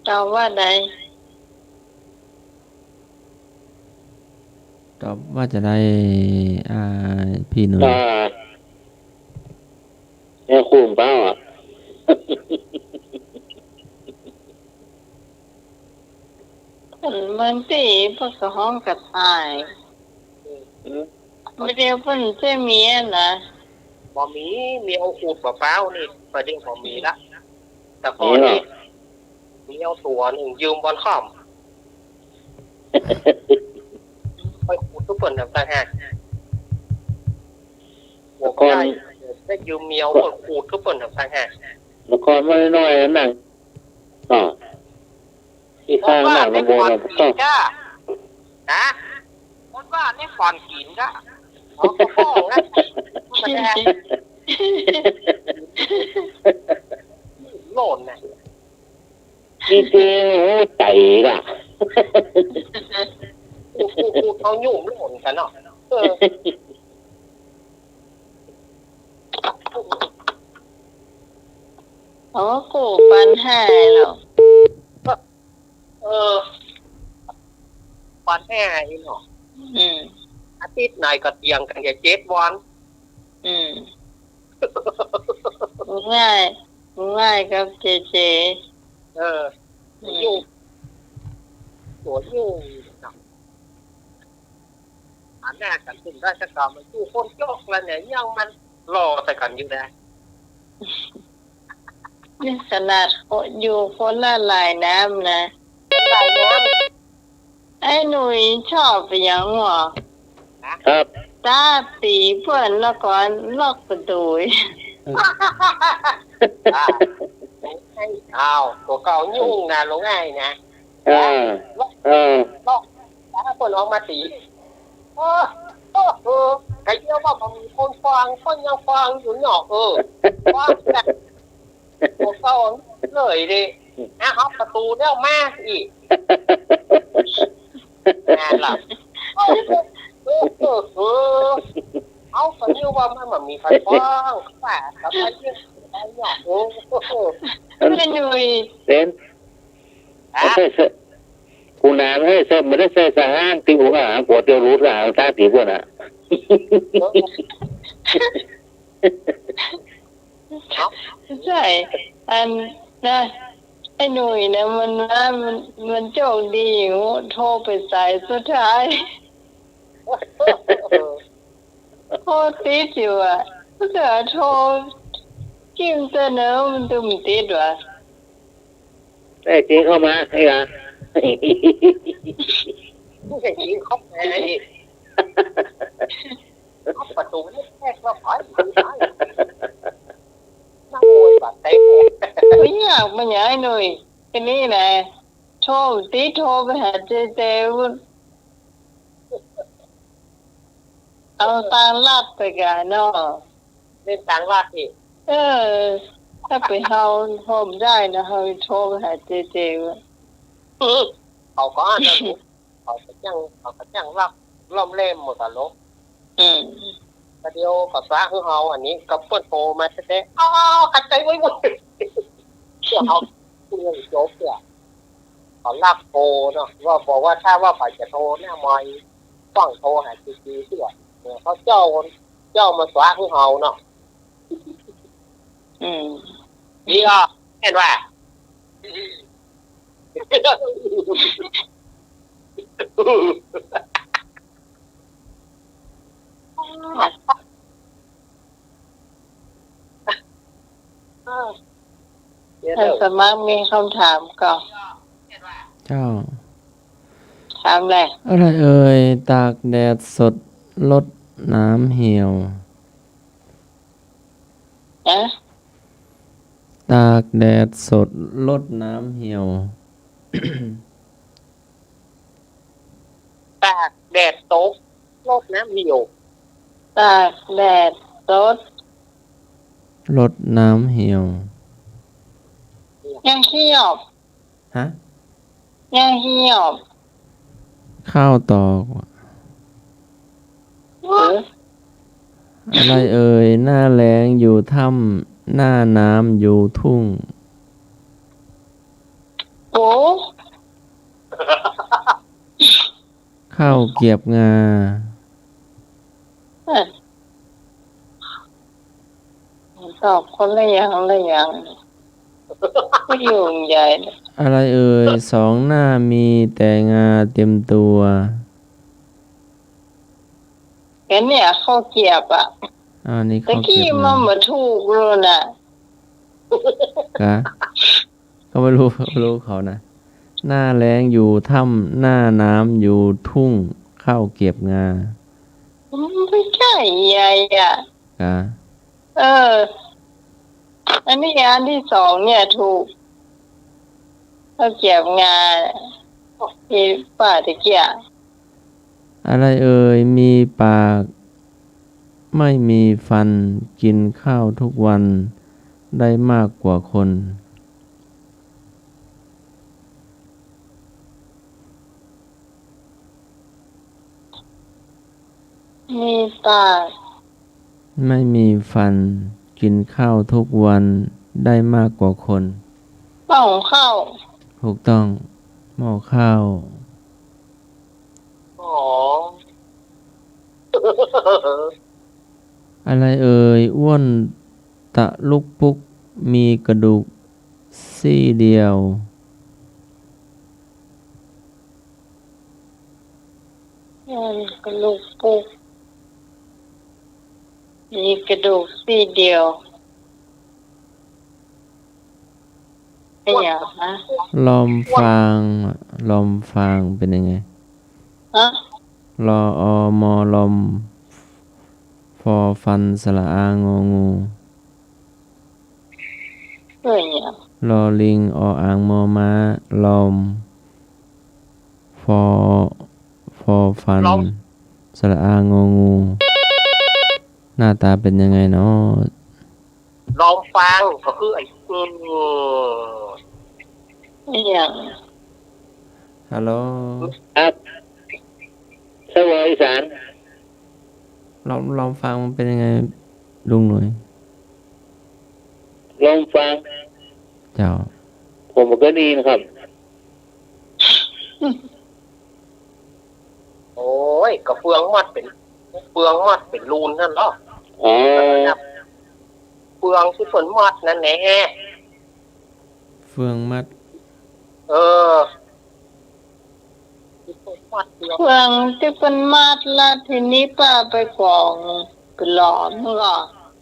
ตอบว่าใด ตอบว่าจะใด อ่า พี่หนุ่ย อ่า แม่โขเปล่าอะ เปิ้นบางตี้เปิ้นก็ฮ้องกระต่าย อืม บ่าเดี่ยวเปิ้นจะมีอะนะ บ่มี มีเอาขูดมะพร้าวนี่ บ่าเดี่ยวบ่มีละ แต่ก่อนนี่ มีเหรอ มีเอาตั๋วนึ่งยืมบ่อนค่อม ไปขูดหื้อเปิ้นต่างหาก หัวก็ได้ ได้ยืมเมียเปิ้นขูดหื้อเปิ้นต่างหาก เมื่อก่อนมันน้อยๆ นั่ง อ๋อ ที่ข้างหลังมันโบนมันก็ มดว่าในฝันกิ๋นก้า ฮะ มดว่าในฝันกิ๋นก้า อ๋อ ก็ฟ้องนะ มันแดง โลนนะ จริงๆ โอ้ ไจ๋ละ กู กู กู เอายุ่งโลนกั๋นเนาะ เออ อ๋อ กูปันห้าเหรอ เออ ปันห้าเองเหรอ อืม อาทิตย์ไหนก็เถียงกั๋นแค่เจ็ดวัน อืม ง่าย ง่ายกับเจเจ เออ อืม อยู่ ตัวอยู่นะ อันแรกกั๋นถึงได้สักกำมันอยู่คนจอกแล้วเนี่ย ยังมันรอแต่กั๋นอยู่นะ นี่ขนาดอยู่คนละลายน้ำนะ ลายน้ำ ไอ้หนุ่ยชอบไปหยังหวา ครับ ต๋าตี๋เปิ้นแล้วก็ล็อกประตู๋ อ้าว ตัวเก่ายุ่งนะ ลงง่ายนะ เออ เออ ล็อก ต๋าเปิ้นออกมาตี๋ เออ เออ เออ ใค่เดียวว่าบ่มีคนฟัง เปิ้นยังฟังอยู่เนาะ เออ ฟังแต่ ตัวเก่าเลยดิ อ่ะ เอาประตู๋แล้วมาอีก นั่นล่ะ เออ เออ เออ เออ เอา ก็นึกว่ามันบ่มีใผฟัง ว่า ก็ไปเรื่องไปเนี่ย เออ เออ เออ แม่หนุ่ย เป๋น ฮะ เอ้ย เสิร์ฟ กูหนาน เฮ้ย เสิร์ฟ บ่ได้เสิร์ฟสะอ้าง ติวหา กั๋วเตียวรู้สะอ้าง ต๋าตี๋เปิ้นน่ะ เออ ใช่ อันนะ ไอ้หนุ่ยเนี่ยมันว่ามัน มันโจคดีอยู่ โทรไปสายสุดท้าย โทรติดอยู่อะ แต่โทรจิ้มเสนอมันตึงติดว่ะ แน่จริงเข้ามา ไอ้หล่า แน่จริงเข้ามา เอ๊ะ ประตู๋นี่แทรกมา ไป ไป ไป นักมวยบาดเจ็บ บ่ยาก บ่ยากหน่อย ทีนี้นะ โทรติด โทรไปหาเจเจ เอาตางลัดไปก่าเนาะ เล่นตางลัดนี่ เออ ถ้าไปเฮาโทรบ่ได้นะ เฮาโทรไปหาเจเจ เออ เขาก็อันนั้น เขาก็จ้าง เขาก็จ้างลัดล่อมแหลมหมดอะลูก อืม ประเดี๋ยวก็สะหื้อเฮา อันนี้ก็เปิ้นโทรมาแต๊ๆ อ้าว ขัดใจ๋เว้ย เว้ย เพื่อเอาเรื่องโจ๊กเนี่ย เขาลักโทรเนาะ ว่าบอกว่าถ้าว่าใผจะโทรเนี่ย มอยฟั่งโทรหาจีจีเตื้อ เออ เขาเจ้า เจ้ามาสะหื้อเฮาเนาะ อืม ดีอ่ะ เห็นว่า เออ สมัครมีคำถามก่อ เจ้า ถามแหละ อะไรเอ่ย ตากแดดสด รดน้ำเหี่ยว ฮะ ตากแดดสด รดน้ำเหี่ยว ตากแดดตก รดน้ำเหี่ยว ตากแดดตก รดน้ำเหี่ยว ยังเหี่ยว ฮะ ยังเหี่ยว ข้าวตอก เออ อะไรเอ่ย หน้าแล้งอยู่ถ้ำ หน้าน้ำอยู่ทุ่ง โอ้ ข้าวเกียบงา เออ ตอบคนละอย่างละอย่าง ก็อยู่ใหญ่เลย อะไรเอ่ย สองหน้ามีแต่งาเต็มตัว แค่เนี่ยข้าวเกียบอะ อ่า นี่ข้าวเกียบงา ตะกี้มันบ่ถูกเลยน่ะ กะ ก็บ่ฮู้ บ่ฮู้เขานะ หน้าแล้งอยู่ถ้ำ หน้าน้ำอยู่ทุ่ง ข้าวเกียบงา มันไม่ใช่ไงอะ กะ เออ อันนี้อันที่สองเนี่ยถูก ข้าวเกียบงา ที่ป้าตะกี้อะ อะไรเอ่ย มีปาก ไม่มีฟัน กินข้าวทุกวัน ได้มากกว่าคน มีปาก ไม่มีฟัน กินข้าวทุกวัน ได้มากกว่าคน หม้อข้าว ถูกต้อง หม้อข้าว อ๋อ อะไรเอ่ย อ้วนตะลุกปุก มีกระดูกซี่เดียว อ้วนกะลุกปุก มีกระดูกซี่เดียว เป็นหยังฮะ ลอมฟางอะ ลอมฟางเป็นยังไง ฮะ ลอ ออ มอ ลอม ฟอ ฟัน สระอา งอ งู เอ้ย ลอลิง อออ่าง มอม้า ลอม ฟอ ฟอ ฟัน ลอม สระอา งอ งู หน้าต๋าเป็นยังไงเนาะ ลอมฟางก็คือไอ้ อืม อีหยัง ฮัลโหล ครับ สวอีสาน ลอม ลอมฟางมันเป็นยังไง ลุงหน่วย ลอมฟาง เจ้า ผมบ่เกยได้ยินครับ โอ้ย ก็เฟืองมัดเป๋น เฟืองมัดเป๋นลูนหั้นเนาะ อ๋อ เฟืองตี้เปิ้นมัดหั้นแหละ เฟืองมัด เออ เฟืองตี้เปิ้นมัดละ ทีนี้ป้าไปกองไปหลอมก่อ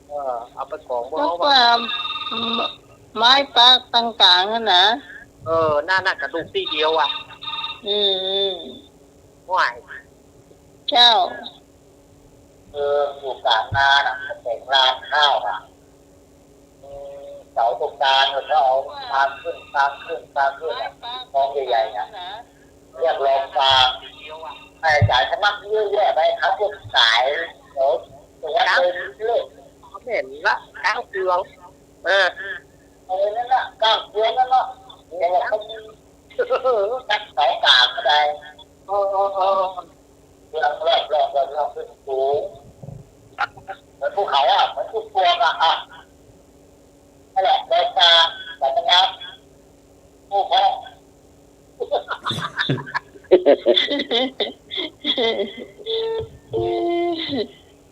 เออ เอาไปกองบ่ แล้วก็เอาไว้ ไม้ปักตางก๋างหั้นนะ เออ นั่นน่ะ กระดูกซี่เดียวอะ อืม อืม ว้าย เจ้า เออ อยู่ก๋างนาน่ะ เขาแต่งลานข้าวอะ เออ เสาตรงก๋างแล้วเขาเอาฟางขึ้น ฟางขึ้น ฟางขึ้นอะ กองใหญ่ๆอะ เรียกลอมฟาง ไอ้จ่ายสมัครเยอะแยะไป เขาก็ขาย เดี๋ยวตัวเต็มเลย เหม็นละ ก้างเฟือง เออ เออ นั่นน่ะ ก้างเฟืองนั่นเนาะ เดี๋ยวเขา ตัดเสาก๋างก็ได้ เออ เออ เออ เฟืองรอบๆ รอบๆ ขึ้นสูง เหมือนภูเขาอะ เหมือนภูพวงอะ อ่ะ นั่นแหละ ลอมฟาง สัตว์น้ำ ภูเขา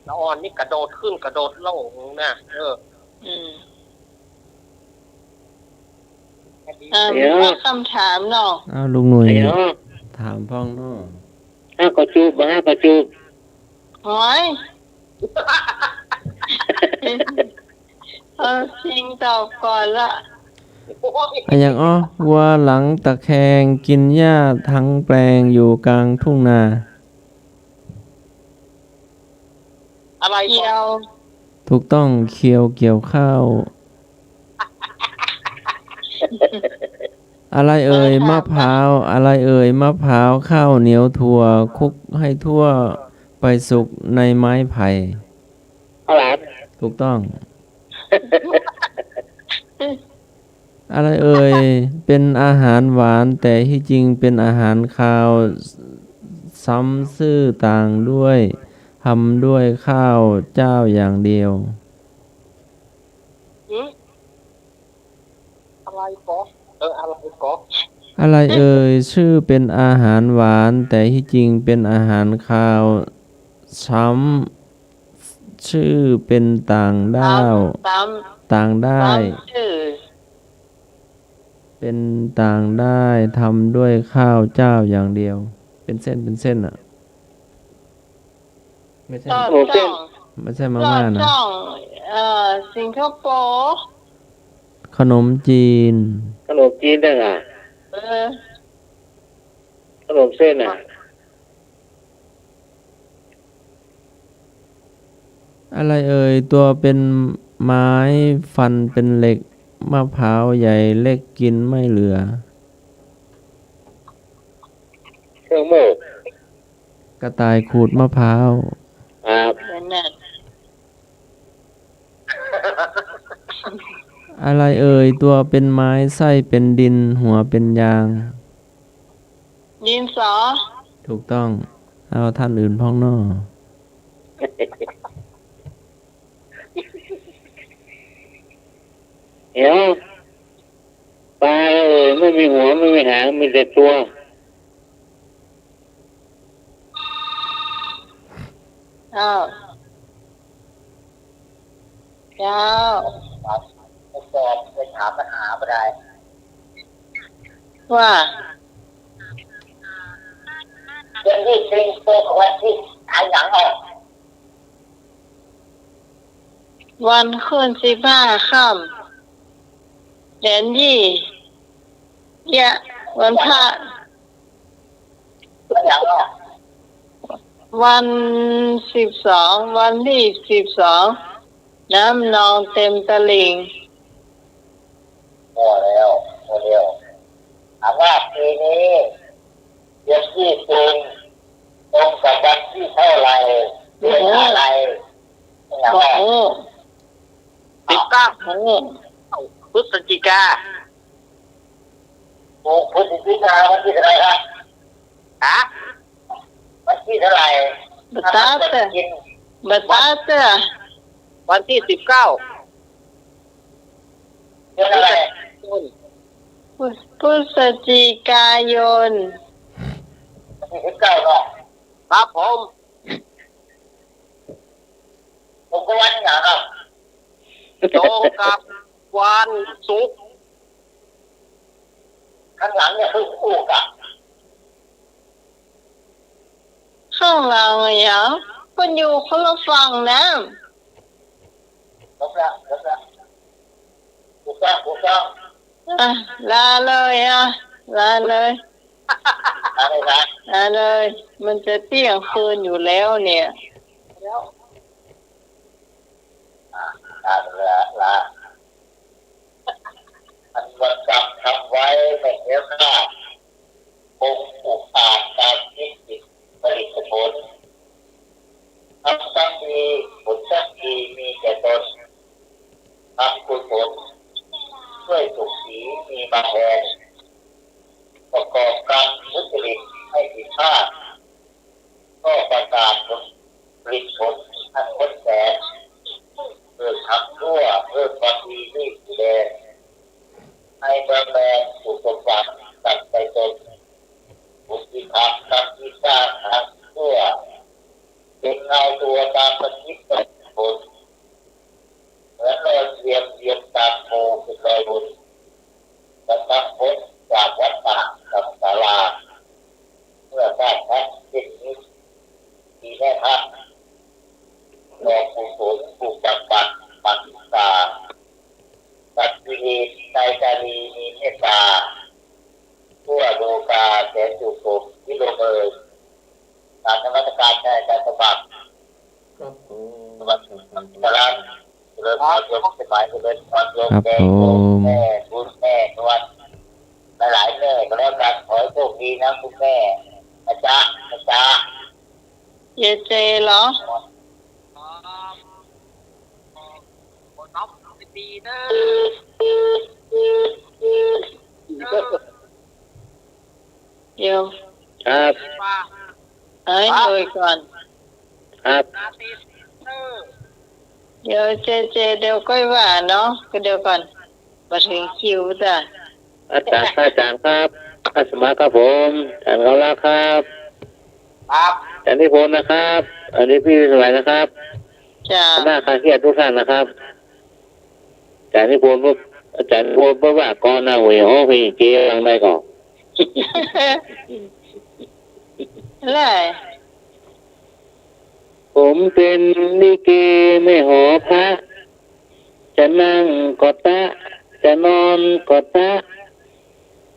ละอ่อนนี่กระโดดขึ้นกระโดดลงนะ เออ อืม อ่า เดี๋ยว มีคำถามเนาะ อ้าว ลุงหน่วย เดี๋ยว ถามพ่องเนาะ ห้ากระจูบ ห้ากระจูบ โอ๊ย เออ ชิงตอบก่อนละ อะหยังอ้อ วัวหลังตะแคงกินหญ้าทั้งแปลงอยู่กลางทุ่งนา อะไรก่อ เคียว ถูกต้อง เคียวเกี่ยวข้าว อะไรเอ่ย มะพร้าว อะไรเอ่ย มะพร้าว ข้าวเหนียว ถั่ว คลุกให้ทั่ว ไปสุกในไม้ไผ่ ข้าวหลาม ถูกต้อง อะไรเอ่ย เป็นอาหารหวาน แต่ที่จริงเป็นอาหารคาว ซ้ำซื่อต่างด้วย ทำด้วยข้าวเจ้าอย่างเดียว หืม อะไรก่อ เออ อะไรก่อ อะไรเอ่ย ชื่อเป็นอาหารหวาน แต่ที่จริงเป็นอาหารคาว ซ้ำ ชื่อเป็นต่างด้าว ซ้ำ ต่างได้ ซ้ำชื่อ เป็นต่างได้ ทำด้วยข้าวเจ้าอย่างเดียว เป็นเส้น เป็นเส้นอะ ไม่ใช่ ลอดจ้อง ไม่ใช่มาม่านะ ลอดจ้อง เอ่อ สิงคโปร์ ขนมจีน ขนมจีนนั่นอะ เออ ขนมเส้นอะ อะไรเอ่ย ตัวเป็นไม้ ฟันเป็นเหล็ก มะพร้าวใหญ่เล็กกินไม่เหลือ เครื่องมือ กระต่ายขูดมะพร้าว ครับ นั่นน่ะ อะไรเอ่ย ตั๋วเป๋นไม้ ไส้เป๋นดิน หัวเป๋นยาง ดินสอ ถูกต้อง เอาท่านอื่นพ่องเนาะ เดี๋ยว ปลาเอ่ย ไม่มีหัว ไม่มีหาง มีแต่ตัว เจ้า เจ้า ไปสอบ ไปถามปัญหาบ่ได้ ว่า เดี๋ยวนี้เป็นตัววันที่ขายหนังออก วันขึ้นสิบห้าค่ำ แดนยี่ เยียะ วันพระ วันสิบสอง วันที่สิบสอง น้ำนองเต็มตลิ่ง พอแล้ว พอแล้ว ถามว่าปีนี้เดือนที่เต็มตรงกับวันที่เท่าไหร่ เดือนอะไร โอ้โห สิบเก้า โอ้โห พฤศจิกา โอ้ พฤศจิกา วันที่เท่าไหร่ครับ ฮะ วันที่เท่าไหร่ บ่ตั๊ดอะ วันที่ บ่ตั๊ดอะ วันที่สิบเก้า เดือนอะไร พฤศจิกายน พฤศจิกายน วันที่สิบเก้าเนาะ ครับผม ตรงกับวันหยังครับ ตรงกับวันศุกร์ ข้างหลังเนี่ยเพิ่งอู้กะ ข้างหลังอะหยัง เปิ้นอยู่คนละฝั่งนะ จบแล้ว จบแล้ว ถูกต้อง ถูกต้อง อ่ะ ลาเลยอ่ะ ลาเลย ลาเลยนะ ลาเลย มันจะเตี้ยงคืนอยู่แล้วเนี่ย อ่ะ ลาเลย ลา อันว่าจำทำไว้ แม่เจ้าข้า คงอุปาทานจิตผลิตผล ทำทั้งดี ผลทั้งดีมีแก่ตน ทำกุศลช่วยสุขีมีมาแทน ประกอบกรรมทุจริตให้ผิดพลาด ก็ประกาศผล ผลิตผลอันงดแสน เพิ่มทำชั่ว เพิ่มความดีรีบแสดง ให้เมืองแมนสุขสมหวังดังใจตน ผลที่ทำกรรมที่สร้างทางชั่ว เป็นเงาตัวตามประชิดผล เหมือนรอยเทียมเทียมตามโพเป็นรอยบุญ กระทั่งพ้นจากวัฏฏะสังสารา เมื่อทราบชัดเช่นนี้ ดีแน่ท่าน รองกุศลผู้ปฏิบัติปัญญา ตัดกิเลสในจารีมีเมตตา ทั่วโลกาแสนสุขสมที่ลงเอย กราบนมัสการอาจารย์สมบัติ ครับผม สวัสดีครับ เจริญพรโยมสมัย เจริญพรโยม ครับ แดง ผม แม่บุญ แม่นวล หลายๆ แม่ก็แล้วกัน ขอให้โชคดีนะคุณแม่ นะจ๊ะ นะจ๊ะ เจเจเหรอ ครับ ขอน้อมยินดีเนอะ เดี๋ยว ครับ เอ้ย ครับ เดี๋ยวก่อน ครับ เดี๋ยวเจเจ เดี๋ยวก้อยว่าเนาะ ก็เดี๋ยวก่อน มาถึงคิวจ้ะ อาจารย์ อาจารย์ครับ อาสมาครับผม อาจารย์เกาลักษณ์ครับ ครับ อาจารย์นิพนธ์นะครับ อันนี้พี่สมัยนะครับ จ้ะ คณะคลายเครียดทุกท่านนะครับ อาจารย์นิพนธ์ อาจารย์นิพนธ์ บ่ว่าก่อนนะ โอ้ย ฮ้องเพลงเกย์ฟังได้ก่อน อะไร ผมเป็นลิเกแม่หอพระ จะนั่งก็ตะ จะนอนก็ตะ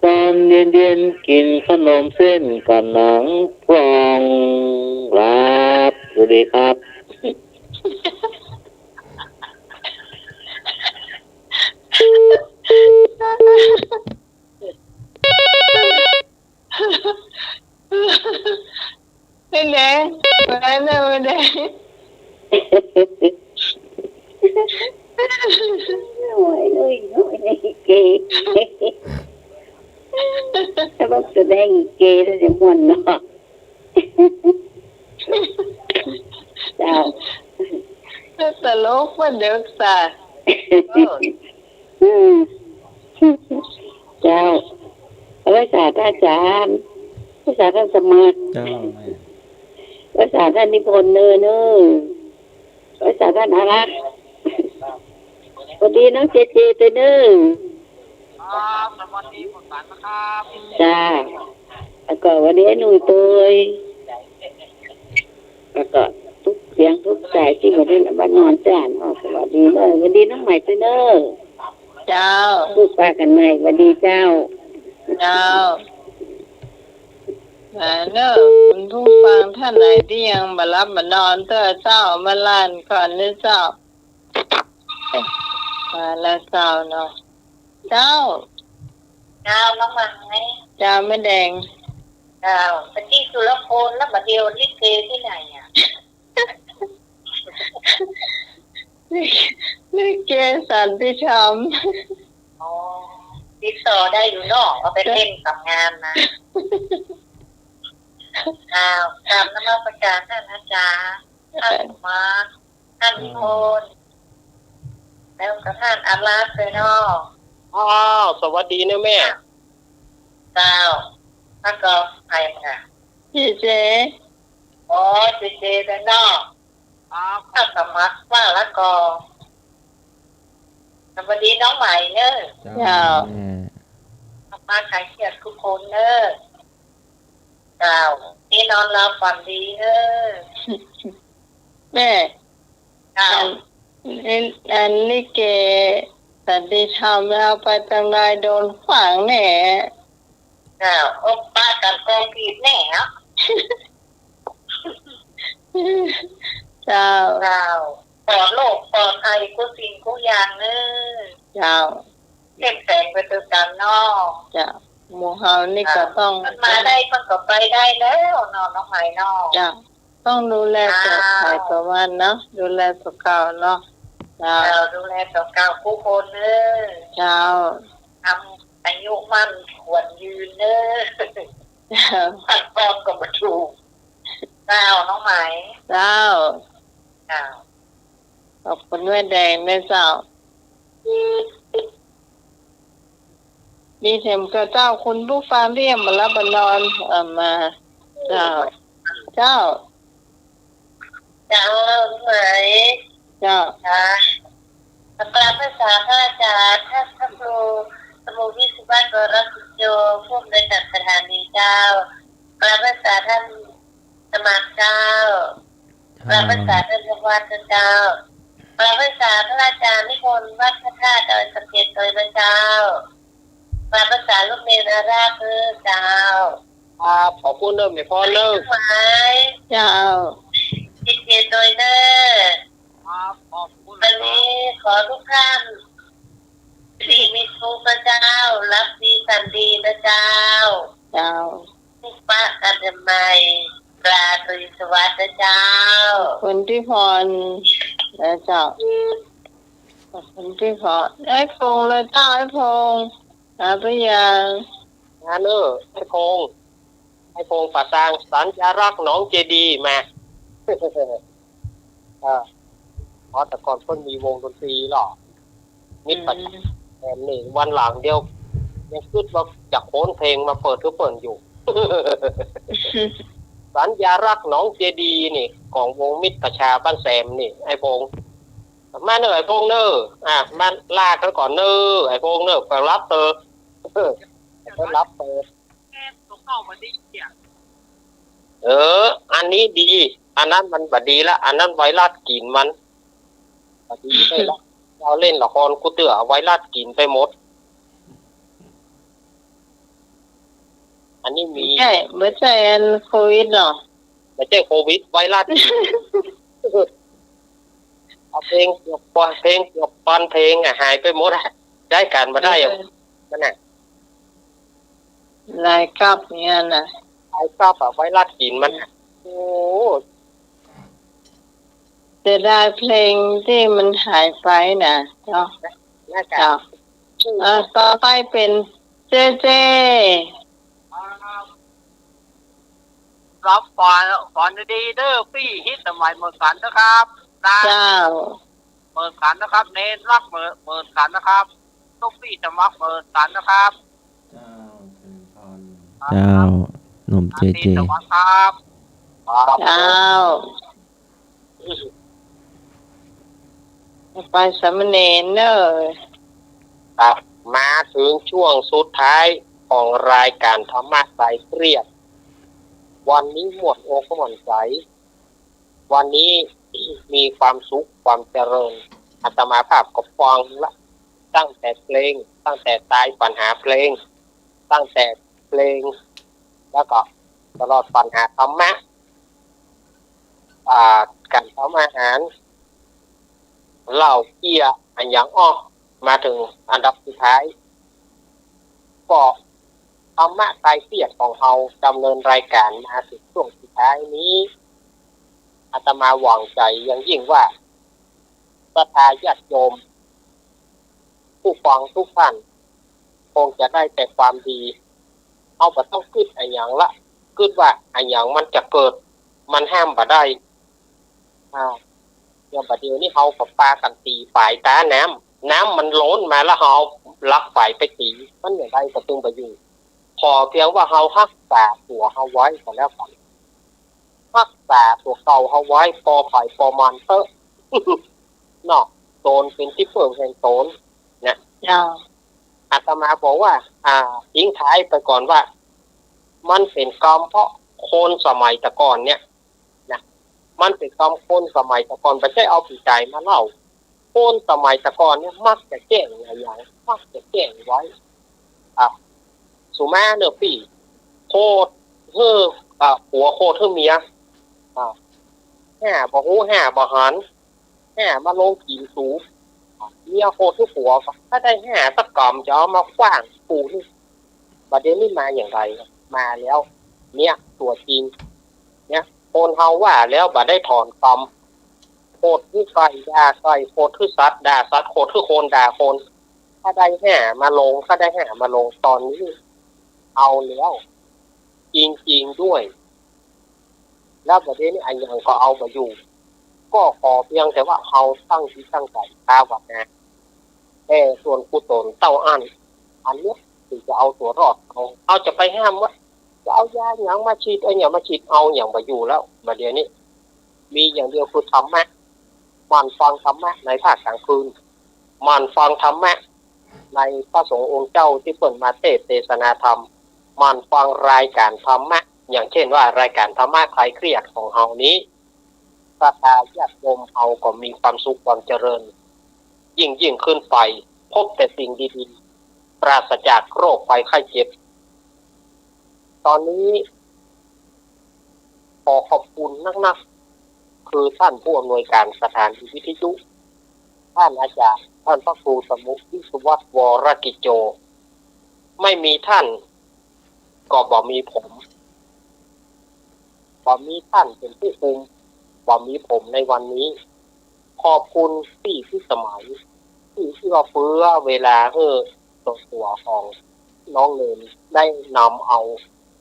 ตอนเย็นๆ กินขนมเส้นกับหนังฝรั่ง ครับ สวัสดีครับ ไม่แดง ไม่แดง ไม่แดง โอ้ย โอ้ย โอ้ย ลิเก ถ้าว่าแสดงลิเกแล้วจะม่วนเนาะ เจ้า ตลกว่าเดี๋ยวสา เจ้า เอาไว้สาท่านอาจารย์ ไว้สาท่านสมัคร เจ้าแม่ ไว้สาท่านนิพนธ์เนอ เนอ ไว้สาท่านอารักษ์ หวัดดีน้องเจเจตวยเนอ ครับ สวัสดีคุณสันนะครับ จ้า แล้วก็หวัดดีไอ้หนุ่ยตวย แล้วก็ทุกเสียงทุกสายตี้บ่ได้มานอนจ้าเนาะ สวัสดีเนอ หวัดดีน้องใหม่ตวยเนอ เจ้า พูดปากั๋นใหม่ หวัดดีเจ้า เจ้า มาเนอ คุณผู้ฟังท่านไหนตี้ยังบ่หลับบ่นอนเตื้อเจ้า มาล้านก่อนเนอเจ้า มาแล้วเจ้าเนาะ เจ้า เจ้า น้องไม้ เจ้า แม่แดง เจ้า ไปตี้สุรพลแล้วมาเดียวลิเกตี้ไหนอะ ลิเกสันติธรรม อ๋อ ติดต่อได้อยู่เนาะ เอาไปเล่นกับงานนะ อ้าว กราบนมัสการท่านอาจารย์ ท่านสมัคร ท่านนิพนธ์ แล้วก็ท่านอารักษ์ตวยเนาะ อ้าว สวัสดีนะแม่ เจ้า แล้วก็ใครอ่ะ เจเจ อ๋อ เจเจตวยเนาะ ครับ ท่านสมัครว่าแล้วก็ สวัสดีน้องใหม่เนอ เจ้า เจ้า แม่ มาขายเกียรติทุกคนเนอ เจ้า นี่นอนหลับฝันดีเนอ แม่ เจ้า อัน อัน อันลิเกสันติธรรมเอาไปตังใด โดนขวางแน่ เจ้า โอ้ ปะกั๋นกองผิดแน่อะ เจ้า เจ้า ปลอดโรคปลอดภัยกู้สิ่งกู้อย่างเนอ เจ้า เข้มแข็งไปตวยกั๋นเนาะ เจ้า หมู่เฮานี่ก็ต้อง มันมาได้มันก็ไปได้แล้วเนาะ น้องไม้เนาะ เจ้า ต้องดูแลตัว เจ้า ใผตัวมันเนาะ ดูแลตั๋วเก่าเนาะ เจ้า เจ้า ดูแลตั๋วเก่ากู้คนเนอ เจ้า ทำอายุมั่นขวัญยืนเนอ เจ้า พักผ่อนก็บ่ถูก เจ้า น้องไม้ เจ้า เจ้า ขอบคุณแม่แดงด้วยเจ้า ดีเต็มก็เจ้า คุณผู้ฟังตี้ยังบ่หลับบ่นอน เอ่อ มา เจ้า เจ้า เจ้า ไหม เจ้า ค่ะ กราบนมัสการพระอาจารย์ ท่านพระครูสมุทรวิศวัฒน์ วรสุจโญ ผู้อำนวยการสถานีเจ้า กราบนมัสการท่าน สมัครเจ้า เจ้า กราบนมัสการท่านเจ้าวัดเจ้า กราบนมัสการพระอาจารย์นิพนธ์วัดพระธาตุดอยสะเก็ดตวยนะเจ้า กราบนมัสการลูกเณรอารักษ์เจ้า ครับ ขอบคุณเนอะ แม่พรเนอะ ไหม เจ้า เจเจตวยเนอะ ครับ ขอบคุณ วันนี้ขอทุกท่าน สิริมีสุขนะเจ้า หลับดีฝันดีนะเจ้า เจ้า พบปะกั๋นใหม่ ราตรีสวัสดิ์นะเจ้า ขอบคุณพี่พรนะเจ้า ขอบคุณพี่พร ไอ้พงษ์ละเจ้า ไอ้พงษ์ หาไปยัง มาเนอะ ไอ้พงษ์ ไอ้พงษ์ป่าซาง สัญญารักษ์หนองเจดีย์ มา เออ อ๋อ แต่ก่อนเปิ้นมีวงดนตรีเหรอ มิตรประชา อืม แหมนี่ วันหลังเดี๋ยว ยังกึ๊ดว่าจะขนเพลงมาเปิดหื้อเปิ้นอยู่ สัญญารักษ์หนองเจดีย์นี่ ของวงมิตรประชาบ้านแซมนี่ ไอ้พงษ์ มาเนอะ ไอ้พงษ์เนอะ อ่ะ มาลากั๋นก่อนเนอะ ไอ้พงษ์เนอะ ไปหลับเถอะ เออ ไปหลับเถอะ เออ อันนี้ดี อันนั้นมันบ่ดีละ อันนั้นไวรัสกิ๋นมัน บ่ดีได้ละ เจ้าเล่นละครกู้เตื้อ ไวรัสกิ๋นไปหมด อันนี้มี บ่ใจ้ บ่ใจ้อันโควิดเนาะ บ่ใจ้โควิด ไวรัส เอาเพลงเกือบปอน เพลงเกือบปอนเพลงอะ หายไปหมดอะ ใจ๊ก๋านบ่ได้อะ เออ มันน่ะ หลายก๊าบเนี่ยนะ หลายก๊าบอะ ไวรัสกิ๋นมันน่ะ อืม โอ้ เสียดายเพลงตี้มันหายไปน่ะ เจ้า นะ เจ้า เอ่อ ต่อไปเป๋นเจเจ ครับ ฝัน ฝันดีๆ เด้อปี้ ฮิตสมัยเหมือนกั๋นนะครับ นะ เจ้า เหมือนกั๋นนะครับ เณรรักเหมือน เหมือนกั๋นนะครับ ตุ๊กปี้สมัครเหมือนกั๋นนะครับ เจ้า เจริญพร เจ้า หนุ่มเจเจ ราตรีสวัสดิ์ครับ ครับ เจ้า ไปสามเณรเน่อ ครับ มาเถิงช่วงสุดท้ายของรายก๋านธรรมะคลายเครียด วันนี้ม่วนอกม่วนใจ๋ วันนี้มีความสุขความเจริญ อาตมาภาพก็ฟังละ ตั้งแต่เพลง ตั้งแต่ตายปัญหาเพลง ตั้งแต่เพลง แล้วก็ตลอดปัญหาธรรมะ อ่า ก๋านทำอาหาร เหล้าเบียร์ อะหยังอ้อ มาเถิงอันดับสุดท้าย ก็ธรรมะคลายเครียดของเฮาดำเนินรายก๋านมาเถิงช่วงสุดท้ายนี้ อาตมาหวังใจ๋อย่างยิ่งว่า ศรัทธาญาติโยม ผู้ฟังทุกท่าน คงจะได้แต่ความดี เฮาบ่ต้องกึ๊ดอะหยังละ กึ๊ดว่าอะหยังมันจะเกิด มันห้ามบ่ได้ อ่า อย่างบ่าเดี่ยวนี้เฮาก็ปากั๋นตี๋ฝายต๋าน้ำ น้ำมันล้นมาแล้วเฮาเอาลักฝายไปตี๋ มันอย่างใดก็ตึงบ่อยู่ ขอเพียงว่าเฮาฮักษาตั๋วเฮาไว้ก็แล้วกั๋น ฮักษาตั๋วเก่าเฮาไว้ ปอใผปอมันเต๊อะ เนาะ ตนเป๋นตี้เปิ้งแห่งตน นะ เจ้า อาตมาบอกว่า อ่า ทิ้งท้ายไปก่อนว่า มันเป๋นกรรมเพราะคนสมัยแต่ก่อนเนี่ย นะ มันเป๋นกรรมคนสมัยแต่ก่อน บ่ใจ้เอาปี๋ใจ๋มาเล่า คนสมัยแต่ก่อนเนี่ยมักจะแก้งอะหยัง มักจะแก้งไว้ อ่ะ สุมาเน่อปี้ โขดหื้อ อ่ะ ผัวโขดหื้อเมีย อ่ะ ห้าบ่ฮู้ ห้าบ่หัน ห้ามาลงกิ๋นสู เมียโขดหื้อผัว ก็ถ้าได้ห้าสักกำจะเอามาขว้างปูนี่ บ่าเดี่ยวนี้มาอย่างใด มาแล้ว เนี่ย ตั๋วจริง เนี่ย คนเฮาว่าแล้วบ่ได้ถอนกำ โขดหื้อไก่ด่าไก่ โขดหื้อสัตว์ด่าสัตว์ โขดหื้อคนด่าคน ถ้าได้ห้ามาลง ถ้าได้ห้ามาลง ต๋อนนี้เอาแล้ว จริงๆ ด้วย แล้วบ่าเดี่ยวนี้อะหยังก็เอาบ่อยู่ ก็ขอเพียงแต่ว่าเฮาตั้งจิตตั้งใจ๋ภาวนา แผ่ส่วนกุศลเต้าอั้น อันเนี้ยถึงจะเอาตั๋วรอด เฮา เฮาจะไปห้ามว่า จะเอายาหยังมาฉีด เอาหยังมาฉีด เอาหยังบ่อยู่แล้ว บ่าเดี่ยวนี้ มีอย่างเดียวคือธรรมะ หมั่นฟังธรรมะในภาคกลางคืน หมั่นฟังธรรมะในพระสงฆ์องค์เจ้าตี้เปิ้นมาเตสน์เตสนาธรรม หมั่นฟังรายก๋านธรรมะ อย่างเช่นว่ารายก๋านธรรมะคลายเครียดของเฮานี้ ศรัทธาญาติโยมเฮาก็มีความสุขความเจริญ ยิ่งๆ ขึ้นไป พบแต่สิ่งดีๆ ปราศจากโรคภัยไข้เจ็บ ต๋อนนี้ ขอขอบคุณนักๆ คือท่านผู้อำนวยการสถานีวิทยุ ท่านอาจารย์ ท่านพระครูสมุ วิศวัฒน์ วรกิจโจ ไม่มีท่าน ก็บ่มีผม บ่มีท่านเป๋นผู้คุม บ่มีผมในวันนี้ ขอบคุณพี่พิสมัย ที่เอื้อเฟื้อเวลาหื้อส่วนตั๋วของน้องเณรได้นำเอา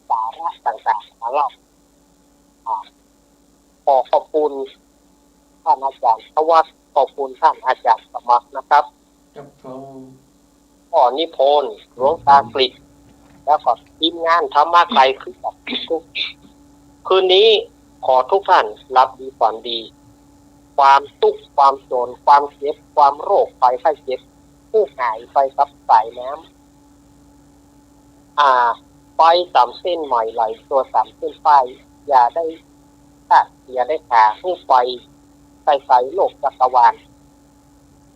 สาระต่างๆ มาเล่า อ่า ขอขอบคุณท่านอาจารย์ธวัฒน์ ขอบคุณท่านอาจารย์สมัครนะครับ ครับผม พ่อนิพนธ์ หลวงตากฤษ แล้วก็ทีมงานธรรมะคลายเครียดทุก คืนนี้ขอทุกท่านหลับดีฝันดี ความตุ๊กข์ ความโศก ความเจ็บ ความโรคภัยไข้เจ็บ ผู้หายไปกับสายน้ำ อ่า ไปต๋ามเส้นไหมไหล ตั๋วต๋ามเส้นใต้ อย่าได้ขาด อย่าได้ขาด หื้อไปไกลๆ โลกจักรวาล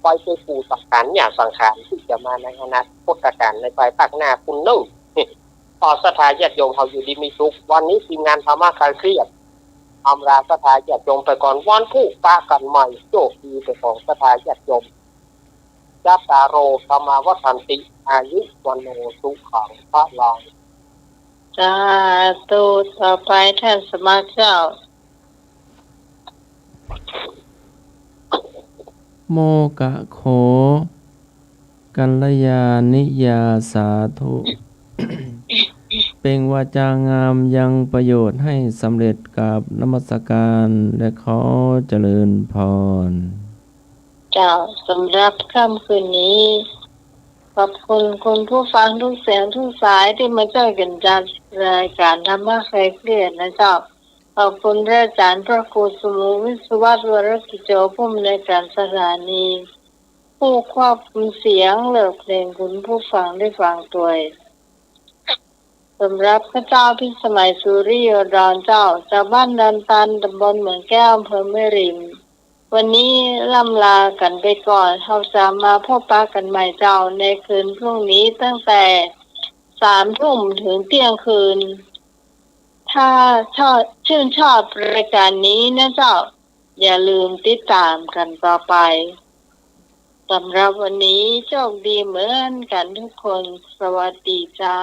ไปเกยกู้สังขาร หยาบสังขาร ตี้จะมาในอนาคตก๋าน ในภายภาคหน้าปู้นเน่อ ขอศรัทธาญาติโยมเฮาอยู่ดีมีสุข วันนี้ทีมงานธรรมะคลายเครียด อำลาศรัทธาญาติโยมไปก่อน วันพูกปะกั๋นใหม่ โชคดีไปของศรัทธาญาติโยม จัตตาโร ธัมมา วัฑันติ อายุ วัณโณ สุขัง พลัง สาธุ ต่อไปท่านสมัครเจ้า โมกขะโข กัลยาณิยาสาธุ เปล่งวาจางามยังประโยชน์ให้สำเร็จ กราบนมัสการและขอเจริญพร เจ้า สำหรับค่ำคืนนี้ ขอบคุณคุณผู้ฟังทุกเสียงทุกสายตี้มาจ้อยกั๋นจัดรายก๋านธรรมะคลายเครียดนะเจ้า ขอบคุณพระอาจารย์พระครูสมุห์ วิศวัตร วรกิจโจ ผู้อำนวยการสถานี ผู้ควบคุมเสียงและเพลงคุณผู้ฟังได้ฟังตวย สำหรับข้าเจ้าพิสมัย สุริโยดรเจ้า จากบ้านดอนตัน ตำบลเหมืองแก้ว อำเภอแม่ริม วันนี้ร่ำลากั๋นไปก่อน เฮาจะมาพบปะกั๋นใหม่เจ้า ในคืนพรุ่งนี้ตั้งแต่สามทุ่มถึงเที่ยงคืน ถ้าชอบ ชื่นชอบรายการนี้นะเจ้า อย่าลืมติดต๋ามกั๋นต่อไป สำหรับวันนี้โชคดีเหมือนกั๋นทุกคน สวัสดีเจ้า